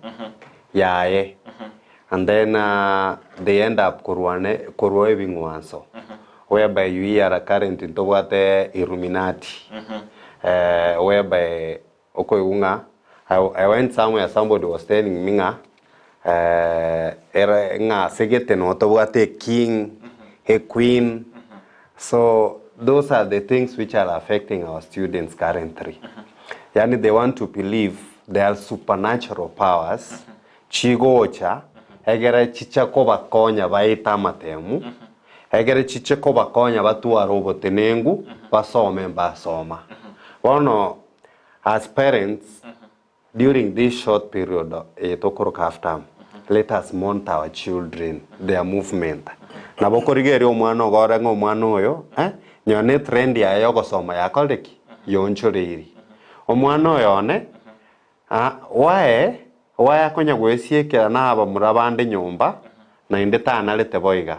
yaye and then they end up korwane korwa ebing'wanso whereby you hear currently ntobwate illuminati whereby okoigwa ng'a I went somewhere somebody was telling me ng'a ere ng'a ase gete noo tobwate a king, a queen, so those are the things which are affecting our students currently. Yaani they want to believe there are supernatural powers chigocha egere chicha kobakonya baete amatemu, egere chiche kobakonya batware obotenengu basome mbasoma. Bono as parents during this short period eye tokoroka half term, let us monitor our children, their movement. Nabo okorigereria omwana ogo ore ng'a omwana oyo eh, nyowe ne trend yaye yogosoma yakorire ki? Yonchoreiri. Omwana oyo one Aa, wae, wae akonya goesiekera na abamura bande nyomba, naende tanarete boiga.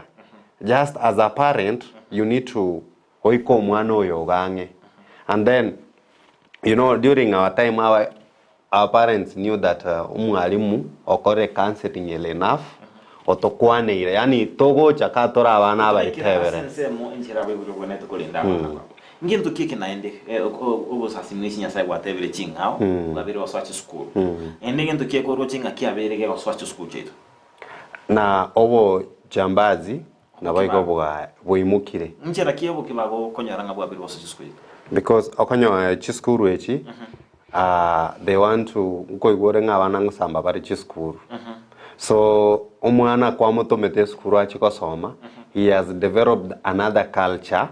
Just as a parent, you need to oike omwana oyo iga ang'e. And then, you know, during our time our, our parents knew that omwalimu okorire counseling ere enough, otokwaneire, yaani togocha ka tore abana Toraikera ase abaitebere. ensemo enchera abaibori bagwenerete korenda abana babo. Ngento ki eke naende obosasimi bwe chinyasae gwatebire ching'ao bwabeire gosoa chisukuru? Naende ngento ki ekorwa ching'aki abeire gegosoa chisukuru chiaito? Na obojambazi naboigo bwaimokire. Nchera ki obokiba gokonyora ng'a bwabeire gosoa chisukuru chiaito? Because okonyora chisukuru echi they want to nkoigwa ore ng'a abana ngosamba bare chisukuru. So omwana kwamotomete esukuru achie gosoma, he has developed another culture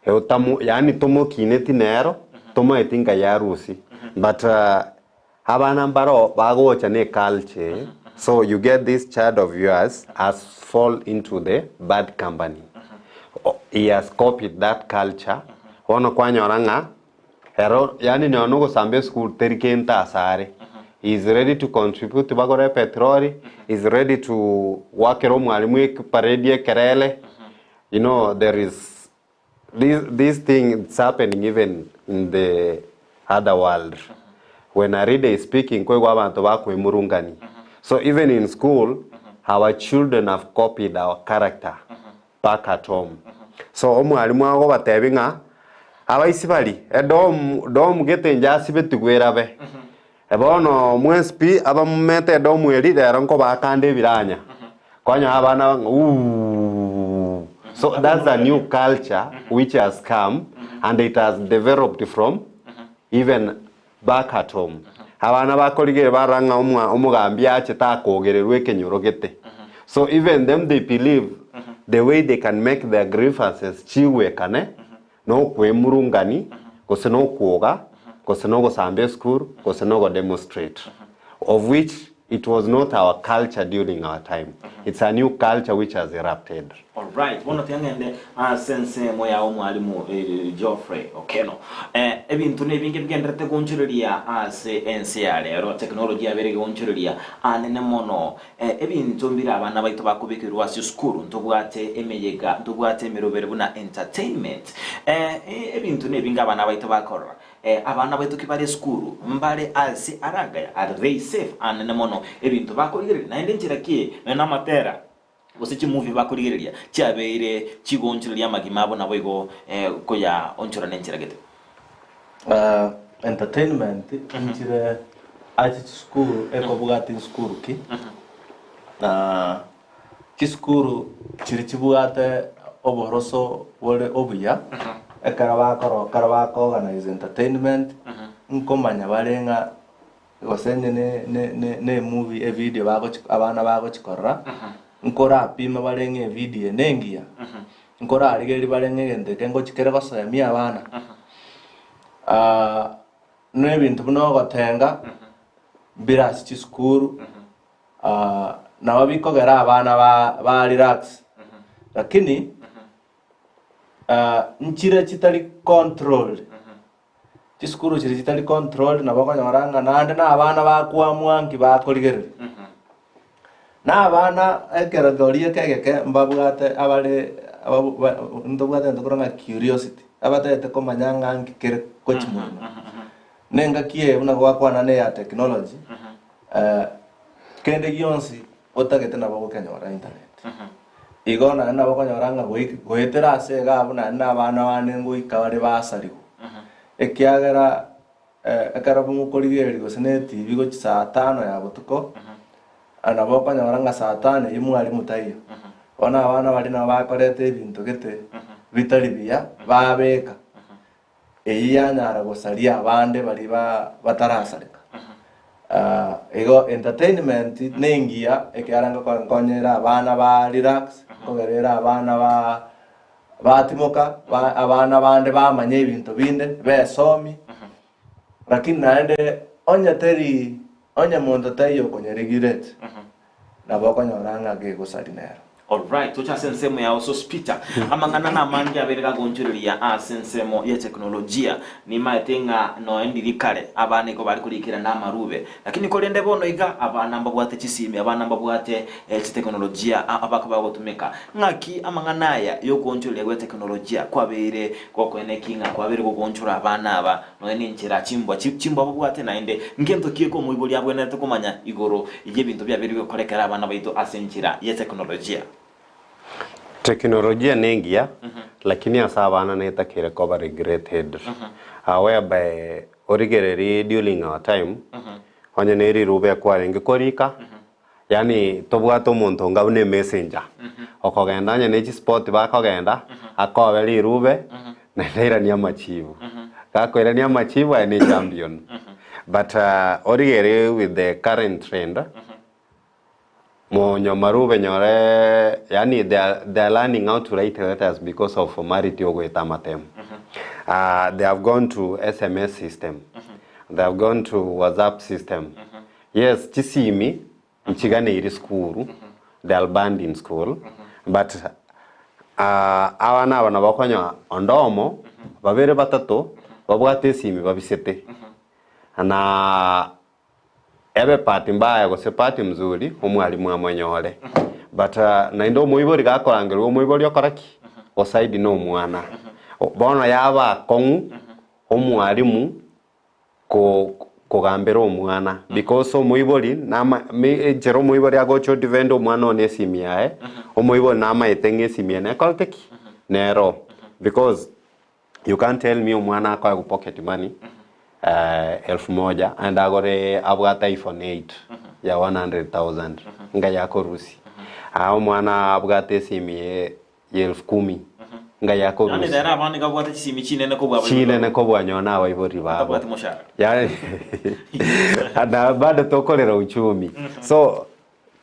Otamu yaani tomokineti nero, tomaeti nkai arusie but abana mbaro bagocha ne culture eye so you get this child of yours has fall into the bad company he has copied that culture bono kwanyora ng'a ero yaani nonya na ogosamba esukuru teri kento asare he is ready to contribute bagore epetroli, he is ready to goakera omwalimu eparade ekerele. You know there is this this thing it's happening even in the other world when a leader is speaking koigwa abanto bakoemurungani so even in school our children have copied our character back at home so omwalimu agobatebi ng'a abaisi bari edom dom gete inche asibetigwe erabe bono mwensi pi abamomete edomu eri rero nkobaakande ebiranya Konya abana ng'a uuh so that's a new culture which has come and it has developed from even back at home. Abana bakorigereria barora ng'a omwa omogambi achete akogererwa ekenyoro gete. So even them they believe the way they can make their grievances chigwekane nokwemurungani gose nokwoga gose nogosamba esukuru gose nogodemonstrate of which it was not our culture during our time it's a new culture which has erupted. Alright, bono tiga ng'ende ase ensemo ya omwalimu Geoffrey Okeno. Ebinto nebinge bigendererete goonchoreria ase ense ya rero, technology yabeire egeonchoreria anene mono. Ebinto mbire abana baito bakobekerwa ase esukuru, ntobwate emeyega, ntobwate emerobere buna entertainment. Ebinto nebinge abana baito bakorora. Abana baito ki bare esukuru, mbare ase aragaya, are they safe? Anene mono ebinto bakorigereria, naende enchera ki nonya namatera gose chimovie bakorigereria chiabeire chigoonchoreria amagima abo naboigo koyaonchora nenchera gete. Entertainment nchire ase chisukuru ekobwati nsukuru ki, na chisukuru chiria chibwate. Oboroso bore obuya, ekero bakoro ekero bako organize entertainment, nkomanya bare ng'a gose onye ne ne ne ne emovie evideo bagochi abana bagochi korora, nkorapima bare ng'a evideo eye nengiya, nkorarigereria bare ng'a egento eke ngochi kere gosemia abana. Na ebinto buna ogotenga, mbire ase chisukuru, nabo bikogera abana ba ba relax, lakini nchire chitari controlled, chisukuru chiria chitari controlled nabo okonyora ng'a naende na abana bakwamua nki bakorigereria. Na abana ekerogo eke egeke mbabwate abare ababu ba ntobwate egento korwa ng'a curiosity, abatagete komanya ng'a nki kere gochia monwe. Na engaki eye buna gwakwana na eya technology, kende gionsi otagete nabo ogokenyora internet. Igo naende nabo okonyora ng'a goik goetera ase iga abwo naende na abana bande ngoika bare basarigwa, ekiagera ekero mokorigereria gose na etibi gochia saa tano ya botuko, nabo okonyora ng'a saa tano eyio mwalimu taiyo. Bono abana baria nabo bakoreta ebinto gete bitari buya, babeka. Eyio yanyara gosaria abande baria ba batarasareka. Igo entertainment nengiya ekiagera ngoko nkonyera abana ba relax, nkogera ere abana ba batimoka, ba abana bande bamanya ebinto binde, besomi, lakini naende onye teri onye monto taiyo okonyeregireti, nabo okonyora ng'a gegosaria nero. Alright, toche ase ensemo yao Sospeter. Amang'ana namange abeire gagonchoreria ase ensemo ye teknolojia. Nimaete ng'a noe ndiri kare abana igo bare korikera na amarube. Lakini korende bono iga abana mbabwate chisimi, abana mbabwate chiteknolojia abakoba bagotumeka. Ng'aki amang'ana aya yokoonchoreria gwe teknolojia kwabeire gokoeneki ng'a kwabeire gogoonchora abana aba Nonya nenchera chimbwa chimbwa babwate naende ngento ki eke omoibori abwenerete komanya igoro y'ebinto biabeire gokorekera abana baito ase enchera ye teknolojia? Teknolojia nengiya lakini ase abana netakire koba regulated whereby origererie during our time onye ne riruba ekwarenge korika Yaani tobwate omonto onga buna emessenger, okogenda onye ne chisport bakogenda, akobe rirube, naende airanie amachibu. Gakoirania amachibu aye ne champion. But origererie with the current trend, monyo marube nyore yaani they are they are learning how to write letters because of formality ogoeta amatemo. They have gone to sms system, they have gone to whatsapp system, Yes, chisimi nchiganeiri sukuru, they are banned in school, but abana aba nabo okonyoa onde omo, babere batato, babwate esimi babisete, na ebe bahati mbaya gose bahati mzuri, omwalimu amonyore. But naende omoibori gakorangerigwa omoibori okora ki? Osaidi na omwana. Bono yaba akong'u, omwalimu ko kogambera omwana because omoibori nama me enchera omoibori agocha odefend omwana one esimi yaye, omoibori namaete ng'a esimi eye nekorete ki? Nero. Because you can't tell me omwana akoegwa pocket money elfu moja aende agore abwate iphone 8 ya 100,000 ngai akorusia. Aa omwana abwate esimi ye ya elfu kumi nga Yaani yakorusia rero abana nigo babwate chisimi chinene kobua abaibori chinene babo. kobua nyowe na abaibori babo Batabwati moshahara. yaani na bado tokorera uchumi so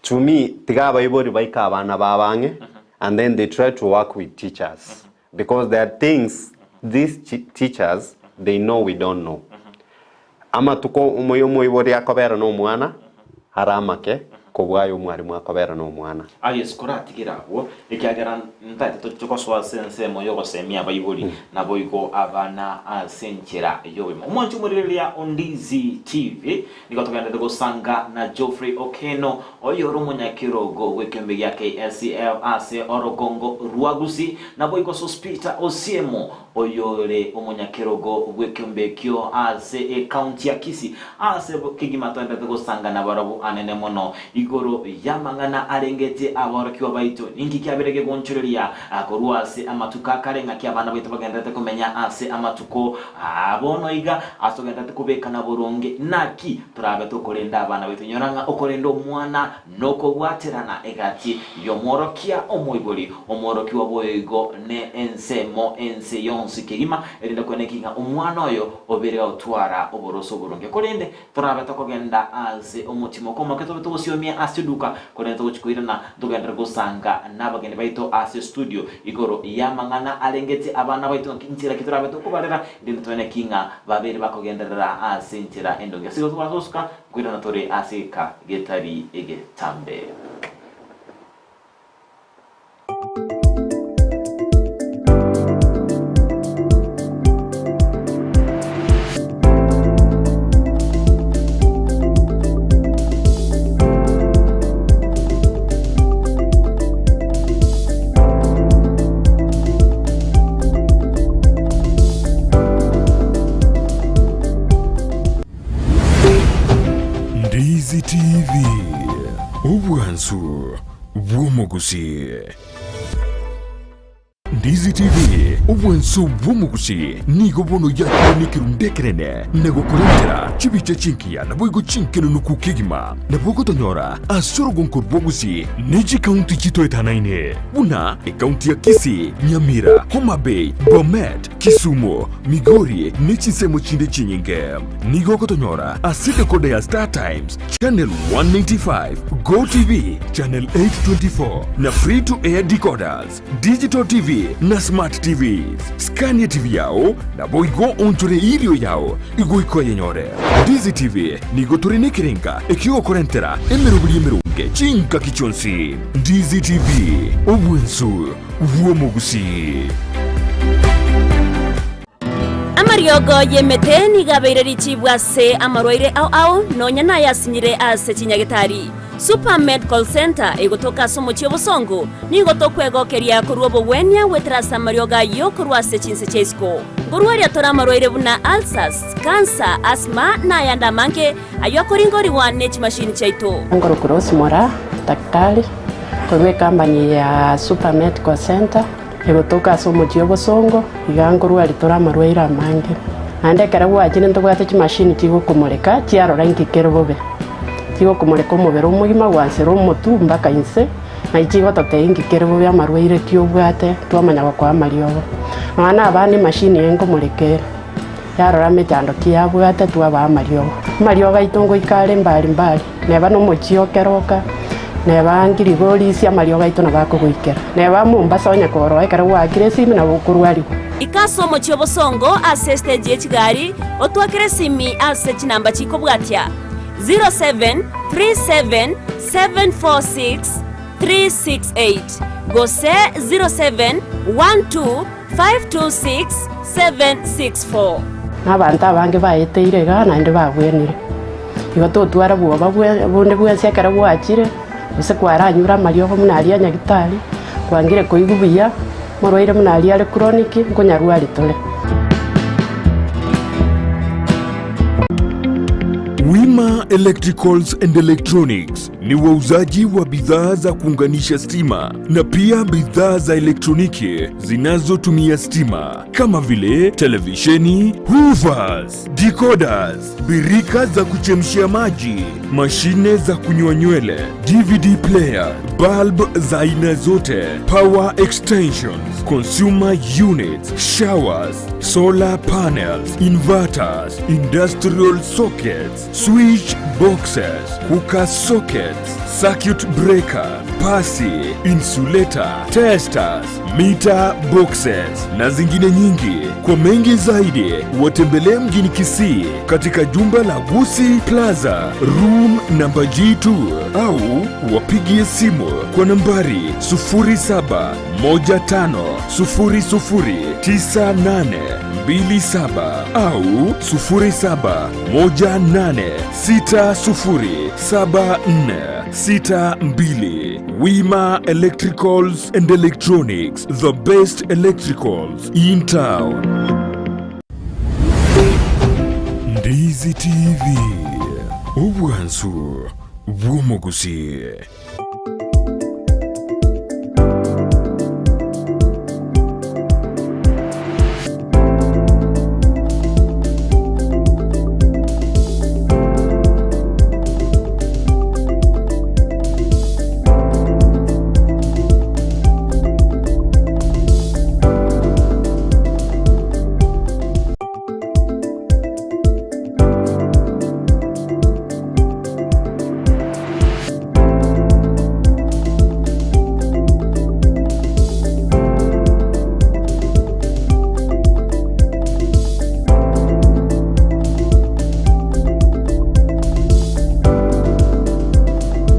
to me tiga abaibori baike abana babo ang'e and then they try to work with teachers because there are things these teachers they know we don't know amatuko omoyo omoibori akobera na omwana are amake kobua aya omwalimu akobera nomwana. Aye Yesu koratigere abwo, ekiagera ntaete toche gosoa ase ensemo y'ogosemia abaibori, naboigo abana ase enchera y'obogima. Omwanchi omorigereria o Ndizi TV, nigo togenderete gosanga na Geoffrey Okeno, oyore omonyakerogo bw'ekeombe gia KSCF ase orogongo rwa Gusii, naboigo Sospeter Osiemo, Oyore omonyakerogo bw'ekeombe ekio ase ecounty ya Kisii, ase kegima toenderete gosanga nabarabwo anene mono. Igoro. Igoro y'amang'ana arengetie aborokigwa baito, ninki kiabeire gegonchoreria korwa ase amatuko a kare, ng'aki abana baito bagendererete komenya ase amatuko a bono iga, ase togendererete kobekana boronge? Naki torabe tokorenda abana baito? Inyora ng'a okorenda omwana nokobwaterana egati y'omworokia omoibori, omworokigwa boigo ne ensemo ense yonsi kegima, erinde kweneki ng'a omwana oyo obeire gagotwara oboroso oboronge. Korende Torabe tokogenda ase omotimoko omoke tobe togosioomia ase eduka, korende togochia koirana ntogenderere gosanga nabageni baito ase estudio igoro y'amang'ana arengete abana baito ng'aki nchera ki torabe tokobarera rende toene ki ng'a babeire bakogenderera ase enchera endonge. Ase igo tobwate gosuka nkoirana tore ase egeka getari egetambe. Ndizi TV, obwansu bw'omogusii. Ndizi TV, obwansu bw'omogusii, nigo bono yakire nekerundu ekenene na gokorentera chibicha chingiya naboigo chinkenenuku kegima. Nabo ogotonyora ase orogonko rw'ogusii ne chikaunti chitoetanaine buna ekaunti ya Kisii, Nyamira, Homa Bay, Bomet, Kisumu, Migori ne chinsemo chinde chinyinge. Nigo ogotonyora ase decoder ya Star Times, Channel 195, Go TV, Channel 824 na Free to Air decoders, Digital TV na Smart TVs. Scania TV yao naboigo onchore erio yao igoika oyenyore. Ndizi TV nigo tore nekerenga ekiogokorentera emeroberi emeronge chingaki chionsi. Ndizi TV, obwensu bw'omogusii. Amariogo y'emete nigo abeire richibu ase amarwaire ao ao, nonya nayasinyire ase chinyagetari. Super Medical Centre egotoka ase omochie obosongo, nigo tokwegokeria korwa obogwenia goetera ase amariogo ayio korwa ase chinse chia isiko. Nkorwaria tore amarwaire buna ulcers, cancer, asthma na ayande amange ayio akoringorigwa ne chimashini chiaito. Nkorokwa Rose Moraa, daktari korwa ecompany ya Super Medical Centre. Egotoka ase omochie obosongo, iga nkorwaria tore amarwaire amange. Naende ekero gwachire ntobwate chimashini chigokomoreka chiarora inki kere bobe. Chigokomoreka omobere omogima gwansera omotwe mpaka inse, naye chigototebia inki kere bobe amarwaire ki obwate twamanya gokoa amariogo. Nonya na abana emashini eye nkomoreka ere, yarora emechando ki yabwate twabaa amariogo. Amariogo aito ngoika are mbari mbari. Neba nomochie o keroka, neba Ngirigorisia amariogo aito nabo akogoikera. Neba Mombasa onye koroa ekero gwaakire esimi nabo okorwarigwa. Ika ase omochie obosongo ase estage ye chigari, otwakere esimi ase chinamba chikobwatia, 0737746368 gose 0712526764. Na abanto abange baeteire igaa naende babwenire. Igo totwara bwoba bonde bwensi ekero gwachire, gose kwaranyure amariogo buna aria a nyagitari, kwangire koigwa buya, omorwaire buna aria are chronic, nkonyarwari tore. Wima Electricals and Electronics ni wauzaji wa bidhaa za kuunganisha stima na pia bidhaa za elektroniki zinazotumia stima kama vile televisheni, hoovers, decoders, birika za kuchemshia maji, mashine za kunyoa nywele, DVD player, bulb za aina zote, power extensions, consumer units, showers, solar panels, inverters, industrial sockets, switch boxes, cooker sockets, circuit breaker, pasi, insulator, testers, meter boxes na zingine nyingi. Kwa mengi zaidi watembelee mjini Kisii katika jumba la Gusii Plaza room namba G2 au wapigie simu kwa nambari 0715009827 au 0718607462. Wima Electricals and Electronics, the best electricals in town. Ndizi TV, obwansu. bw'omogusii.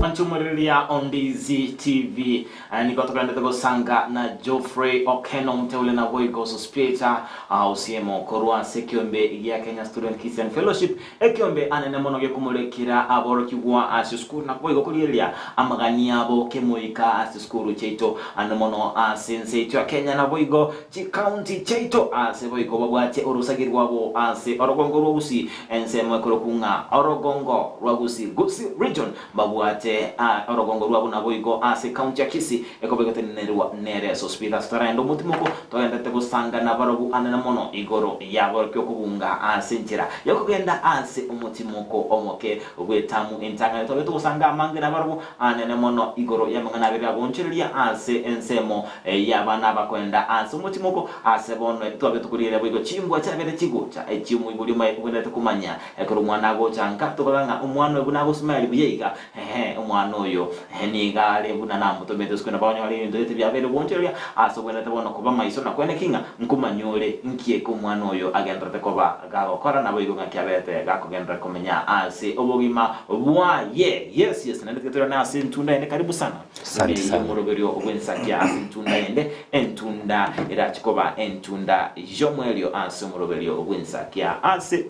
Manchumuriria Ondizi TV Eh, nigo togendete gosanga na Geoffrey Okeno Mteule na boigo Sospita Osiemo korwa ase ekiombe gia Kenya Student Christian Fellowship, ekiombe anene mono gekomorekera aborokigwa ase esukuru na boigo korieria amagani abo kemoika ase esukuru chiaito ande mono ase ense yaito ya Kenya na boigo chikaunti chiaito ase boigo babwate orosagi rwabo ase orogongo rwa Gusii ensemo ekorokwa ng'a orogongo rwa Gusii, Gusii Region. Mbabwate orogongo rwabo naboigo ase ekaunti ya Kisii ekoba egotenenerwa nere Sospeter Totaragenda omotimoko togenderete gosanga nabarobwo anene mono igoro yaborokio okobunga ase enchera yokogenda ase omotimoko omoke bw'etamu entang'ani twabe togosanga amange nabarobwo anene mono igoro y'amang'ana abere agoonchoreria ase ensemo y'abana abakoenda ase omotimoko ase bono twabe tokorigereria boigo chimbwa chiabere chigocha echiomoibori omaye ogwenerete komanya Ekero omwana agocha nka, tokorora ng'a omwana oyo buna agosmile buya iga, ehe, omwana oyo, ehe, nigo are buna namotomete isiko nabo anyore ebinto gete biabeire gwoonchoreria ase obwenerete bono koba maiso na kweneki ng'a nkomanya ore nki eke omwana oyo agendererete koba gagokora naboigo ng'aki aberete gakogenderera komenya ase obogima bwaye. Yes, yes, naende tiga toirane ase entunda ende karibu sana. Asante Ime sana. y'omoroberio bw'ensakia ase entunda ende, entunda erache koba entunda y'omoerio ase omoroberio bw'ensakia ase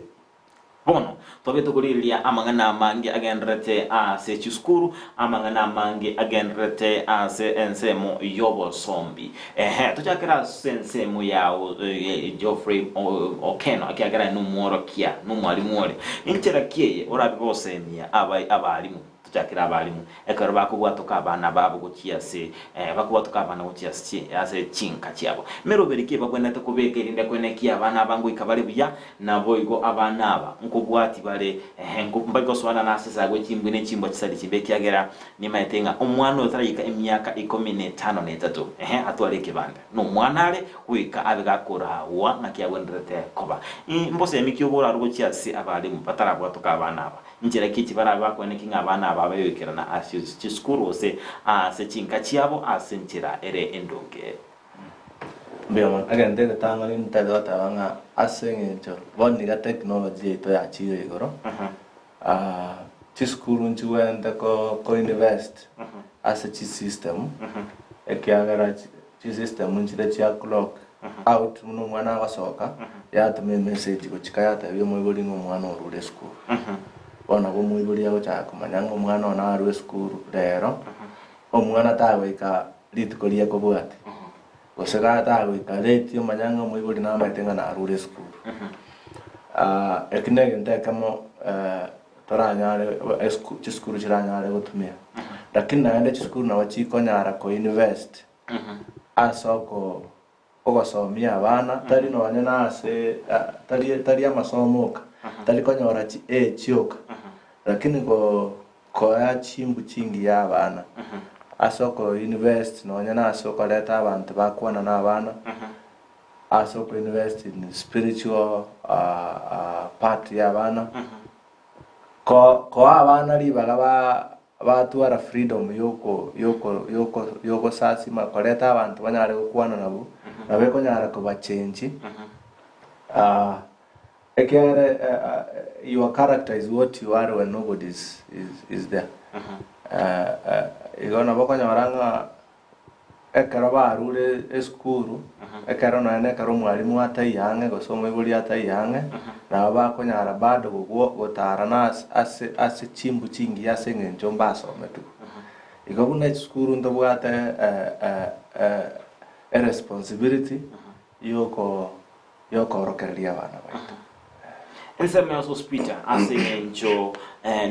Bono twabe tokorigereria amang'ana amange agendererete ase chisukuru, amang'ana amange agendererete ase ensemo y'obosombi. Ehe, tochakere ase ensemo ya Geoffrey Okeno, ekiagera aye nomworokia, nomwalimu ore. Enchera ki eye orabe gosemia abalimu? Tochakere abalimu, ekero bakobwatoka abana babo gochia ase bakobwatoka abana gochia ase ase chinka chiabo. Emeroberi ki ebagwenerete kobeka erinde koenekia abana aba ngoika bare buya? Naboigo abana aba nkobwati bare, ehe, mbari gosoana nase esago chimbwe ne chimbwa chisari chimbe, ekiagera nimaete ng'a omwana oyo taraika emiaka ikomi na etano na etato, ehe, atware ekebanda. Nomwana are goika abe gakoraagwa ng'aki agwenerete koba. Mbosemi ki oborarwe gochia ase abalimu batarabwatoka abana aba? Inchera ki echi barabe bakoeneki ng'a abana aba bayoikerana ase chisukuru gose ase chinka chiabo ase enchera ere endonge? Mbuya mono. Egento egetang'ani ntari goteba ng'a ase eng'encho bono iga technology yaito yachire igoro, chisukuru nchigwenerete ko ko invest ase chisystem, ekiagera chisystem nchire chia clock out buna omwana agosoka, yatoma emessage gochika yatebia omoibori ng'a omwana orure esukuru. Bono nabo omoibori agochaka komanya ng'a omwana one arwe esukuru rero, omwana tagoika rituko ria kobwatia, gose gatagoika late omanye ng'a omoibori namaete ng'a narure esukuru. Eki na egento ekemo toranyare chisukuru chiranyare gotumia, lakini naende chisukuru nabo chikonyara ko invest ase oko ogosomia abana, tari nonye na ase tari tari amasomo oka, tari konyora chi A chioka, lakini ko koa chimbu chingiya abana, ase oko invest nonye na ase okoreta abanto bakwana na abana, ase oko invest in spiritual part ya abana, ko koa abana ribaga ba batwara freedom yoko yoko yoko yogosasima koreta abanto banyare gokwana nabwo, nabo ekonyara kobachengi ekiagera your character is what you are when nobody is is is there. Igo nabo okonyora ng'a ekero barure esukuru, ekero nonya na ekero omwalimu ataiyo ang'e gose omoibori ataiyo ang'e, nabo bakonyara bado gogwo gotara na ase ase ase chimbu chingiya ase eng'encho mbasometwe. Igo buna esukuru ntobwate eresponsibility yoko yokoorokereria abana baito. Ensemo ya Sospeter ase eng'encho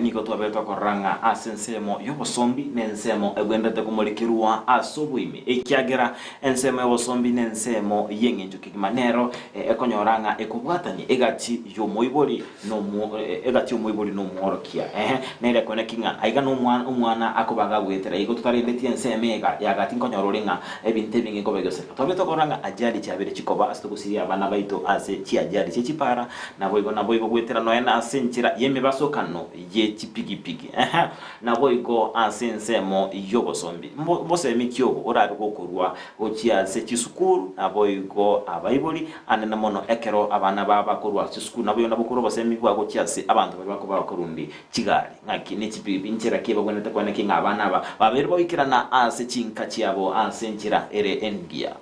nigo twabere twakorora ng'a ase ensemo y'obosombi nensemo egwenerete komorekerwa ase oboime, ekiagera ensemo y'obosombi nensemo y'eng'encho kegima nero ekonyora ng'a ekobwatania egati y'omoibori nomo egati y'omoibori nomworokia. Ehe, nere ekone ki ng'a aiga nomwana omwana akoba gagoetera igo totarendetie ensemo ega ya gati nkonyora ore ng'a ebinto ebinge nkoba egoseka. Twabere twakorora ng'a ajali chiabere chikoba ase togosiria abana baito ase chiajali chie chipara, Naboigo naboigo goetera nonya nase enchera y'emebasokano ye chipigipigi, ehe, naboigo ase ensemo y'obosombi. Mbo, mbosemi ki obo orabe gokorua gochia ase chisukuru, naboigo abaibori, anene mono ekero abana babo bakorua ase chisukuru, naboigo nabo okorua obosemi bwa gochia ase abanto baria bakoba bakorundi chigari, ng'aki ne chipigipigi, nchera ki ebagwenerete koenekia ng'a abana aba babeire bagoikerana ase chinka chiabo ase enchera ere engiya.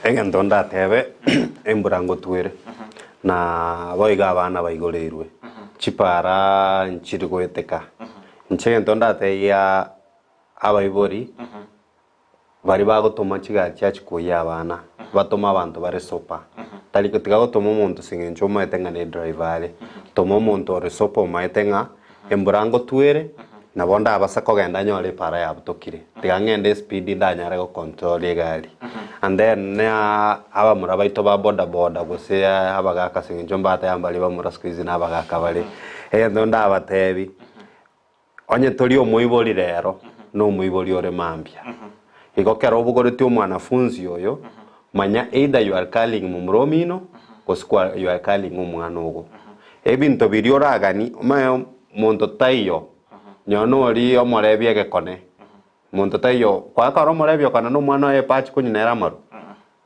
Egento ndatebe, embura ngotwere, na boigo abana baigoreirwe, chipara nchiri goeteka. Inche egento ndatebia abaibori, baria bagotoma chigari chiachi koyia abana, batome abanto bare sober, tari tiga gotoma omonto ase eng'encho omaete ng'a ne driver are, toma omonto ore sober omaete ng'a embura ngotwere, nabo ndabase kogenda nyore epara yabutokire, tiga ng'ende espeed ndanyare go control egari. And then abamura baito ba boda boda gose abagaka ase eng'encho mbateba mbaria bamura siku hizi na abagaka bare, egento ndabatebi, onye tori omoibori rero, na omoibori ore mambia. Igo kero obogoretie omwanafunzi oyo, manya either you are carrying momura omino, gose kwa you are carrying omwana ogo. Ebinto biria oragani, omanye monto taiyo, nonye noria omorebi egekone, monto taiyo, kwakora omorebi okona na omwana oye epachi konywa nere amarwa,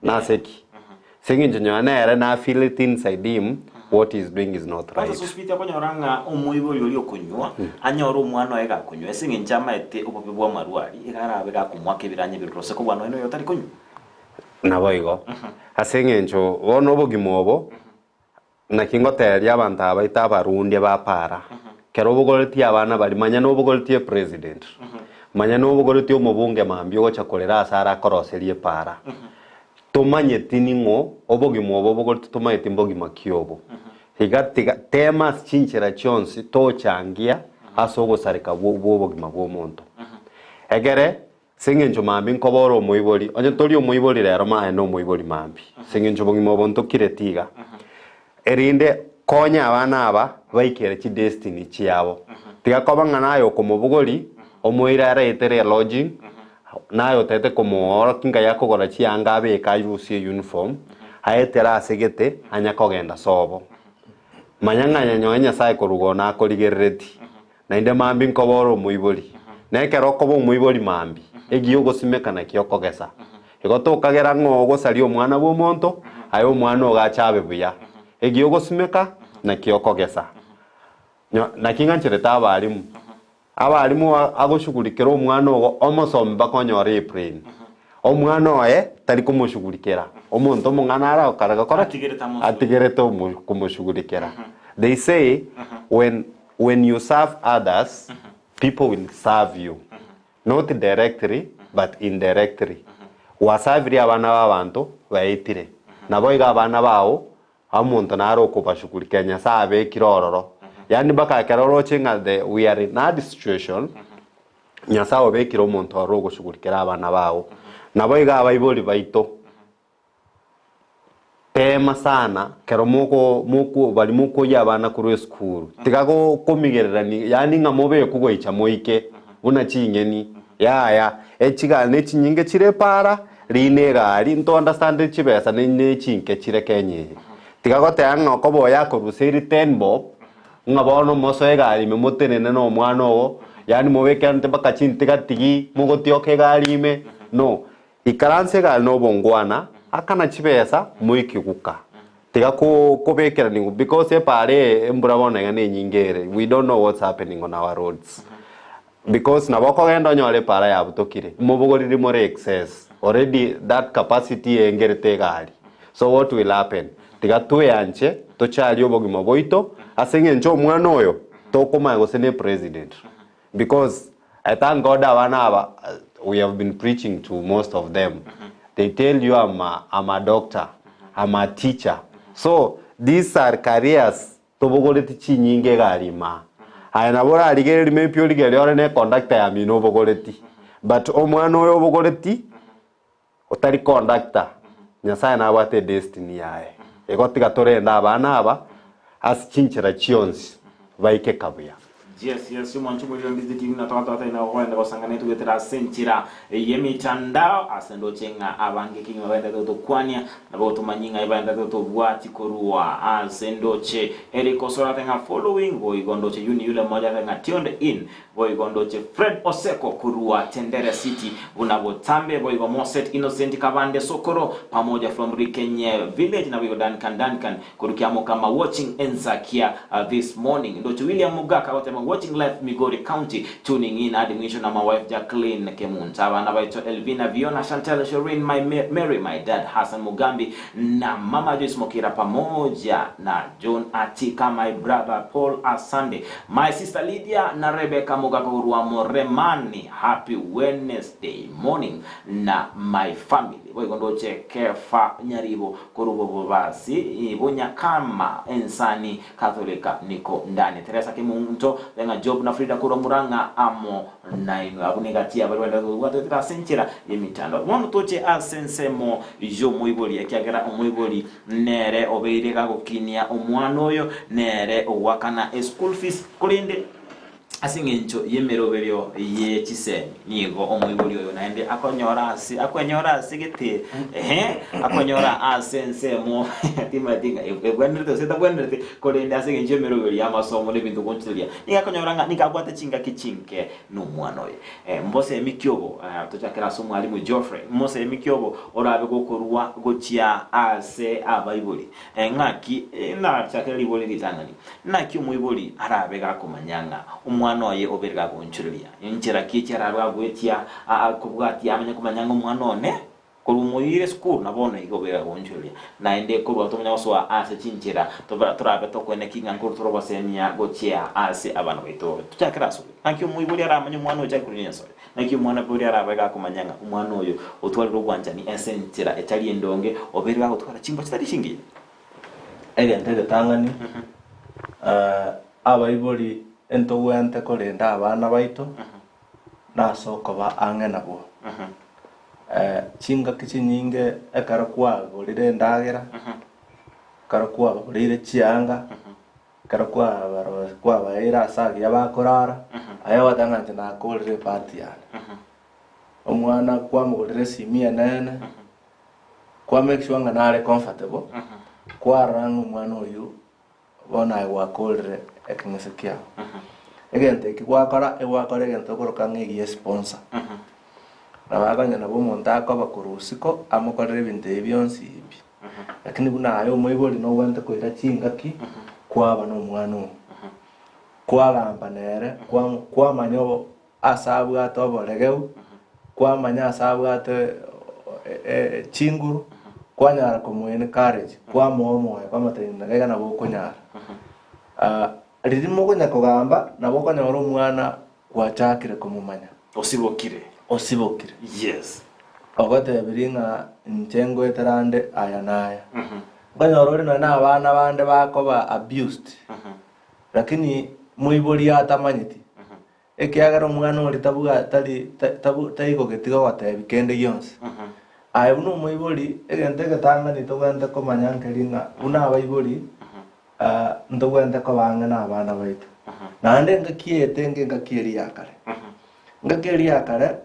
nase ki? Ase eng'encho nonye nere na feel it inside him what he is doing is not Kwanza right. Sospeter okonyora ng'a omoibori oria okonywa, anyore omwana oye gakonywa, ase eng'encho amaete obobe bw'amarwa aria, iga arabe gakomoaka ebiranya ebiroro gose kobua nonya noyo otari konywa. Naboigo, ase eng'encho bono obogima obo, Naki ngotereria abanto aba baito abarundia ba para, kero obogoretie abana baria, manya nobogoretie epresident, manya nobogoretie omobunge mambia ogocha korera ase are akoroserie epara. Tomanyeti ning'o obogima obo obogoretie tomanyeti mbogima ki obo. Iga tiga tema ase chinchera chionsi tochangia ase ogosareka bwo bwobogima bwomonto. Egere Ase engencho mambia nkobora omoibori, onye tori omoibori rero maye nomoibori mambia, ase engencho obogima obo ntokireti iga, erinde konya abana aba baikere chidestiny chiabo. Tiga koba ng'a naye okomobogori, omoire aretere elodging, naye otagete komoorokia ngai akogora chianga abeke ayusie euniform, aetere ase gete anya kogenda sobo. Manya ng'a nonye Nyasaye korwa igoro nakorigerereti. Naende mambia nkoba ore omoibori, na ekero okoba omoibori mambia, egiya ogosimeka nakio okogesa. Igo tokagera ng'a ogosaria omwana bw'omonto, aye omwana ogache abe buya. Egiya ogosimeka nakio okogesa. Nyo, naki ng'ancherete abalimu, abalimu agoshughulikera omwana ogo omosomi mpaka onyore ebrain. Omwana oye tari komoshughulikera, omonto omong'ana ara okare gokora ki? Atigerete omo komoshughulikera. They say when When you serve others, people will serve you, not directly but indirectly. Gwasavirie abana b'abanto baetire, naboigo abana bao omonto nare okobashughulikia Nyasae abekire ororo. Yaani mpaka ekero oroche ng'a the we are in hard situation, Nyasae obekire omonto ororo ogoshughulikera abana bao. Naboigo abaibori baito. Teema sana kero moko moko bari mokoyia abana korwa esukuru, tiga go komigererani yaani ng'a mobekwe goicha moike buna ching'eni, yaya, echigari ne chinyinge chire epaara, rina egari nto understand chibesa ne ne chinke chire Kenya eye. Tiga goteba ng'a okoba oyo akoruseiri ten bob, ng'a bono mosoe egari ime motenene na omwana ogo, yaani mobekerante mpaka chintigatigi mogotioka egari ime, no. Ikaransa egari nobongwana, akana chibesa moike guka. Tiga kobekeraniwu because epara eye embura bono iga nenyinge ere we don't know what's happening on our roads. Because nabo okogenda onyore epara yabutokire, mobogoriri more excess already that capacity engerete egari. So what will happen? Tiga tweanche tocharie obogima bwaito ase eng'encho omwana oyo tokomanya gose ne president Because I thank God abana aba we have been preaching to most of them they tell you I'm a, I'm a doctor I'm a teacher so these are careers. Tobogoreti chinyinge egari imaa. Aye nabo orarigererie maybe origererie ore ne conductor yamino obogoreti. But omwana oyo obogoreti, otari conductor, Nyasaye nabwate edestiny yaye. Igo tiga torende abana aba, ase chinchera chionsi, baike kabuya. Yes, yes, omwancho omoriri onde TV na togatwatani na gokorenda gosangana etugetera ase enchera y'emitandao ase ndoche ng'a abange kegima baendete gotokwania nabo gotomanyi ng'a ebaendete gotobwati korwa ase ndoche Eric Osoro ate ng'a following boigo ndoche Yuni yule moja ate ng'a tuned in Boigo ndoche Fred Oseko korwa Tendere City buna botambe boigo Moset Innocent Kabande Sokoro pamoja from Rikenye Village naboigo Duncan Duncan korwa Kiamokama watching Ensakia this morning ndoche William Mogaka agoteba watching live Migori County tuning in hadi mwisho na my wife Jacqueline Kemunta abana baito Elvina Viona Chantel Shoreen my Mary my dad Hassan Mugambi na mama Joyce Mokira pamoja na John Atika my brother Paul Asande My sister Lydia na Rebecca mogaka korwa Moremani happy Wednesday morning na my family boigo ndoche Kefa Nyaribo korwa Bobasi Bonyakama Ensani Catholic niko ndani Teresa Kemunto Ng'a Job na Frida korwa Murang'a amo Nainwe abwo negati y'abaria baendete kobwatwetera ase enchera y'emitandao. Bono toche ase ensemo y'omoibori, ekiagera omoibori nere obeire gagokinia omwana oyo, nere ogoakana eschool fees, korende ase eng'encho y'emeroberio ye chisemi nigo omoibori oyo naende akonyora ase akwenyora ase gete ehe akonyora ase ensemo timanyeti ng'a ebwenerete gose etabwenerete korende ase eng'encho y'emeroberio y'amasomo na ebinto gonchireria Nigo akonyora ng'a nigo abwate chingaki chinke nomwana oye. Mbosemi ki obo? Tochakere ase omwalimu Geoffrey. Mbosemi ki obo orabe gokorua gochia ase abaibori? Ng'aki nachakere ribori ritang'ani. Naki omoibori arabe gakomanya ng'a omwana oye obeire gagoonchoreria? Inchera ki echi arabe gagoetia kobwatia amanye komanya ng'a omwana one Korwa omoyio esukuru na bono iga obeire agoonchoreria, naende korwa tomanya gosoa ase chinchera torabe tokoeneki ng'a nkorwa torogosemia gochia ase abana baito. Tochakere ase oyo. Naki omoibori aramanye omwana oyo achake korwa Nyasae? Naki omwana bori arabe gakomanya ng'a omwana oyo otwarire obwanchani ase enchera etari endonge, obeire gagotwara chimbwa chitari chingiya? Egento egetang'ani, abaibori ntogwente korenda abana baito nase okoba ang'e nabwo. Chingaki chinyinge ekero kwagorire endagera, ekero kwabagoreire chianga, ekero kwabaeire ase agiya bakorara, aye ogoteba ng'a inche nakorire epart yane. Omwana kwamogorera esimi enene, kwa make sure ng'a nare comfortable, kwarora ng'a omwana oywo Bono aye gwakorire ekeng'ese kiao. Egento eki gwakora, egwakora egento okoroka ng'a egie sponsor. Nabo akonya nabo omonto akoba korwa isiko amokorere ebinto ebi bionsi pi. Lakini buna aye omoibori nobwenerete koira chingaki kwaba na omwana oo. Kwagamba nere, kwamanya ase abwate oboregeu, kwamanya ase abwate chinguru, kwanyara komo encourage, kwamoa omoyo kwamotebia ng'a iga nabo okonyara. Riria mokonya kogamba, nabo okonyora omwana gwachakire komomanya. Osibokire. Osibokire. Yes. Ogotebirie ng'a inche ngoetera nde aya na aya. Okonyora ore nonye na abana bande bakoba abused, lakini moibori atamanyeti. Ekiagera omwana oria tabwa tari tabu taigogeti gogotebia kende gionsi. Aye buna omoibori, egento egetang'ani tobwenerete komanya nkeri ng'a buna abaibori ntobwenerete koba ang'e na abana baito. Naende engaki eye tenge engaki eria ya kare. Engaki eria ya kare,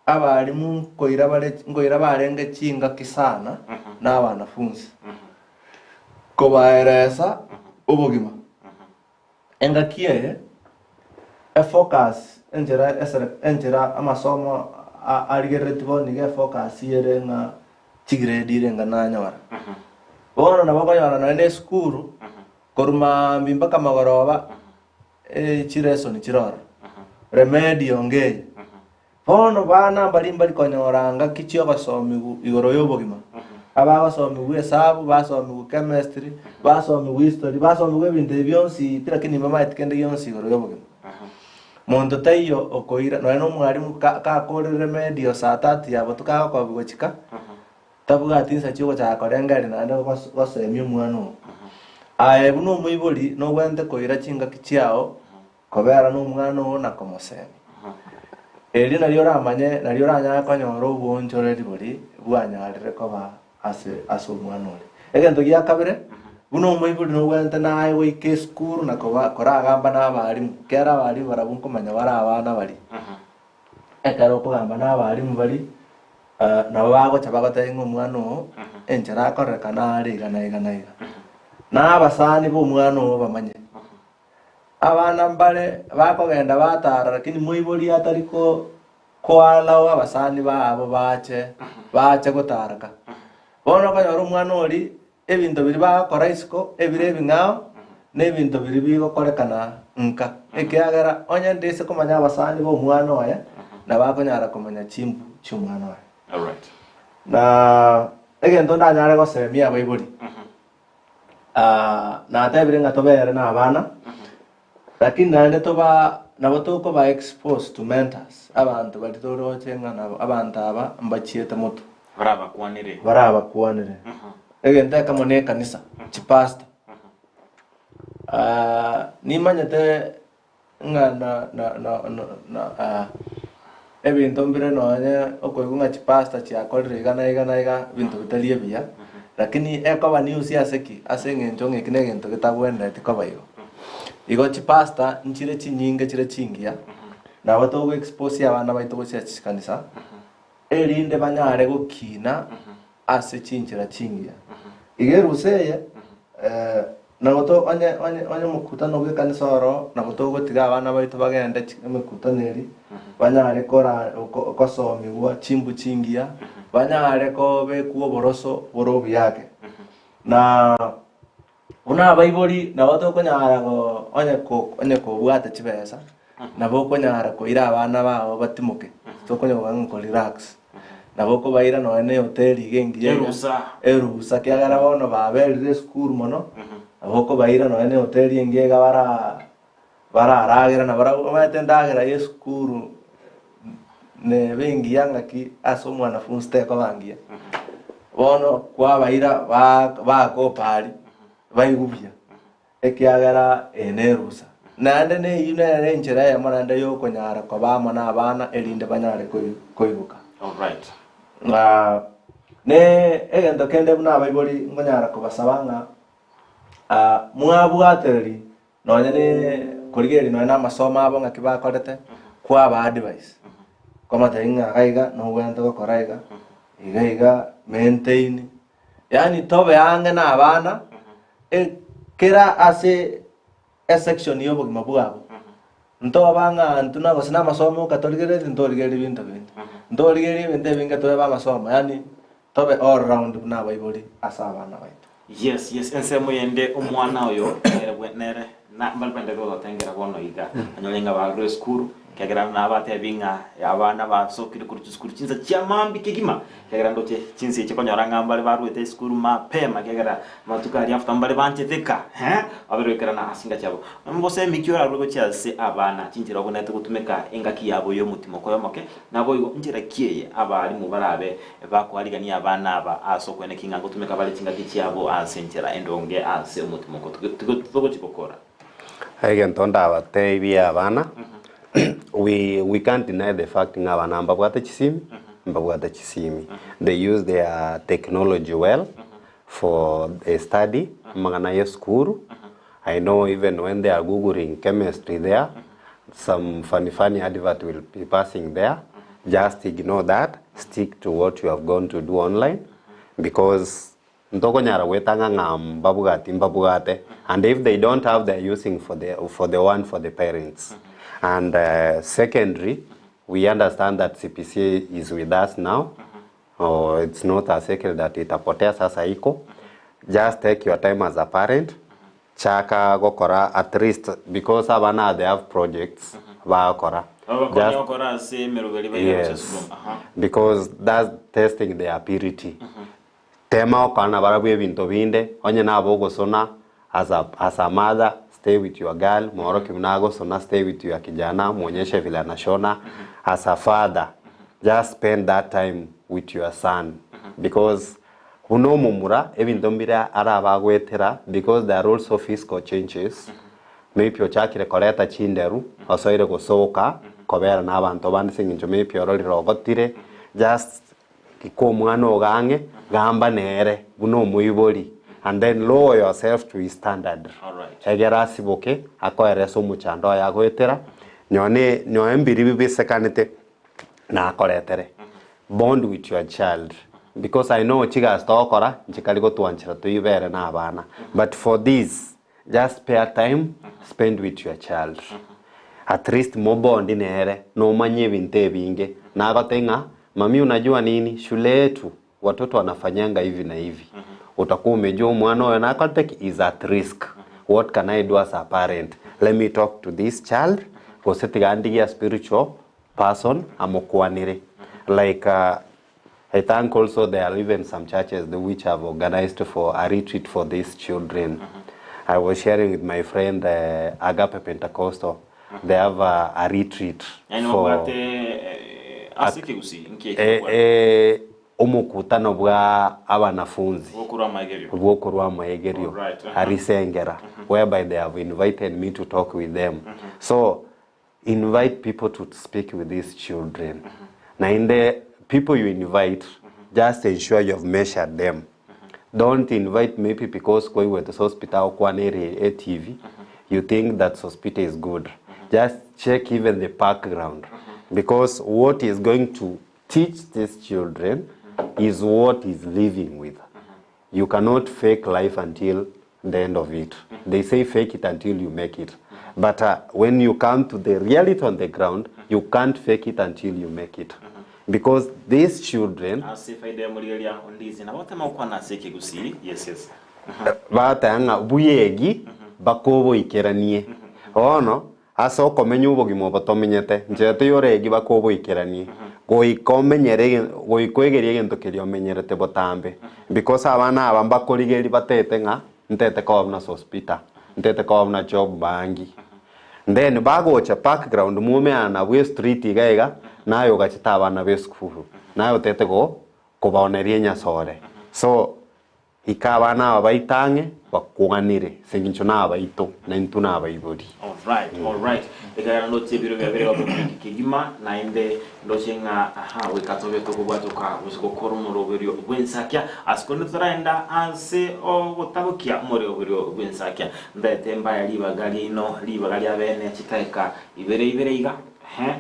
abalimu nkoira bare nkoira barenge chingaki sana na abanafunsi, kobaeresa obogima. Engaki eye, efocus enchera esere enchera amasomo arigereretie bono iga efocus ere ng'a chigrade ire enga nanyora. Bono nabo okonyora nonye na esukuru, korwa maambia mpaka magoroba, chiresoni chire ororo, remedial ngeye. Bono bana mbaria mbari konyora ngaki chi'ogosomigwa igoro y'obogima, abagosomigwa esabu, basomigwa chemistry, basomigwa history, basomigwa ebinto ebi bionsi pi lakini mbamaeti kende gionsi igoro y'obogima. Monto taiyo okoira nonya na omwalimu ka- kakorire remedial saa tatu ya botuko agokobia gochika, tabwati insa chiogochaka korengereria naende gos- gosemia omwana oo. Aye buna omoibori nogwenerete koira chingaki chiao kobera nomwana oo na komosemia. Erio nario oramanye, nario oranyare konyora oboonchoreri boria bwanyarire koba ase ase omwana oria. Egento gia kabere, buna omoibori nogwenerete naye goika esukuru na koba koragamba na abalimu, kera abalimu barabwo nkomanya bare abana baria. Ekero okogamba na abalimu baria, nabo bagocha bagotebia ng'a omwana oo enchera akorekana are iga na iga na iga. Na abasani ba omwana oo bamanye. Abana mbare bakogenda batara lakini moibori atari ko koallow abasani babo bache bache gotaraka. Bono okonyora omwana oria ebinto biria bagokora isiko ebire ebing'ao na ebinto biria bigokorekana nka. Ekiagera onye ndise komanya abasani ba omwana oye nabo akonyara komanya chimbu chia omwana oye. Alright. Na egento ndanyare gosemia abaibori. Ah, natebire ng'a tobere na abana, lakini naende toba nabo tokoba expose to mentors, abanto baria toroche ng'a nabo abanto aba mbachiete motwe. Barabakwanere. Barabakwanere. Egento ekemo na ekanisa, chipastor. Ah, nimanyete ng'a na na na na na ah, ebinto mbire nonye okoigwa ng'a chipastor chiakorire iga na iga na iga, ebinto bitari ebiya, lakini ekoba news ase ki? Ase eng'encho ng'a eki na egento getabwenereti koba igo. Igo chipastor nchire chinyinge chire chingiya, nabo togo expose abana baito gochia chikanisa, erinde banyare gokina ase chinchera chingiya. Iga erusa eye, nabo to onye onye onye omokutano bw'ekanisa oro, nabo togotiga abana baito bagende chi emekutano eria, banyare kora ko kosomigwa chimbu chingiya, banyare kobekwa oboroso bore obuya ake. Na buna abaibori nabo tokonyara go onye ko onye kobwate chibesa, nabo okonyara koira abana bago batimoke, tokonyora ng'a korelax. Nabo okobaira nonya na ehoteli iga engiya iga, Erusa. erusa ekiagera bono baberire esukuru mono, nabo okobaira nonya na ehoteli engiya iga bara bararagera nabarabwo omanyete endagera ya esukuru nebe engiya ng'aki ase omwanafunsi tekoba ngiya. Bono kwabaira ba bakopa aria, baigwe buya. Ekiagera eye nerusa, naende neyio nere enchera eyemo naende y'okonyara koba amo nabana erinde banyare koigoka. Alright. Na ne egento kende buna abaibori nkonyara kobasaba ng'a ah, mwabwatereri nonye ne korigereria nonye na amasomo abo ng'aki bakorete, kwabaa advice, kwabatebia ng'a iga iga nobwenerete gokora iga, iga iga maintain, Yaani tobe ang'e na abana kera ase esection y'obogima bwabo. Ntoba ng'a intwe na gose na amasomo oka torigereretie ntorigereria ebinto binde. Ntorigereria ebinto ebinge tobe amasomo yaani tobe all round buna abaibori ase abana baito. Yes yes ensemo yende omwana oyo nere bwe nere na mbare bende gototengera bono iga anyore ng'a barure esukuru Ekiagera nabatebi ng'a abana basokire korwa chisukuru chinsa chia mambia kegima, ekiagera ndoche chinsa echi okonyora ng'a mbare baruete esukuru mapema, ekiagera amatuko aria after mbare banchete ka, eh, babere goikerana ase chinka chiabo. Mbosemi ki orarue gochia ase abana chinchera obwenerete gotumeka engaki yabo y'omotimoko oyomoke, naboigo nchera ki eye abalimu barabe bakoarigania abana aba ase okweneki ng'a ngotumeka bare chingaki chiabo ase enchera endonge ase omotimoko togochi gokora? Egento ndabateebie abana, we we can't deny the fact ng'a abana mbabwate chisimi, mbabwate chisimi. They use their technology well for a study, amang'ana ya esukuru. I know even when they are googling chemistry there, some funny funny advert will be passing there, just ignore that, stick to what you have gone to do online because Ntokonyara gwetanga ng'a mbabwati mbabwate and if they don't have they are using for the for the one for the parents and secondly we understand that CPC is with us now or it's not a secret that itapotea sasa iko just take your time as a parent chaka gokora at least because abana they have projects bagokora Babakonya just gokora ase emeroberi baire gochia yes sukuru. Aha. because that's testing their ability Tema gokora nabarabwo ebinto binde, onye nabo ogosona as a as a mother, stay with your girl, moorokie buna agosona, stay with your kijana, mwonyeshe vile anashona, as a father, just spend that time with your son because Buna omomura, ebinto mbire arabe agoetera because there are also physical changes, maybe ochakire koreta chinderu, osoire gosoka, kobera na abanto bande ase eng'encho maybe ororire ogotire, just ika omwana ogo ang'e, gamba nere buna omoibori and then lower yourself to his standard, egere asiboke akoerese omochando oye agoetera, nonye nonye mbiri bibisekanete nakoretere. Bond with your child because I know chigasi togokora nchikari gotwanchera toibere na abana but for this just spare time spend with your child at least mobondi nere nomanye ebinto ebinge nagotebia ng'a mami unajua nini shule yetu watoto wanafanyanga hivi na hivi utakuwa umejua omwana oyo nakorete ki is at risk what can I do as a parent let me talk to this child gose tiga ndigie a spiritual person amokwanire like I thank also there are even some churches which have organized for a retreat for these children. I was sharing with my friend Agape Pentecostal. They have a retreat Yani for mobwate eh, ase ekegusii nki eki eh, mobwate? eh, omokutano bwa abanafunzi Bwokorwa amaegerio. bwokorwa amaegerio Alright, aha. Arisengera whereby they have invited me to talk with them. So invite people to speak with these children. Naende people you invite, just ensure you have measured them. Don't invite maybe because kwaigwete Sospita agokwana ere etv, you think that Sospita is good. Just check even the background because what is going to teach these children is what is living with. You cannot fake life until the end of it. They say fake it until you make it. But when you come to the reality on the ground, you can't fake it until you make it. Because these children Ase efaida ya omorigereria ondizi nabo otema gokwana ase ekegusii yes yes. Bateba ng'a buyegi bakoboikeranie. Bono Ase okomenya obogima obo tomenyete, inchera toyoregi bakoboikeranie, goika omenyere goika oegerie egento keria omenyerete botambe. Because abana aba mbakorigereria batete ng'a ntete koba buna Sospeter, ntete koba buna Job Bangi. Then bagocha background mwomeana nabwo estreet iga iga, naye ogachete abana ba esukuru, naye otete go kobaoneria enyasore. So Ika abana aba baito ang'e bakwanire, ase engencho nabaito, na intwe nabaibori. Alright, alright. Ekagera ndoche ebiro biabere gotokina kegima, naende ndoche ng'a aha goika tobe tokobwatoka gose gokora omoroberio bw'ensakia. Ase korende totaragenda ase ogotabokia omoroberio bw'ensakia, ntaete mbaya ribaga riaino, ribaga ria bene chidakika ibere ibere iga, ehe,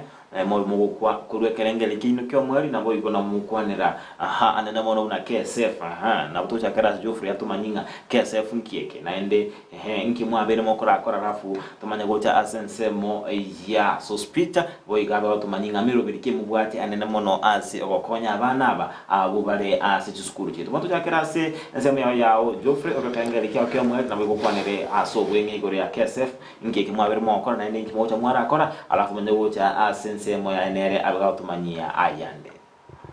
Mobe mogokwa korwa ekerengererio kiaino ki'omoerio, naboigo namokwanera aha anene mono buna KSF. Aha, nabo togochakera ase Geoffrey atomanyie ng'a KSF nki eke, naende ehe nki mwabeire mokorakora alafu tomanye gocha ase ensemo ya Sospeter, boigo abe agotomanyie ng'a meroberi ki mobwate anene mono ase ogokonya abana aba abwo bare ase chisukuru chiaito. Bono tochakere ase ensemo yao yao Geoffrey, orwe ekerengererio kiao ki'omoerio naboigo okwanere ase obweng'e igoro ya KSF. Inki eke mwabere mogokora, naende inki mogocha mwarakora? Alafu manye gocha ase ensemo yaye nere abe gagotomanyia ayande.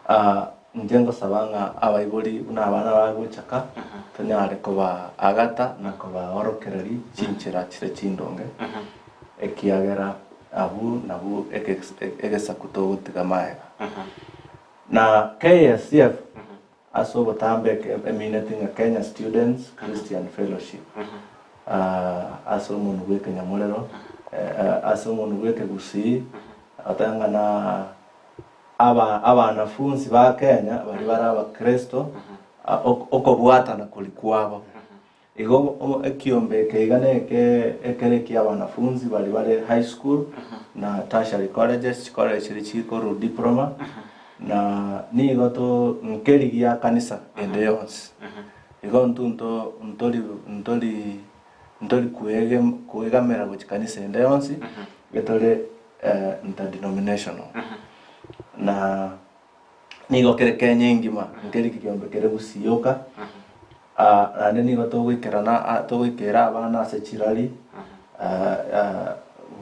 Aa, inche ngosaba ng'a abaibori buna abana bagochaka, tonyare kobaagata na kobaorokereria chinchera chire chindonge, ekiagera abwo nabwo egesaku togotiga magega. Na KSF Ase obotambe emineti ng'a Kenya Students Christian Fellowship ase omonwa bw'ekenyamorero, ase omonwa bw'ekegusii, goteba ng'a na aba abanafunsi ba Kenya baria bare abakristo, okobwatana koria kwabo. Igo ekiombe eke iga neke ekere ekia abanafunsi baria bare high school na tertiary colleges, chicollege chiria chikorwa diploma, na nigo to nkerigia kanisa ende yonsi. Igo intwe nto ntori ntori ntori kwege kwegamera gochia kanisa ende yonsi, etore interdenominational. Na nigo kere Kenya engima, nkeri kiombe kere Gusii yoka. Naende nigo togoikerana togoikera abana ase chirari,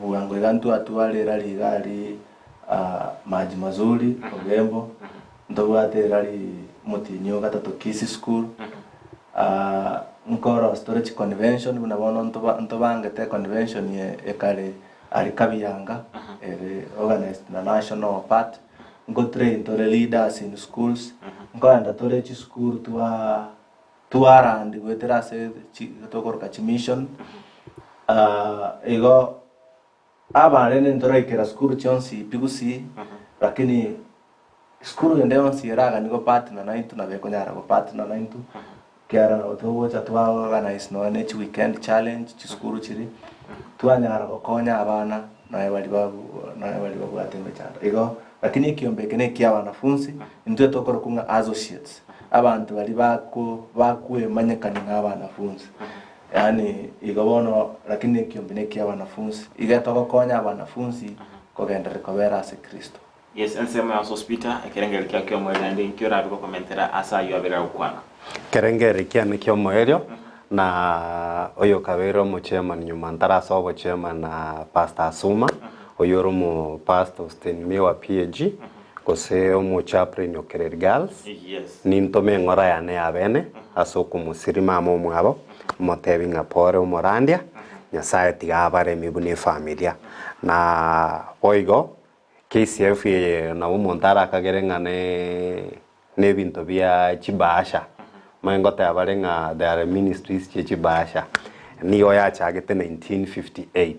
bwango iga ntwatware erari iga aria Maji Mazuri, Ogembo, ntobwate erari Motienyi o gatato Kisii School, nkorosia tore chiconvention buna bono ntoba ntobangete econvention ekare aria Kabianga ere organized na national part. Nko train tore leaders in schools, nkoenda tore chisukuru twa twarandi goetera ase chi tokoroka chimission, igo abarende ntoraikera sukuru chionsi pi gusii, lakini sukuru ende yonsi eragani go partner naintwe nabo ekonyara go partner naintwe, ekiagera nabo togocha twa organize nonya ne chiweekend challenge chisukuru chiria, twanyara gokonya abana nonya baria babu nonya baria babwate emechando. Igo, lakini ekiombe eke na ekia wanafunzi, intwe tokorokwa ng'a associates, abanto baria bako bakoemanyekania ng'a abanafunzi. Yaani igo bono lakini ekiombe na ekia wanafunzi, iga togokonya abanafunzi kogenderera kobera ase Kristo. Yes, ensemo ya Sospeter, ekerengererio kiao ki'omoerio naende inki orabe gokomentera ase ayio abere agokwana? Ekerengererio kiane ki'omoerio, na oyokabeire omochairman nyuma ntarasoa obochairman na Pastor Asuma, oyio ore omopastor Austin Miwa PAG, gose omochaplain o Kereri Girls, nintome eng'ora yane ya bene ase okomosiri mama omwabo, motebi ng'a pore omorandia, Nyasaye tiga abaremie buna efamilia. Na boigo KCF eye nabo omonto arakagere ng'a nebinto bia chibahasha, omanye ngoteba bare ng'a there are ministries chie chibahasha, nigo yachagete 1958,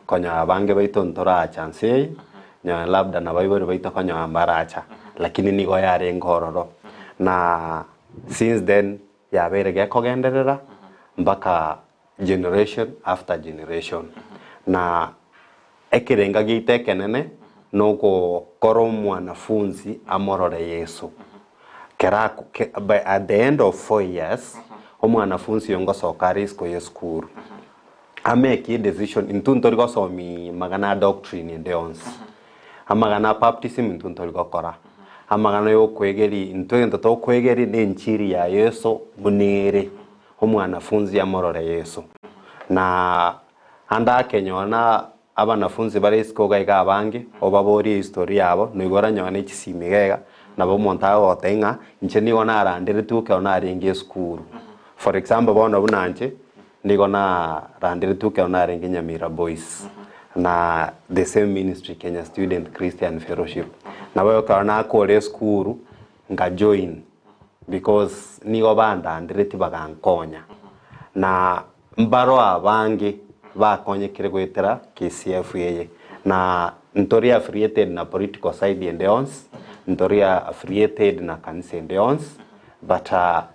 konyora abange baito ntoracha nse eye, nonye labda na abaibori baito konyora mbaracha, lakini nigo yarenge ororo. Na since then yabeire gekogenderera mpaka generation after generation. Na ekerenga giaito ekenene nogokora omwanafunzi amorore Yeso. Kera ke by at the end of 4 years, omwanafunzi oyo ngosoka are isiko y'esukuru, amake edecision, intwe ntori gosomi magana a doctrine ende yonsi, amagana a baptism intwe ntori gokora, amagana ya okoegeria, intwe egento tokoegeria na enchiri ya Yeso buna ere. Omwanafunzi amorore Yeso. Na ande akenyora na abanafunzi bare isiko iga iga abange, obaborie ehistory yabo, noigo oranyore ne chisimi iga iga, nabo omonto agogotebia ng'a inche nigo naranderetigwe ekero narenge esukuru. For example bono buna inche, nigo naranderetigwe ekero narenge Nyamira Boys, na the same ministry Kenya Student Christian Fellowship. Nabo ekero nakora esukuru, nka join. Because nigo bandandereti bagankonya, na mbaro abange bakonyekire goetera KCF eye, na ntori affiliated na political side ende yonsi, ntori affiliated na kanisa ende yonsi, but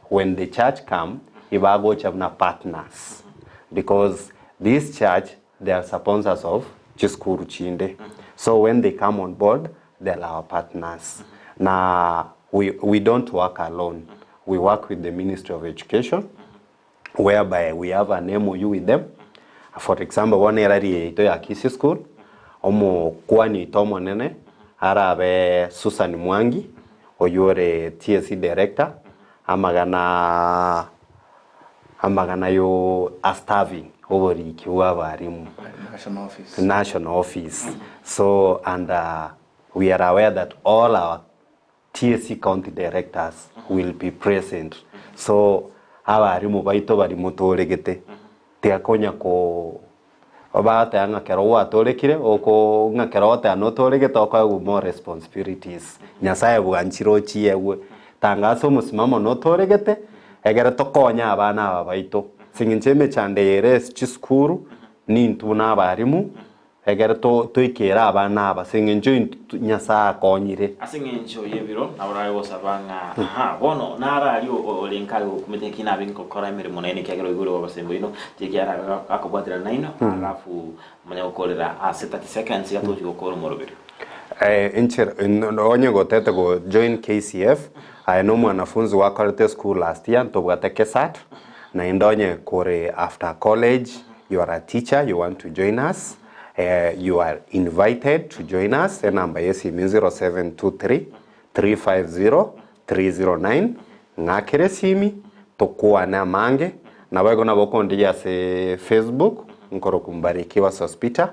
when the church come, ibagocha buna partners because this church they are sponsors of chisukuru chinde, so when they come on board they are our partners na we, we don't work alone we work with the Ministry of Education whereby we have an MOU with them for example bono erari yaito ya Kisii School omokwani oito omonene arabe Susan Mwangi oywo ore TSC director amagana amagana yo a staffing oboriki bwa abarimu National office. national office so and we are aware that all our TSC county directors will be present so abarimu baito bari motoregete tiakonya ko bagateba ng'a kero gwatorekire oko ng'a kero ogoteba notoregete okoegwa more responsibilities Nyasaye bwanchire ochiegwe tangasa omosimamo notoregete egere tokonye abana aba baito ase eng'encho emechando eye ere ase chisukuru nintwe na abarimu egere to toikere abana aba ase eng'encho intwe Nyasaye akonyire. Ase eng'encho y'ebiro nabo orare gosaba ng'a aha, bono naro aria ore nkare gokumete ki nabe ngokora emeremo nainwe ekiagera oigure bw'abasembo oino, ekiagera arabe akobwaterana nainwe, alafu manye gokorera ase 30 seconds iga tochi gokora omoroberio. Enchera onye gotete go join KCF, aye na omwanafunzi gwakorete esukuru last year ntobwate KESAT, naende onye kore after college you are a teacher you want to join us, you are invited to join us, enamba ya esimi 0723 350 309, ng'akere esimi tokwane amange, naboigo nabo okondigia ase Facebook nkorokwa Mbarikiwa Sospeter,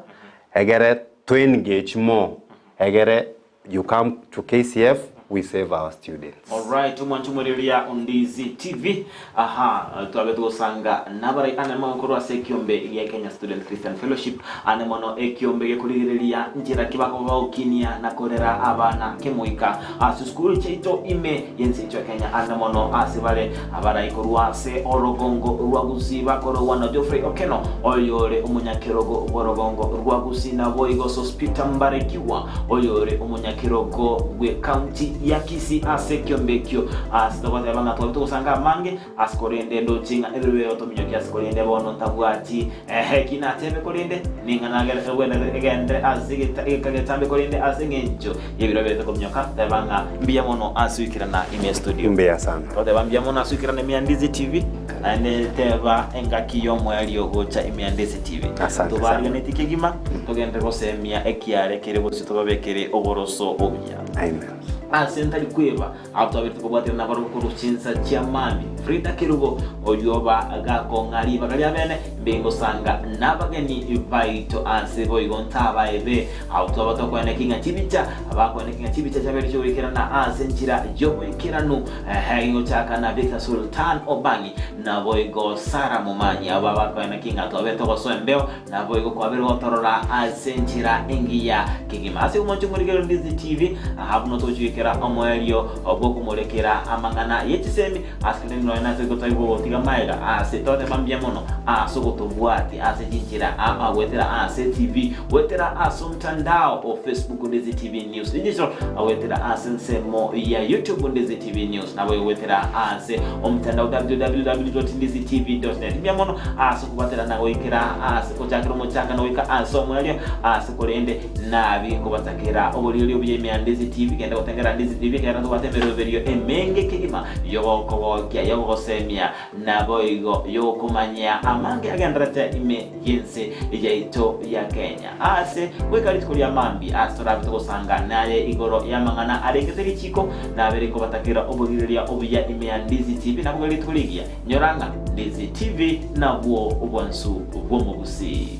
egere to engage more, egere you come to KCF. we save our students. Alright, omwancho omwereria Ondizi TV. Aha, twabe togosanga nabarai ane mono korwa ase ekiombe gia Kenya Student Christian Fellowship, ane mono ekiombe gekorigereria nchera ki bakoba bagokinia na korera abana kemoika ase chisukuru chiaito ime y'ense yaito ya Kenya, ane mono ase bare abarai korwa ase orogongo rwa Gusii bakorogwa na Geoffrey Okeno oyore omonyakerogo bw'orogongo rwa Gusii naboigo Sospeter Mbarekiwa oyore omonyakerogo bw'ecounty ya Kisii ase ekiombe ekio ase togoteba ng'a twabe togosanga amange ase korende ndoche ng'a ebiro biaye otominyokia ase korende bono ntabwati ehe ki natebe korende ning'ana egwenerete egenderere ase egeta egeka getambe korende ase eng'encho y'ebiro biaye tokominyoka teba ng'a mbuya mono ase goikerana ime estudio. Mbuya sana. Toteba mbuya mono ase goikerana ime ya Ndizi TV naende teba engaki y'omoerio gocha ime ya Ndizi TV. Asante sana. Tobariganetie kegima togenderere gosemia ekiare kere bosio tobabekere oboroso obuya. Amen. Ase ntari kweba Abwo twaberete kobwaterana nabarobwo korwa chinsa chia mambia. Frida Kerubo, oyio oba gakong'a ribaga ria bene, mbe ngosanga nabageni baito ase boigo ntabaebe. Abwo twaba tokoeneki ng'a chibicha, abakoeneki ng'a chibicha chiabeire chigoikerana ase enchera y'oboikeranu, ehe, gochaka na Victor Sultan Obangi, naboigo Sarah Momanyi, abwo abakoeneki ng'a twabete togosoa embeo, Naboigo kwabeire gotorora ase enchera engiya kegima. Ase omonche omorigereria Ndizi TV, Ahabu notogochigekera omoerio bw'okomorekera amang'ana ye chisemi ase kende nonya nase gotoigwa gotiga magega ase toteba mbuya mono ase ogotobwatia ase chinchera aa goetera ase TV, goetera ase omtandao o Facebook Ndizi TV News Digital, goetera ase ensemo ya YouTube Ndizi TV News, naboigo goetera ase omtandao www.ndizitv.net. Mbuya mono ase Kobaterana goikera aase gochakera omochakano goika aase omoerio, aase korende nabi nkobatakera oboriorio obuya ime ya Ndizi TV, genda gotengera Ndizi TV ekiagera ntobwate emeroberio emenge kegima y'ogokogokia, y'ogogosemia, naboigo y'okomanyia amange agendererete ime y'ense yaito ya Kenya. Aase goika rituko ria mambia, aase torabe togosanga naye igoro y'amang'ana arengete richiko, nabere nkobatakera oborireria obuya ime ya Ndizi TV, naboigo rituko rigiya. Nyora ng'a Ndizi TV nabwo obwansu bw'omogusii.